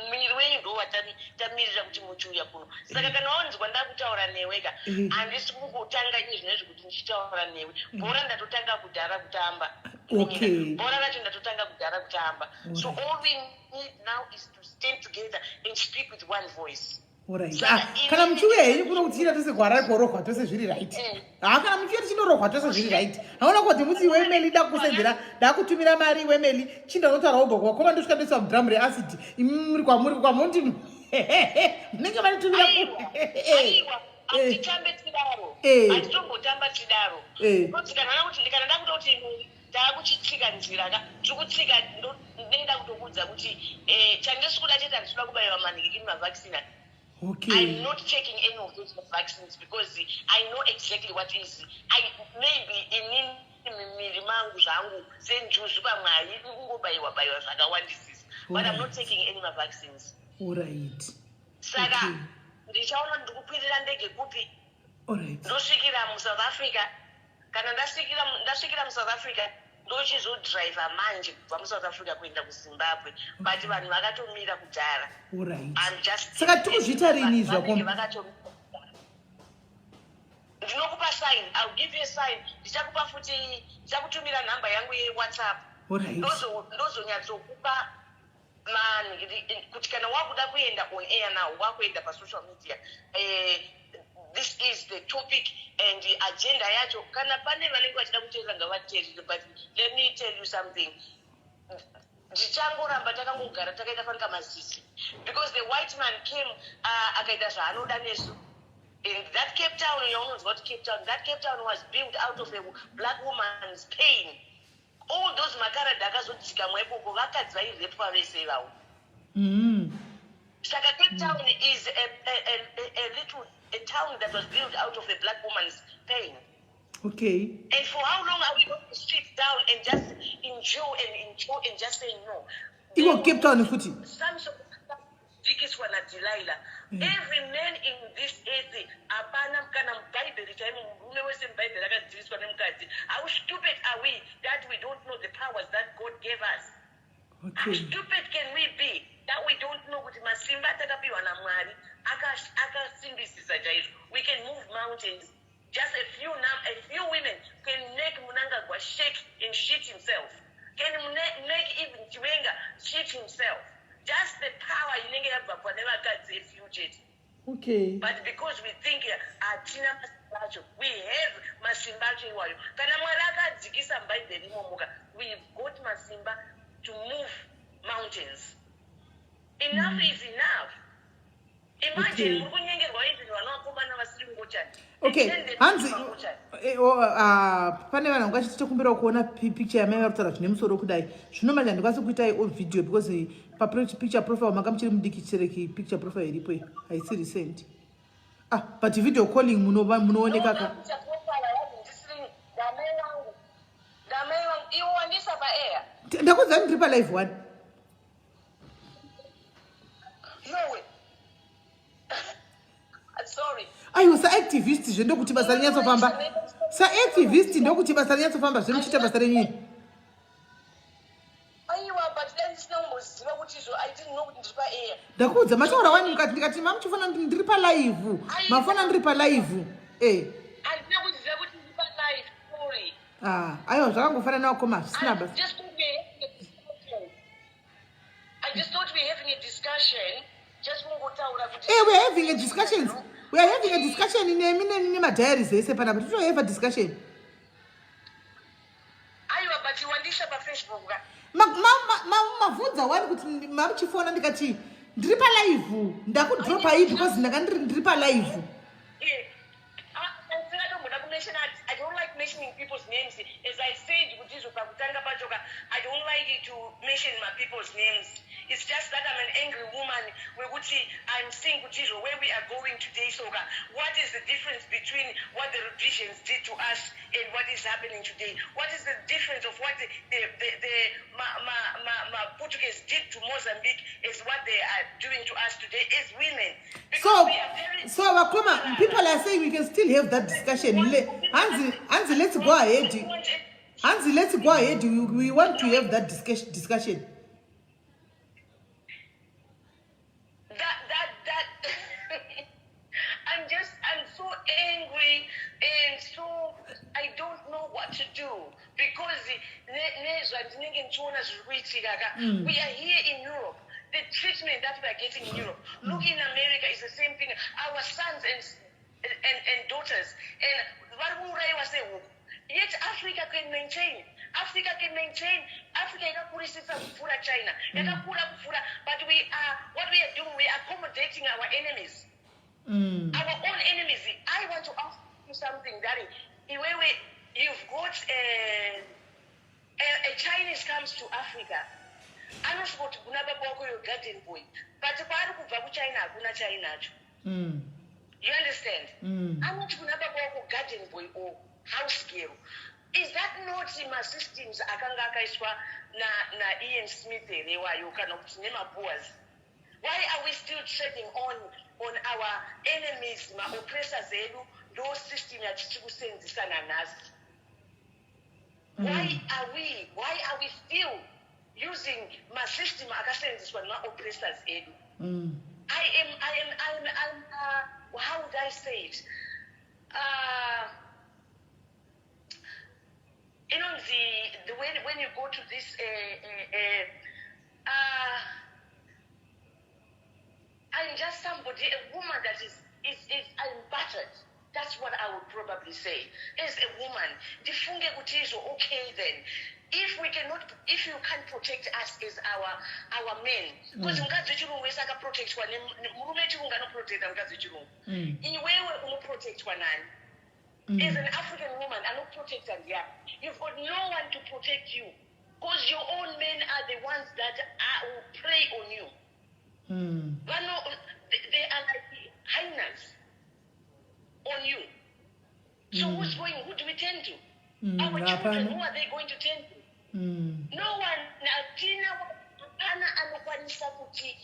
muviri wenyu ndo watamirira kuti muchiuya kuno. Saka kana wanzwa ndakutaura newe ka, handisi kungotanga iye zvinezvi kuti ndichitaura newe. Bhora ndatotanga kudhara kutamba. Bhora racho ndatotanga kudhara kutamba. So all we need now is to stand together and speak with one voice. Alright. Ah, kana muchiuya henyu kuno kutiira tose kuHarare korohwa tose, zviri right. Ha, kana muchiuya tichindorohwa tose, zviri right. Hauna kuti muti wemeli dakusenzera, dakutumira mari wemeli, chinda unotaura wobva kwakoma, ndosvika ndoisa mudhiramu reacid. Imi muri kwamuri kwamundi munenge manitumira. Aiwa, hatitambe tidaro. Hatitombotamba tidaro. Kuti kana kuti kana ndakutoti taakuchitsika nzira ka, tiri kutsika, ndinenge ndakutokuudza kuti chandisi kuda chete, handisi kuda kubayiwa manhikini mavaccine. I'm not taking any of those vaccines because I know exactly what is I maybe inini mumiviri mangu zvangu senjuzu pamwe haidi kungobayiwa bayiwa zvakawandisisa, but I'm not taking any mavaccines. Saka ndichaona ndiri kukwirira ndege kupi, ndosvikira muSouth Africa. Kana ndasvikira muSouth Africa, Ndochizodriver manje kubva muSouth Africa kuenda kuZimbabwe, but vanhu vakatomira kudhara. I'm just Saka tikuzviita rini izvi, Vanenge vakoma? Ndinokupa sign, I'll give you a sign. Ndichakupa futi, ndichakutumira nhamba yangu yeWhatsApp. Ndozonyatsokupa man kuti kana wakuda kuenda on air now, wakuenda pasocial media, this is the topic and the agenda yacho. Kana pane vanenge vachida kuteerera, ngavateerere. But let me tell you something, ndichangoramba takangogara takaita fanika mazizi because the white man came, akaita zvaanoda nesu. And that Cape Town yaunonzwa kuti Cape Town, that Cape Town was built out of a black woman's pain. All those makaradi akazodzikamwa ikoko, vakadzi vairepwa vese ivavo. Saka Cape Town is a little a town that was built out of a black woman's pain. And for how long are we going to sit down and just endure and endure and just say no? Iko Cape Town futi. Samson dzikiswa naDelilah. Every man in this earth, hapana kana mubhaibheri chaimo, murume wese mubhaibheri akadziviswa nemukadzi. How stupid are we that we don't know the powers that God gave us? How stupid can we be that we don't know kuti masimba atakapiwa naMwari akasimbisisa chaizvo? We can move mountains. Just a few women can make Mnangagwa shake and shit himself, can make even Chiwenga shit himself. Just the power inenge yabva pane vakadzi, a few chete. But because we think hatina masimba acho, we have masimba acho iwayo. Kana Mwari akadzikisa mubhaibheri imomoka, we've got masimba to move mountains. Enough is enough. Imagine, muri kunyengerwa even vana vakomana vasiri ngochani. Okay, hanzi oh, ah, pane vanhu vanga vachiti tokumbirawo kuona picture yamai vari kutaura zvine musoro kudai. Zvino manje handikwanisi kuitai o video because papicture profile manga muchiri mudiki chereki. Picture profile iripo iyi, haisi recent. Ah, but video calling munooneka ka. Ndamai vangu iwo wandisa paair. Ndakuudza ndiri palive one. Yowe, sorry. Aiwa, saactivist zve ndokuti basa rinyatsofamba. Saactivist ndokuti basa rinyatsofamba zve, muchiita basa renyu iri. Aiwa, but dai ndisina kumboziva kuti izvo, I didn't know kuti ndiri paair. Ndakuudza, mataura wani mukati, ndikati mamuchifona ndiri palive, mafona ndiri palive e. Handina kuziva kuti ndiri palive, sorry. Ah, aiwa, zvakangofanana wakoma, zvisina basa. I just thought we're having a discussion. Just kungotaura kuti Eh, we are having a discussion. We are having a discussion nemi neni nemadiaries ese panapa, titohave a discussion. Aiwa, but wandisa paFacebook ka. Mavhunza wani kuti mamuchifona, ndikati ndiri palive, ndakudropai because ndanga ndiri palive. Eh, ah, ndingatomboda kumentiona. I don't like mentioning people's names. As I said kuti izvo pakutanga pachoka, I don't like to mention my people's names. It's just that I'm an angry woman wekuti I'm seeing kuti izvo where we are going today. Soka what is the difference between what the Rhodesians did to us and what is happening today? What is the difference of what the ma Portuguese did to Mozambique is what they are doing to us today as women? Because So we are very so vakoma, people are saying we can still have that discussion. Hanzi let's go ahead. Hanzi let's go ahead, we want to have that discussion. That I'm so angry and so I don't know what to do because nezvandinenge ndichiona zviri kuitika ka. We are here in Europe. The treatment that we are getting in Europe, look, in America is the same thing. Our sons and daughters and vari kuurayiwa sehuku, yet Africa can maintain, Africa can maintain. Africa yakakurisisa kupfuura China, yakakura kupfuura, but we are what we are doing, we are accommodating our enemies, our own enemies. I want to ask you something, Daddy. Iwewe, you've got a Chinese comes to Africa, anosvika kuti kuna baba wako, "Your garden boy," but kwaari kubva kuChina hakuna chainacho. You understand? Mm. Anoti kuna baba wako garden boy or house girl. Is that not masystems akanga akaiswa naIan Smith here wayo, kana kuti nemaBoers? Why are we still trading on our enemies, maoppressors edu? Ndo system yatichiri kusenzisa nanhasi. Why are we, why are we still using masystem akasenzeswa nemaoppressors edu? I am, how would I say it? Inonzi the when you go to this I'm just somebody, a woman that is I'm battered. That's what I would probably say. As a woman, ndifunge kuti izvo, okay then. If we cannot, if you can't protect us as our men, because mukadzi wechirungu wese akaprotectwa, murume wechirungu anoprotecta mukadzi wechirungu. Iwewe unoprotectwa nani? As an African woman, anoprotecta ndiani? You've got no one to protect you. Because your own men are the ones that will prey on you. Vano, they are like hyenas on you. So who's going, who do we turn to? Our children, Hapana. who are they going to turn to? No one, hatina, hapana anokwanisa kuti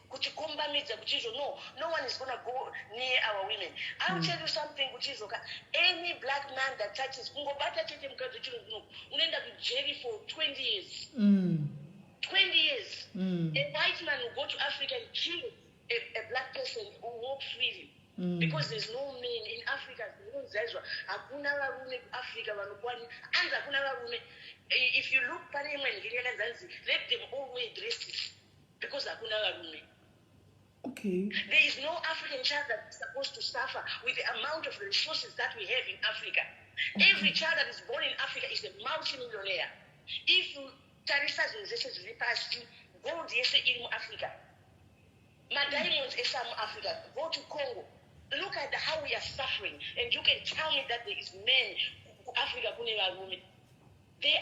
kutikombamidza kuti izvo, no, no one is gonna go near our women. I will tell you something kuti izvo ka, any black man that touches, kungobata chete mukadzi wechirungu kunoku, unoenda kujeri for 20 years. 20 years. A white man will go to Africa and kill a black person who walk freely. Because there's no men in Africa. Zvinonzwaizwa hakuna varume kuAfrica vanokwani anzi hakuna varume. If you look, pane imwe nhiri yakanzanzi let them all wear dresses because hakuna varume. There is no African child that is supposed to suffer with the amount of resources that we have in Africa. Every child that is born in Africa is a multimillionaire. If you tarisa zvinhu zvese zviri pasi, gold yese iri muAfrica, madiamonds ese muAfrica, go to Congo, look at how we are suffering, and you can tell me that there is men kuAfrica, kune varume. They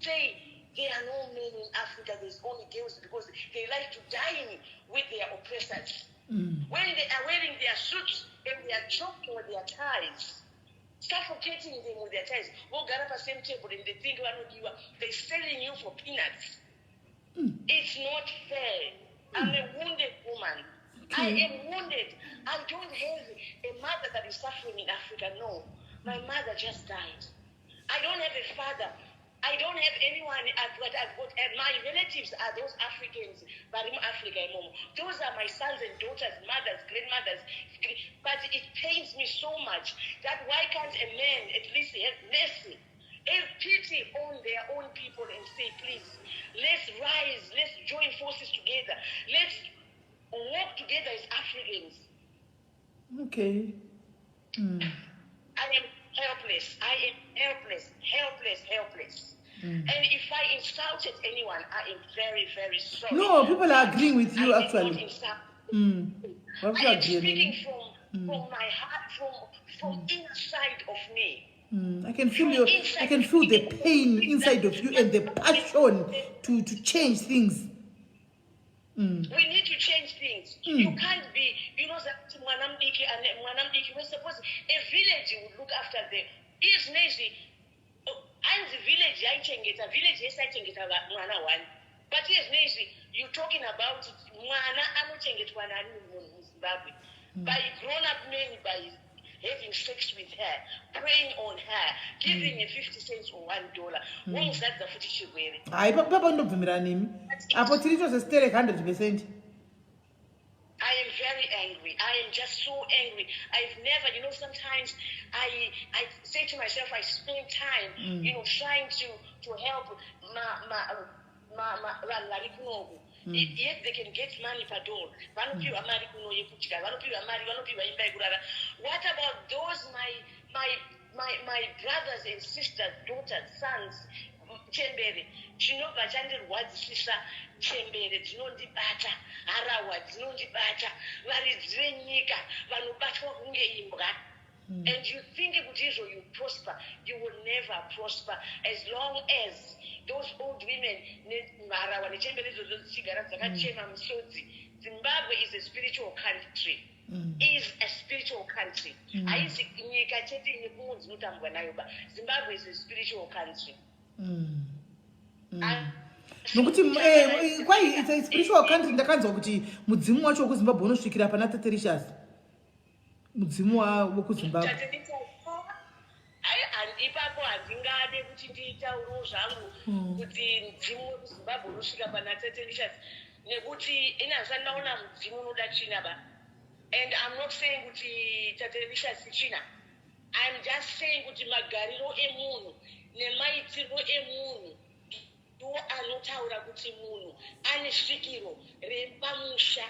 say there are no men in Africa, there's only girls, because they like to dine with their oppressors. When they are wearing their suits and they are choking with their ties, suffocating them with their ties, vogara pasame table and they think vanodiwa. They're selling you for peanuts. It's not fair. I'm a wounded woman. I am wounded. I don't have a mother that is suffering in Africa. No, my mother just died. I don't have a father. I don't have anyone. I've got my relatives are those Africans vari muAfrica imomo. Those are my sons and daughters, mothers, grandmothers. But it pains me so much that why can't a man at least have mercy, have pity on their own people and say, "Please, let's rise, let's join forces together, let's work together as Africans"? I am helpless. I am helpless, helpless, helpless. And if I insulted anyone, I am very, very sorry. No, people are agreeing with you, I did actually. not insult. People I are am speaking agreeing. from my heart, from inside of me. I can feel the pain inside of you and the passion to change things. We need to change things. You can't be, that mwana mudiki ane mwana mudiki, we're supposed, a village would look after them. Izvinezvi hanzi village yaichengeta, village yese yaichengeta mwana one, but izvinezvi you talking about mwana anochengetwa nani munhu muZimbabwe? By grown up men, by having sex with her, preying on her, giving her 50 cents or $1, womuzadza futi chirwere. Hayi, papa ndobvumirana nemi apo, tiri tose sterek 100%. I am very angry. I am just so angry. I've never, sometimes I say to myself, I spend time, trying to help ma vanhu vari kunoku. Yet they can get money pador. Vanopiwa mari kuno yekudya, vanopiwa mari, vanopiwa imba yekurara. What about those my brothers and sisters, daughters, sons, chembere? Chinobva chandirwadzisisa, chembere dzinondibata, harahwa dzinondibata, varidzi venyika vanobatwa kunge imbwa. And you think kuti izvo you prosper. You will never prosper as long as those old women neharahwa nechembere idzodzo dzichigara dzakachema misodzi. Zimbabwe is a spiritual country, is a spiritual country. Haisi nyika chete yekumwe dzinotambwa nayo ba. Zimbabwe is a spiritual country. Nokuti kwai it's a spiritual country. Ndakanzwa kuti mudzimu wacho wekuZimbabwe unosvikira pana Tatelicious, mudzimu wekuZimbabwe. Ipapo handingade kuti nditaurewo zvangu kuti mudzimu wekuZimbabwe unosvika pana Tatelicious, nekuti ini handisati ndaona mudzimu unoda tsvina ba. And I'm not saying kuti Tatelicious itsvina. I'm just saying kuti magariro emunhu nemaitirwo emunhu ndiwo anotaura kuti munhu ane svikiro repamusha.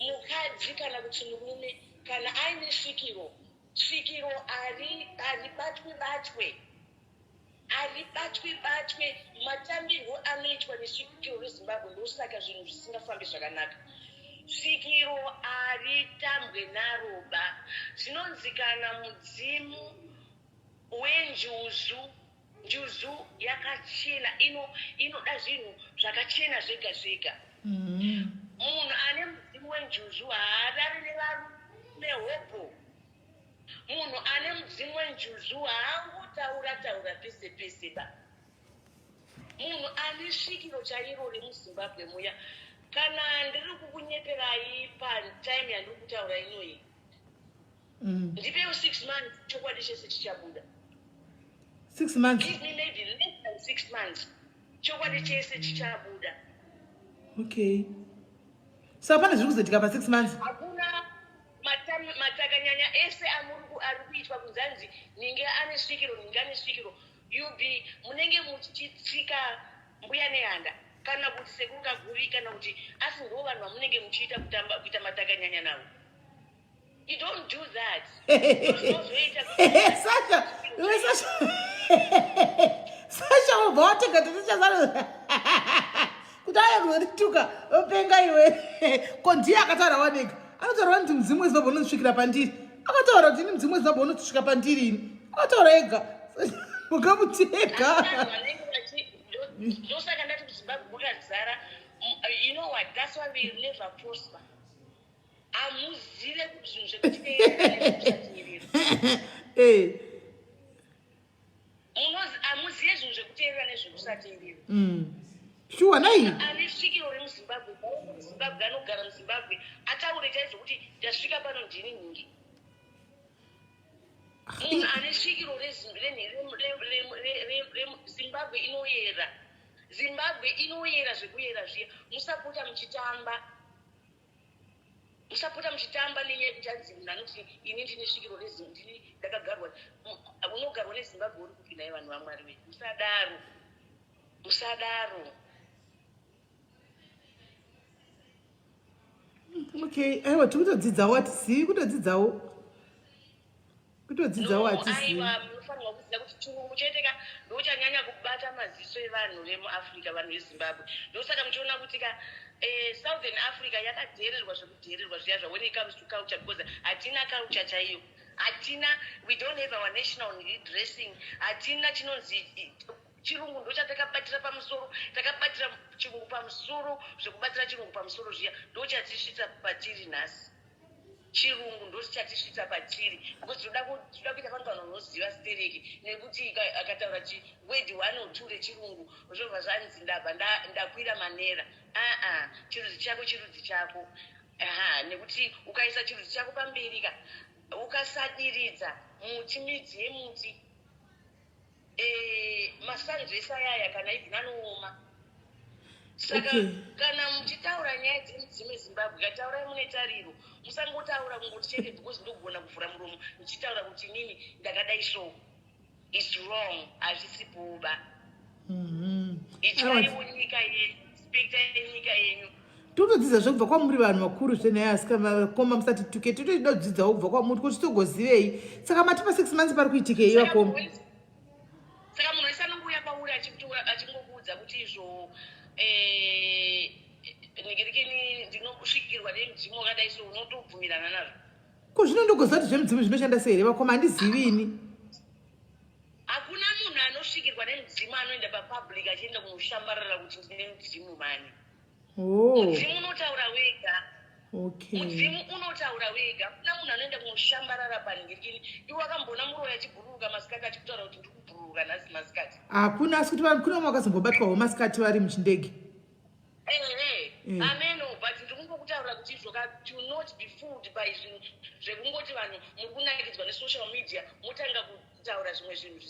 Mukadzi kana kuti murume kana aine svikiro, svikiro haribatwi batwe, haribatwi batwe. Matambirwo anoitwa nesvikiro reZimbabwe, ndosaka zvinhu zvisingafambi zvakanaka. Svikiro haritambwe naroba. Zvinonzi kana mudzimu wenjuzu, njuzu yakachena, inoda zvinhu zvakachena zvega zvega. Munhu ane mudzimu wenjuzu haarari nevarume hobho. Munhu ane mudzimu wenjuzu haangotaura taura pese pese ba. Munhu ane svikiro chairo remuZimbabwe muya, kana ndiri kukunyeperai patime yandiri kutaura inoyi, ndipewo 6 months, chokwadi chese chichabuda. 6 months? Give me maybe less than 6 months, chokwadi chese chichabuda. Okay, saka pane zviri kuzoitika pa6 months? Hakuna. Matakanyanya ese ari kuitwa kunzanzi ninge ane svikiro, ninge ane svikiro, ub munenge muchitsika Mbuya Nehanda kana kuti Sekuru Kaguvi kana kuti, asi ndo vanhu vamunenge muchiita kutamba kuita matakanyanya navo. You don't do that. Zvinozoita Sasha, iwe Sasha, Sasha, wobva watega tetichasana kuti aya kuzondituka. Openga iwe. Ko ndiye akataura wanega, anotaura kuti mudzimu weZimbabwe unosvikira pandiri. Akataura kuti ini mudzimu weZimbabwe unosvika pandiri ini. Akataura ega, mukamutega. Vanhu vanenge ndosaka ndati kuZimbabwe kwakazara. You know what, that's why we never prosper. Hamuzive zvinhu zvekuteerera nezvekusateerera. Hamuzive zvinhu zvekuteerera nezvekusateerera. Shuwa nai. Ane svikiro remuZimbabwe, muZimbabwe anogara muZimbabwe, ataure chaizvo kuti ndasvika pano, ndini nhingi. Munhu ane svikiro reZimbabwe inoyera, Zimbabwe inoyera zvekuyera zviya. Musapota muchitamba, musapota muchitamba nenyaya yekuti hanzi munhu anoti ini ndine svikiro, ndini ndakagarwa. Unogarwa neZimbabwe uri kupi nai? Vanhu vaMwari wedu, musadaro, musadaro. Okay, aiwa, tiri kutodzidzawo, hatizivi, kutodzidzawo, kutodzidzawo. No, hatizivi. Aiwa, munofanirwa kuziva kuti chirungu chete ka ndochanyanya kubata maziso evanhu vemuAfrica, vanhu veZimbabwe. Ndosaka muchiona kuti ka Southern Africa yakadhererwa zvekudhererwa zviya zva when it comes to culture, because hatina culture chaiyo, hatina. We don't have our national dressing, hatina chinonzi chirungu. Ndochatakabatira pamusoro, takabatira chirungu pamusoro zvekubatira chirungu pamusoro zviya, ndochatisvitsa patiri nhasi. Chirungu ndochichatisvitsa patiri, because tinoda kuita vanhu vanoziva stereki, nekuti akataura chiword one or two rechirungu, zvobva zvanzi ndabva ndakwira manera. Aa, chirudzi chako, chirudzi chako. Aha, nekuti ukaisa chirudzi chako pamberi ka, ukasadiridza muti, midzi yemuti, masanzu ese ayaya kana even anooma. Saka kana muchitaura nyaya dzemudzimu eZimbabwe, kataurai mune tariro. Musangotaura kungoti chete because ndogona kuvhura muromo ndichitaura kuti inini ndakadai. So it's wrong, hazvisipoba. Ityaiwo nyika yenyu, respectai nyika yenyu. Totodzidza zvekubva kwamuri vanhu vakuru zvenhai. Asi vakoma, musati tuke, totoda kudzidzawo kubva kwamuri kuti togozivei. Saka matipa 6 months, pari kuitikei, vakoma? Saka munhu wese anongouya pauri achingokuudza kuti izvo ningirikini, ndinosvikirwa nemudzimu wakadai, so unotobvumirana nazvo? Ko zvino ndogoziva kuti zvemudzimu zvinoshanda sei here, vakoma? Handizivi ini. Hakuna munhu anosvikirwa nemudzimu anoenda papublic achienda kunoshambarara kuti ndine mudzimu mani. Mudzimu unotaura wega. Mudzimu unotaura wega. Kuna munhu anoenda kunoshambarara paningirikini? Iwe wakamboona muroyi achibhururuka masikati achikutaura kuti ndiri kubhururuka nhasi masikati? Hakuna, asi kuti kune vamwe vakazombobatwawo masikati vari muchindege. Ehe. Eh. Ameno, but ndiri kungokutaurira kuti izvoka, to not be fooled by zvinhu zvekungoti vanhu muri kunakidzwa nesocial media, motanga kutaura zvimwe zvinhu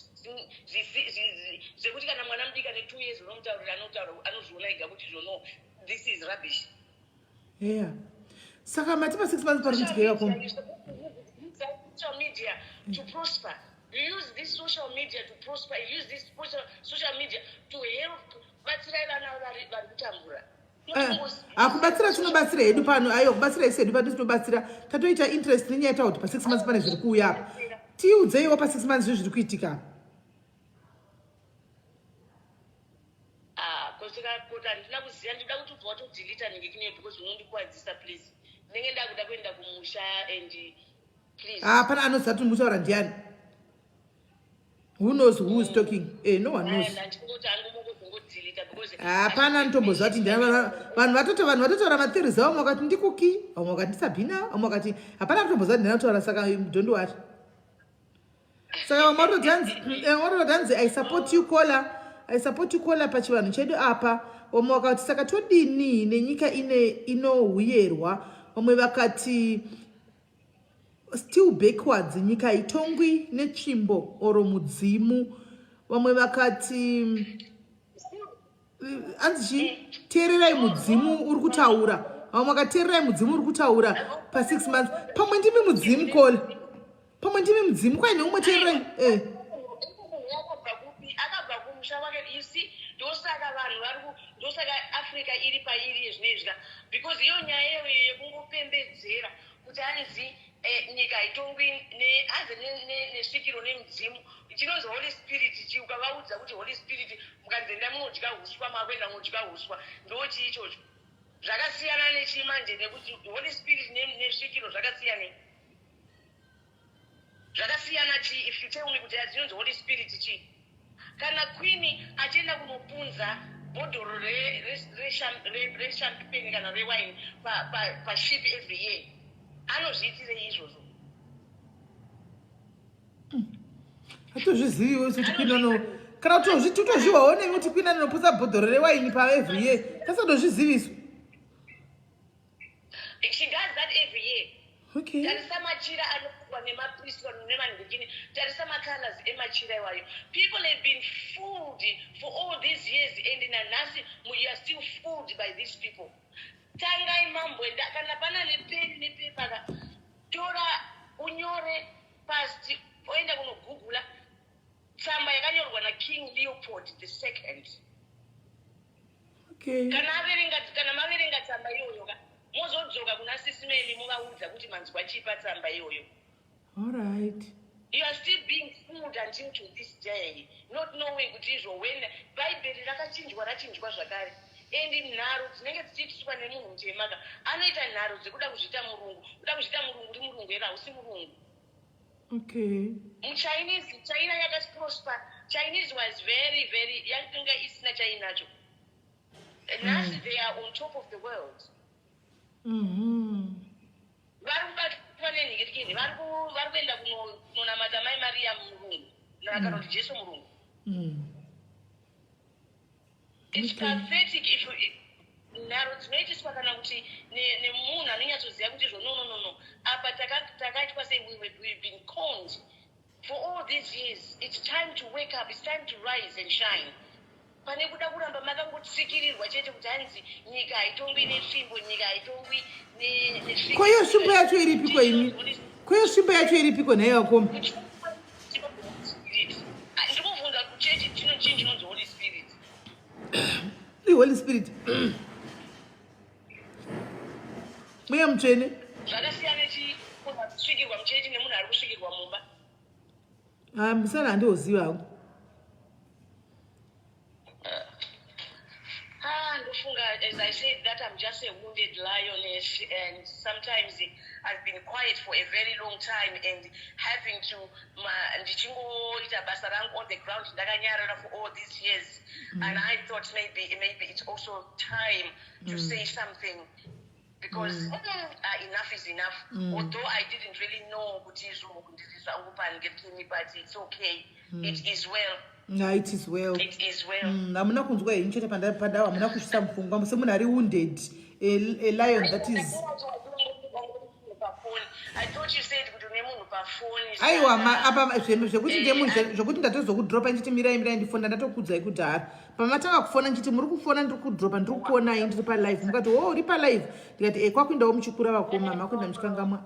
zvekuti kana mwana mudiki ane 2 years unomutaurira, anotaura, anozviona ega kuti izvo, no, this is rubbish. Yeah, saka mati pa6 months pari kuitika ivakoma? Social media to prosper. You use this social media to prosper. You use this social media to help, batsirai vana vari kutambura. Hakubatsira, tinobatsira hedu pano. Aiwa, kubatsira isi hedu pano tinobatsira. Tatoita interest nenyaya yataura kuti pa6 months pane zviri kuuya apa. Tiudzeiwo pa6 months zvo zviri kuitika. Ah, kuti handina kuziva, ndinoda kuti ubva watodeleta ningekine because unondikuwadzisa. Please, ndinenge ndakuda kuenda kumusha and please. Hapana anoziva kuti mutaura ndiani. Who knows who is talking? No one knows. Handingoti angomongozongodeleta because Hapana anotomboziva kuti ndiani. Vanhu vatotaura matheories avo. Vamwe vakati ndikuki, vamwe vakati ndisabhina, vamwe vakati hapana anotomboziva kuti ndiani anotaura. Saka don't worry. Saka vamwe vatoti hanzi, "I support you, caller. I support you, caller, pachivanhu chedu apa." Vamwe vakati, "Saka todini nenyika ine inohuyerwa?" Vamwe vakati, "Still backwards, nyika itongwi netsvimbo oro mudzimu." Vamwe vakati, anzi chi, "Teererai mudzimu uri kutaura." Vamwe vakati, "Teererai mudzimu uri kutaura pa6 months." Pamwe ndimi mudzimu, caller, pamwe ndimi mudzimu. Kwaine umwe, teererai. Akabva kupi? Akabva kumusha kwake. You see, ndosaka vanhu vari ndosaka Africa iri pairi yezvinoizvika, because iyo nyaya iyoyo yekungopembedzera kuti hanzi nyika haitongwi hanzi nesvikiro nemudzimu, chinonzi Holy Spirit chi, ukavaudza kuti Holy Spirit, mukanzi enda munodya uswa, makuenda munodya uswa. Ndochii ichocho? Zvakasiyana nechimanje, nekuti Holy Spirit nesvikiro zvakasiyanei? Zvakasiyana chii? If you tell me kuti chinonzi Holy Spirit chii, kana queen achienda kunopunza bhodhoro rechampagne kana rewine paship every year, anozviitirei izvozvo? Hatozviziviwo isu kuti queen ano, kana totozviwawo nemi kuti queen anopunza bhodhoro rewaini paevery year, tasatozviziviswa. She does that every year. Tarisa machira anofukwa nemapriest nemanhikini, tarisa macolors emachira iwayo. People have been fooled for all these years and nanhasi you are still fooled by these people. Tangai mamboenda, kana pana nepeni nepepa ka, tora unyore pasi, oenda kunogugula tsamba yakanyorwa naKing Leopold II. Kana maverenga tsamba iyoyo ka, mozodzoka kuna sisimeni, muvaudza kuti manzwa chipa tsamba iyoyo. All right. You are still being fooled until to this day, not knowing kuti izvo when Bhaibheri rakachinjwa, rachinjwa zvakare. And nharo dzinenge dzichiitiswa nemunhu mutema ka, anoita nharo dzekuda kuzviita murungu, kuda kuzviita murungu. Uri murungu here? Hausi murungu. MuChinese, China yakaprosper. Chinese was very very, yakanga isina chainacho. Nhasi they are on top of the world. Vari kubatwa nenhikirikini, vari kuenda kunonamata Mai Mariya murungu kana kuti Jesu murungu. It's pathetic if nharo dzinoitiswa kana kuti nemunhu anonyatsoziva kuti izvo, no, no, no, no, apa takaitwa sei? We've been conned for all these years. It's time to wake up. It's time to rise and shine. Pane kuda kuramba makangotsikirirwa chete kuti hanzi nyika haitongwi netsvimbo, nyika haitongwi nesvikiro. Ko iyo svimbo yacho iripiko imi? Ko iyo svimbo yacho iripiko nhai vakoma? Ndikubvunza, kuchechi chino chii chinonzi Holy Spirit? IHoly Spirit Mweya Mutsvene. Zvakasiyana chi munhu ari kusvikirwa muchechi nemunhu ari kusvikirwa mumba? Ah, musana handiwoziva hangu. Ah, ndofunga, as I said, that I'm just a wounded lioness, and sometimes I've been quiet for a very long time and having to ndichingoita basa rangu on the ground ndakanyarara for all these years, and I thought maybe it's also time to say something because enough is enough. Although I didn't really know kuti izvo ndiri zvangu pangetini, but it's okay. It is well. No, it is well. It is well. Hamuna kunzwa henyu chete pandawa, hamuna kusvisa mupfungwa semunhu ari wounded, a lion that is. I thought you said kuti une munhu pafoni. Aiwa, apa zvekuti ndemu zvekuti ndatozokudropa ndichiti mirai, mirai ndifona, ndatokudzai kudhara pamatanga kufona ndichiti muri kufona, ndiri kudropa, ndiri kukuonai, ndiri palive. Mukati, "O, uri palive?" Ndikati, "E, kwakuendawo muchikura vakoma, makuenda muchikangamwa."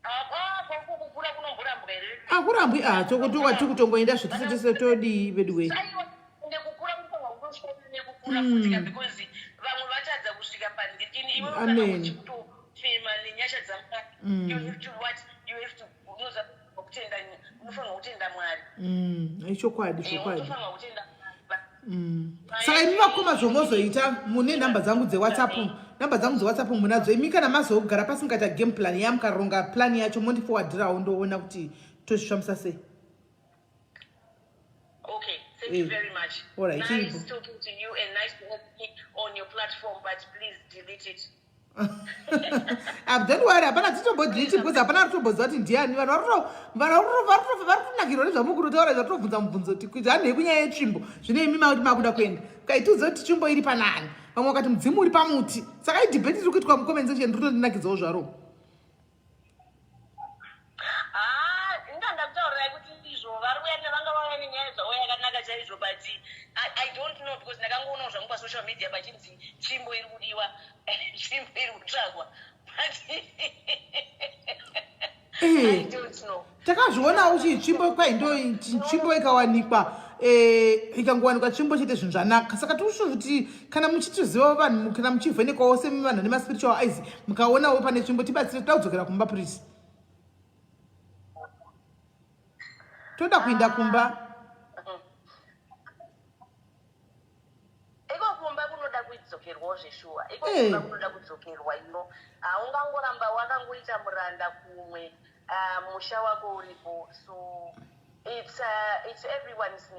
Apa kukura kunomborambwa here? Akurambwi, a tiri kutongoenda zvetese tese, todii vedu wei? Aiwa, nekukura kunofanirwa kutosvika nekukura futika, because vamwe vatadza kusvika pandikini iwe. Amen. Kutofema nenyasha dzaMwari. You have to what? You have to unoza kutenda, unofanirwa kutenda Mwari. Ichokwadi, chokwadi. Unofanirwa kutenda Mwari. Saka imi vakoma, zvomozoita, mune nhamba dzangu dzeWhatsApp, namba dzangu dzeWhatsApp munadzo imi. Kana mazogara pasi mukaita game plan yamukaronga, plan yacho mondiforwardirawo, ndoona kuti tozvifambisa sei. Okay, thank you very much. All right, Nice Chibo. talking to you and nice to have you on your platform, but please delete it. Ah, don't worry, hapana titombodiliti because hapana ari kutomboziva kuti ndiani. Vanhu vari kutonakirwa nezvamukutotaura, zvatobvunza mubvunzo kuti hanhei kunyaya yetsvimbo. Zvino imi makuti makuda kuenda, ukaitiudza kuti tsvimbo iri panani, vamwe vakati mudzimu uri pamuti. Saka idebate iri kuitwa mucomment section, ndiri kutondinakidzawo zvaro. Ah, ndanda kutaurirai kuti izvo vari kuya vanga vauya nenyaya zvavo yakanaka chaizvo, but I don't know because ndakangoonawo zvangu pasocial media pachinzi tsvimbo iri kudiwa, tsvimbo iri kutsvagwa, but I don't know. Takazvionawo kuti tsvimbo kwai ndo tsvimbo ikawanikwa, ikangowanikwa tsvimbo chete, zvinhu zvanaka. Saka tikusvo kuti kana muchitizivawo vanhu, kana muchivhenekwawo sevanhu nemaspiritual eyes, mukaonawo pane tsvimbo, tibatsire, toda kudzokera kumba please, toda kuinda kumba. Iko kumba kunoda kudzokerwawo zveshuwa, iko kumba kunoda kudzokerwa ino. Haungangoramba wakangoita muranda kumwe, musha wako uripo. So it's everyone's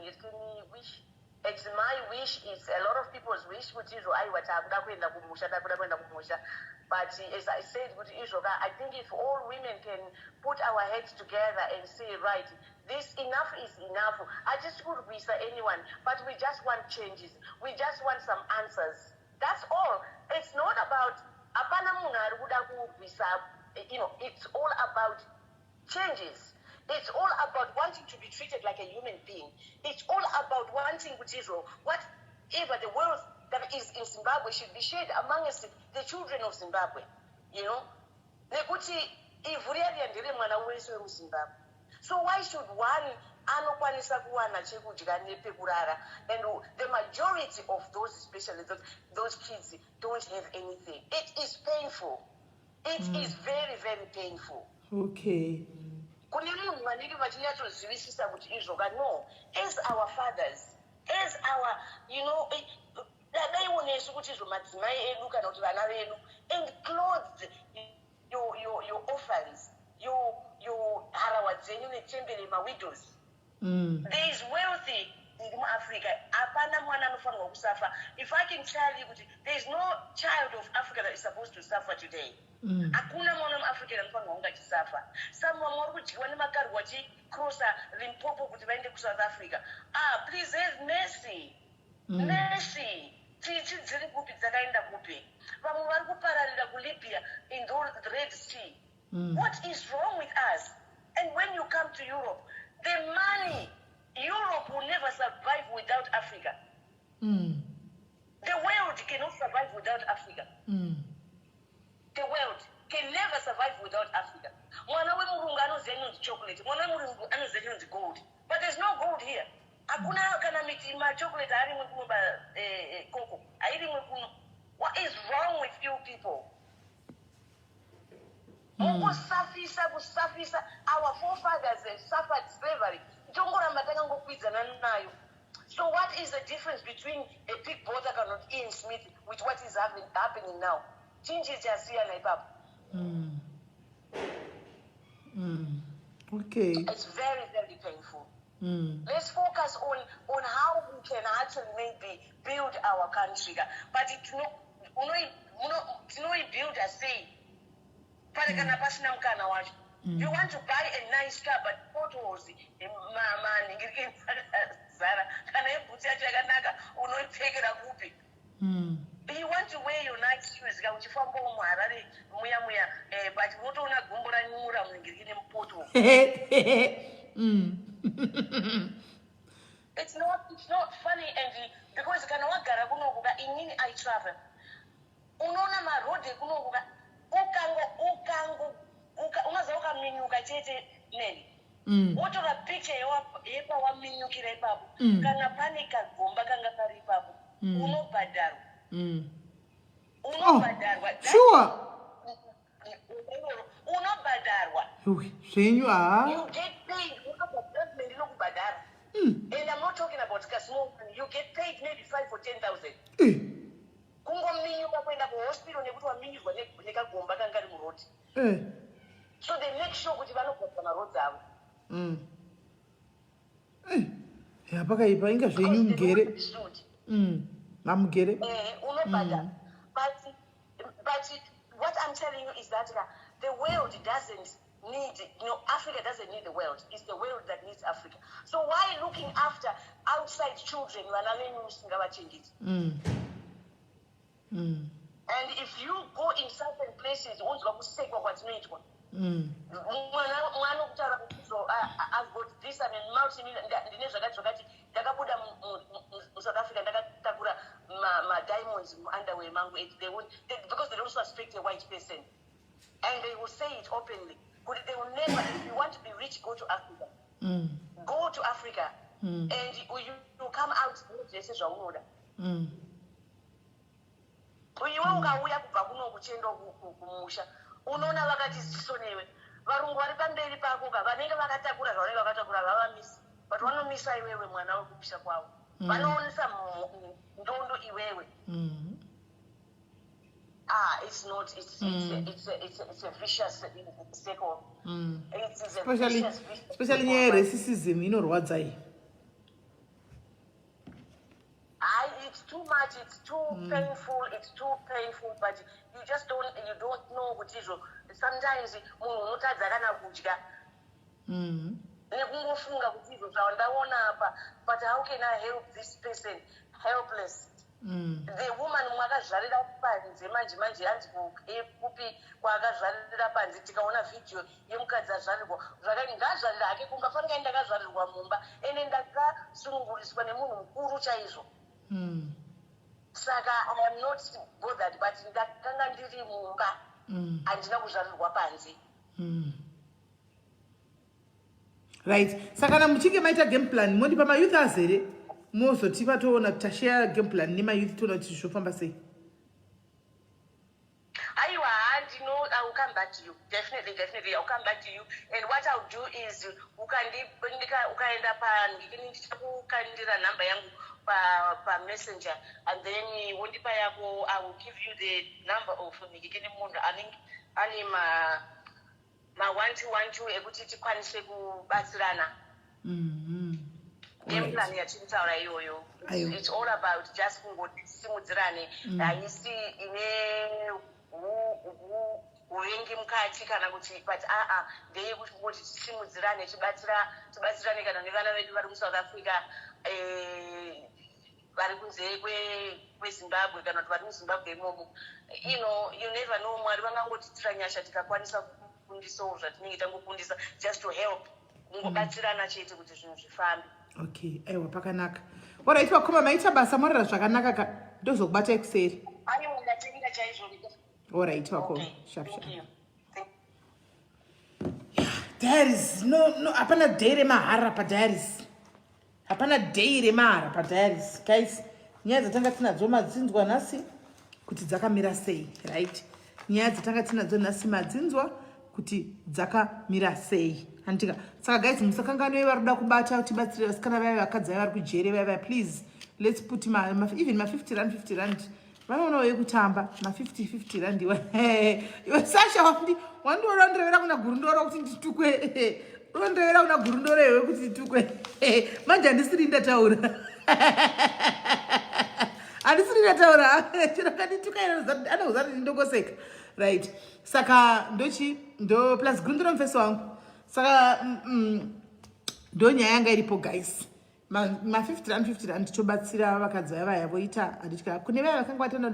wish, it's my wish, it's a lot of people's wish kuti izvo, aiwa, taakuda kuenda kumusha, takuda kuenda kumusha. But as I said kuti izvo ka, I think if all women can put our heads together and say, "Right, this enough is enough." Hatisi kurwisa anyone, but we just want changes, we just want some answers, that's all. It's not about, hapana munhu ari kuda kurwisa. It's all about changes. It's all about wanting to be treated like a human being. It's all about wanting kuti izvo whatever the wealth that is in Zimbabwe should be shared among us, the children of Zimbabwe, nekuti ivhu riya riya nderemwana wese wemuZimbabwe. So why should one anokwanisa kuwana chekudya nepekurara and the majority of those, especially those kids, don't have anything? It is painful. It is very, very painful. Kune munhu vanenge vachinyatsozivisisa kuti izvo ka, no, as our fathers, as our dadaiwo nesu kuti izvo madzimai edu kana kuti vana vedu, and clothed your orphans, your harawa dzenyu nechembere, mawidows. There is wealthy iri muAfrica. Hapana mwana anofanirwa kusuffer. If I can tell you kuti there is no child of Africa that is supposed to suffer today. Hakuna mwana wemuAfrican anofanirwa kunge achisuffer. Some vamwe vari kudyiwa nemakarwe vachicrossa Limpopo kuti vaende kuSouth Africa. Ah, please have mercy. Mercy. Tsitsi dziri kupi? Dzakaenda kupi? Vamwe vari kupararira kuLibya in the Red Sea. What is wrong with us? And when you come to Europe, the money, Europe will never survive without Africa. The world cannot survive without Africa. The world can never survive without Africa. Mwana wemurungu anoziva inonzi chocolate, mwana wemurungu anoziva inonzi gold, but there's no gold here. Hakuna kana miti machocolate arimwe kuno ba cocoa hairimwe kuno. What is wrong with you people? Mukusafisa kusafisa. Our forefathers have suffered slavery, tongoramba takangokwidzana nayo. So what is the difference between a Pik Botha kana kuti Ian Smith with what is happening now? Chinji chasiyana ipapo? It's very, very painful. Let's focus on how we can actually maybe build our country ka. But tinoibuilda sei pane kana pasina mukana wacho? You want to buy a nice car, but potholes, manhingirikeni akazara. Kana yebhutsu yacho yakanaka, unoipfekera kupi? You want to wear your nice shoes ka uchifambawo muHarare muya muya, but unotoona gumbo ranyura munhingirikeni mupothole. It's not funny, and because kana wagara kunoku ka, inini I travel, unoona marodhi ekunoku ka, ukango unoziva, ukaminyuka chete neni, wotora picture yepawaminyukira ipapo, kana pane kagomba kanga kari ipapo, unobhadharwa. Unobhadharwa. Sure. Unobhadharwa. Uy, zvenyu ha. You get paid. Government inokubhadhara. And I'm not talking about kasmall money. You get paid maybe 5 or 10,000 kungominyuka kuenda kuhospital nekuti waminyurwa nekagomba kanga kari murodhi. So they make sure kuti vanogadzira marodhi avo. Ya, pakaipa inga zvenyu mugere. Because they don't want to be sued. Mamugere. Unobhadhara. But what I'm telling you is that the world doesn't need, Africa doesn't need the world. It's the world that needs Africa. So why looking after outside children vana venyu musingavachengeti? And if you go in certain places, unzwa kusekwa kwatinoitwa. Mwana mwana kutaura kuti so I've got this, I'm a multi, ndine zvakati zvakati, ndakabuda muSouth Africa ndakatakura madiamonds muunderwear mangu, and they won't, because they don't suspect a white person, and they will say it openly kuti they will never, if you want to be rich, go to Africa. Go to Africa and you come out zvese zvaunoda. Iwe ukauya kubva kuno kuchienda kumusha, unoona vakati ziso newe. Varungu vari pamberi pako ka, vanenge vakatakura zvavanenge vakatakura, vavamisi, but vanomisa iwewe mwana wekumusha kwavo. Vanoonesa ndondo iwewe. Ah, it's not, it's a vicious circle. It is a Especially vicious, vicious especially circle. nyaya yeracism inorwadza iyi. It's too much, it's too painful, it's too painful, but you just don't, you don't know kuti izvo sometimes munhu unotadza kana kudya nekungofunga kuti izvo zvandaona apa, but how can I help this person? Helpless. The woman mwakazvarira panze manje manje, hanzi kupi kwaakazvarira panze. Tikaona vhidhiyo yemukadzi azvarirwa zvakati, ngazvarira hake kumba. Fanike ndakazvarirwa mumba, ende ndakasununguriswa nemunhu mukuru chaizvo. Saka I am not bothered, but ndakanga ndiri mumba, handina kuzvarirwa panze. Right, saka kana muchinge maita game plan, mondipa mayouth azere, mozotipa toona, tashare game plan nemayouth, toona kuti zvofamba sei. Aiwa, handino, I will come back to you, definitely, definitely I will come back to you. And what I'll do is ukaenda pandikini, ndichakukandira nhamba yangu pamessenger and then wondipa yako. I will give you the number of ndikini, munhu anenge ane ma 1212 ekuti tikwanise kubatsirana. Game plan yatiri kutaura iyoyo, Aiwa. it's all about just kungoti tisimudzirane. Haisi ine uvengi mukati kana kuti, but aa, ndeyekuti kungoti tisimudzirane, tibatsirane kana nevana vedu vari muSouth Africa, vari kunze kweZimbabwe kana kuti vari muZimbabwe imomo. You never know, Mwari vangangotitira nyasha tikakwanisa kukundisawo zvatinenge tangokundisa, just to help, kungobatsirana chete kuti zvinhu zvifambe. Okay, aiwa, pakanaka. Alright vakoma, maita basa, morara zvakanaka ka, ndozokubatai kuseri. Aiwa, ndatenga chaizvo. Alright vakoma. Okay, Sharp thank sharp. you. Diaries, no, hapana day remahara padiaries, hapana day remahara padiaries. Guys, nyaya dzatanga tinadzo madzinzwa nhasi kuti dzakamira sei, right? Nyaya dzatanga tinadzo nhasi madzinzwa kuti dzakamira sei, handitika? Saka guys, musakanganwe, vari kuda kubata, tibatsire vasikana vaya, vakadzi vaya vari kujere vaya vaya. Please, let's put even ma50 rand, 50 rand, vanoonawo yekutamba ma50 50 rand. Iwe iwe Sasha, wandiona ndirevera kuna Gurundoro kuti nditukwe? Unondirevera kuna Gurundoro iwe kuti nditukwe? Manje handisiri ndataura, handisiri ndataura. Chero akandituka, anokuza kuti ndongoseka. Right, saka ndochi ndo plus grundiro mufesi wangu. Saka ndo nyaya yanga iripo, guys. Ma 50 rand, 50 rand, tobatsira vakadzi vaya vaya voita, handitya. Kune vaya vakanga vatanda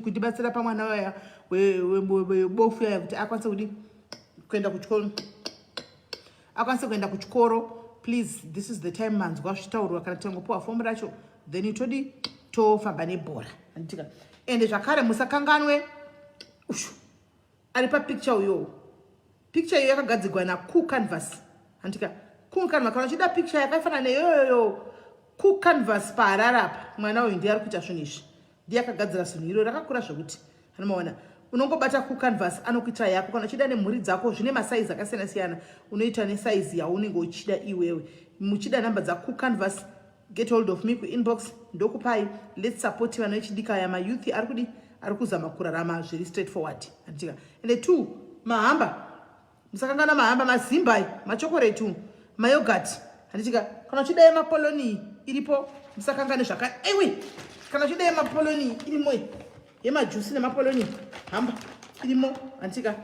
kundibatsira pamwana vaya webofu yaya kuti akwanise kudi kuenda kuchikoro, akwanise kuenda kuchikoro. Please, this is the time. Manzwa zvitaurwa. Kana tangopiwa fomu racho, then todi tofamba nebhora, handitika? Ende zvakare musakanganwe ushu ari papicture uyowo. Picture iyo yakagadzirwa naCool Canvas, handika? Cool Canvas, kana uchida picture yakafanana neyoyoyo, Cool Canvas paHarare apa. Mwana uyu ndiye ari kuita zvinhu izvi, ndiye akagadzira zvinhu iro rakakura zvekuti anomaona. Unongobata Cool Canvas, anokuita yako. Kana uchida nemhuri dzako, zvine masaizi akasiyana siyana, unoita nesaizi yaunenge uchida iwewe. Muchida namba dzaCool Canvas, get hold of me kuinbox, ndokupai. Let's support vana vechidika aya, mayouth ari kudi ari kuzama kurarama zviri straight forward, handitika? Ende two, mahamba, musakangana mahamba, mazimbai, machokoreti, mayoghurt, handitika? Kana uchida yemapoloni iripo, musakangane zvakare. Aiwe, kana uchida yemapoloni irimo, yemajusi nemapoloni, hamba irimo, handitika?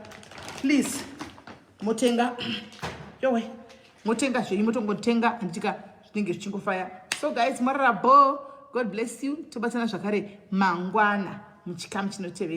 Please motenga, yowe, motenga zvenyu, motongotenga, handitika? Zvinenge zvichingofaya. So guys, marara bo. God bless you. Tobatana zvakare mangwana muchikamu chinotevera.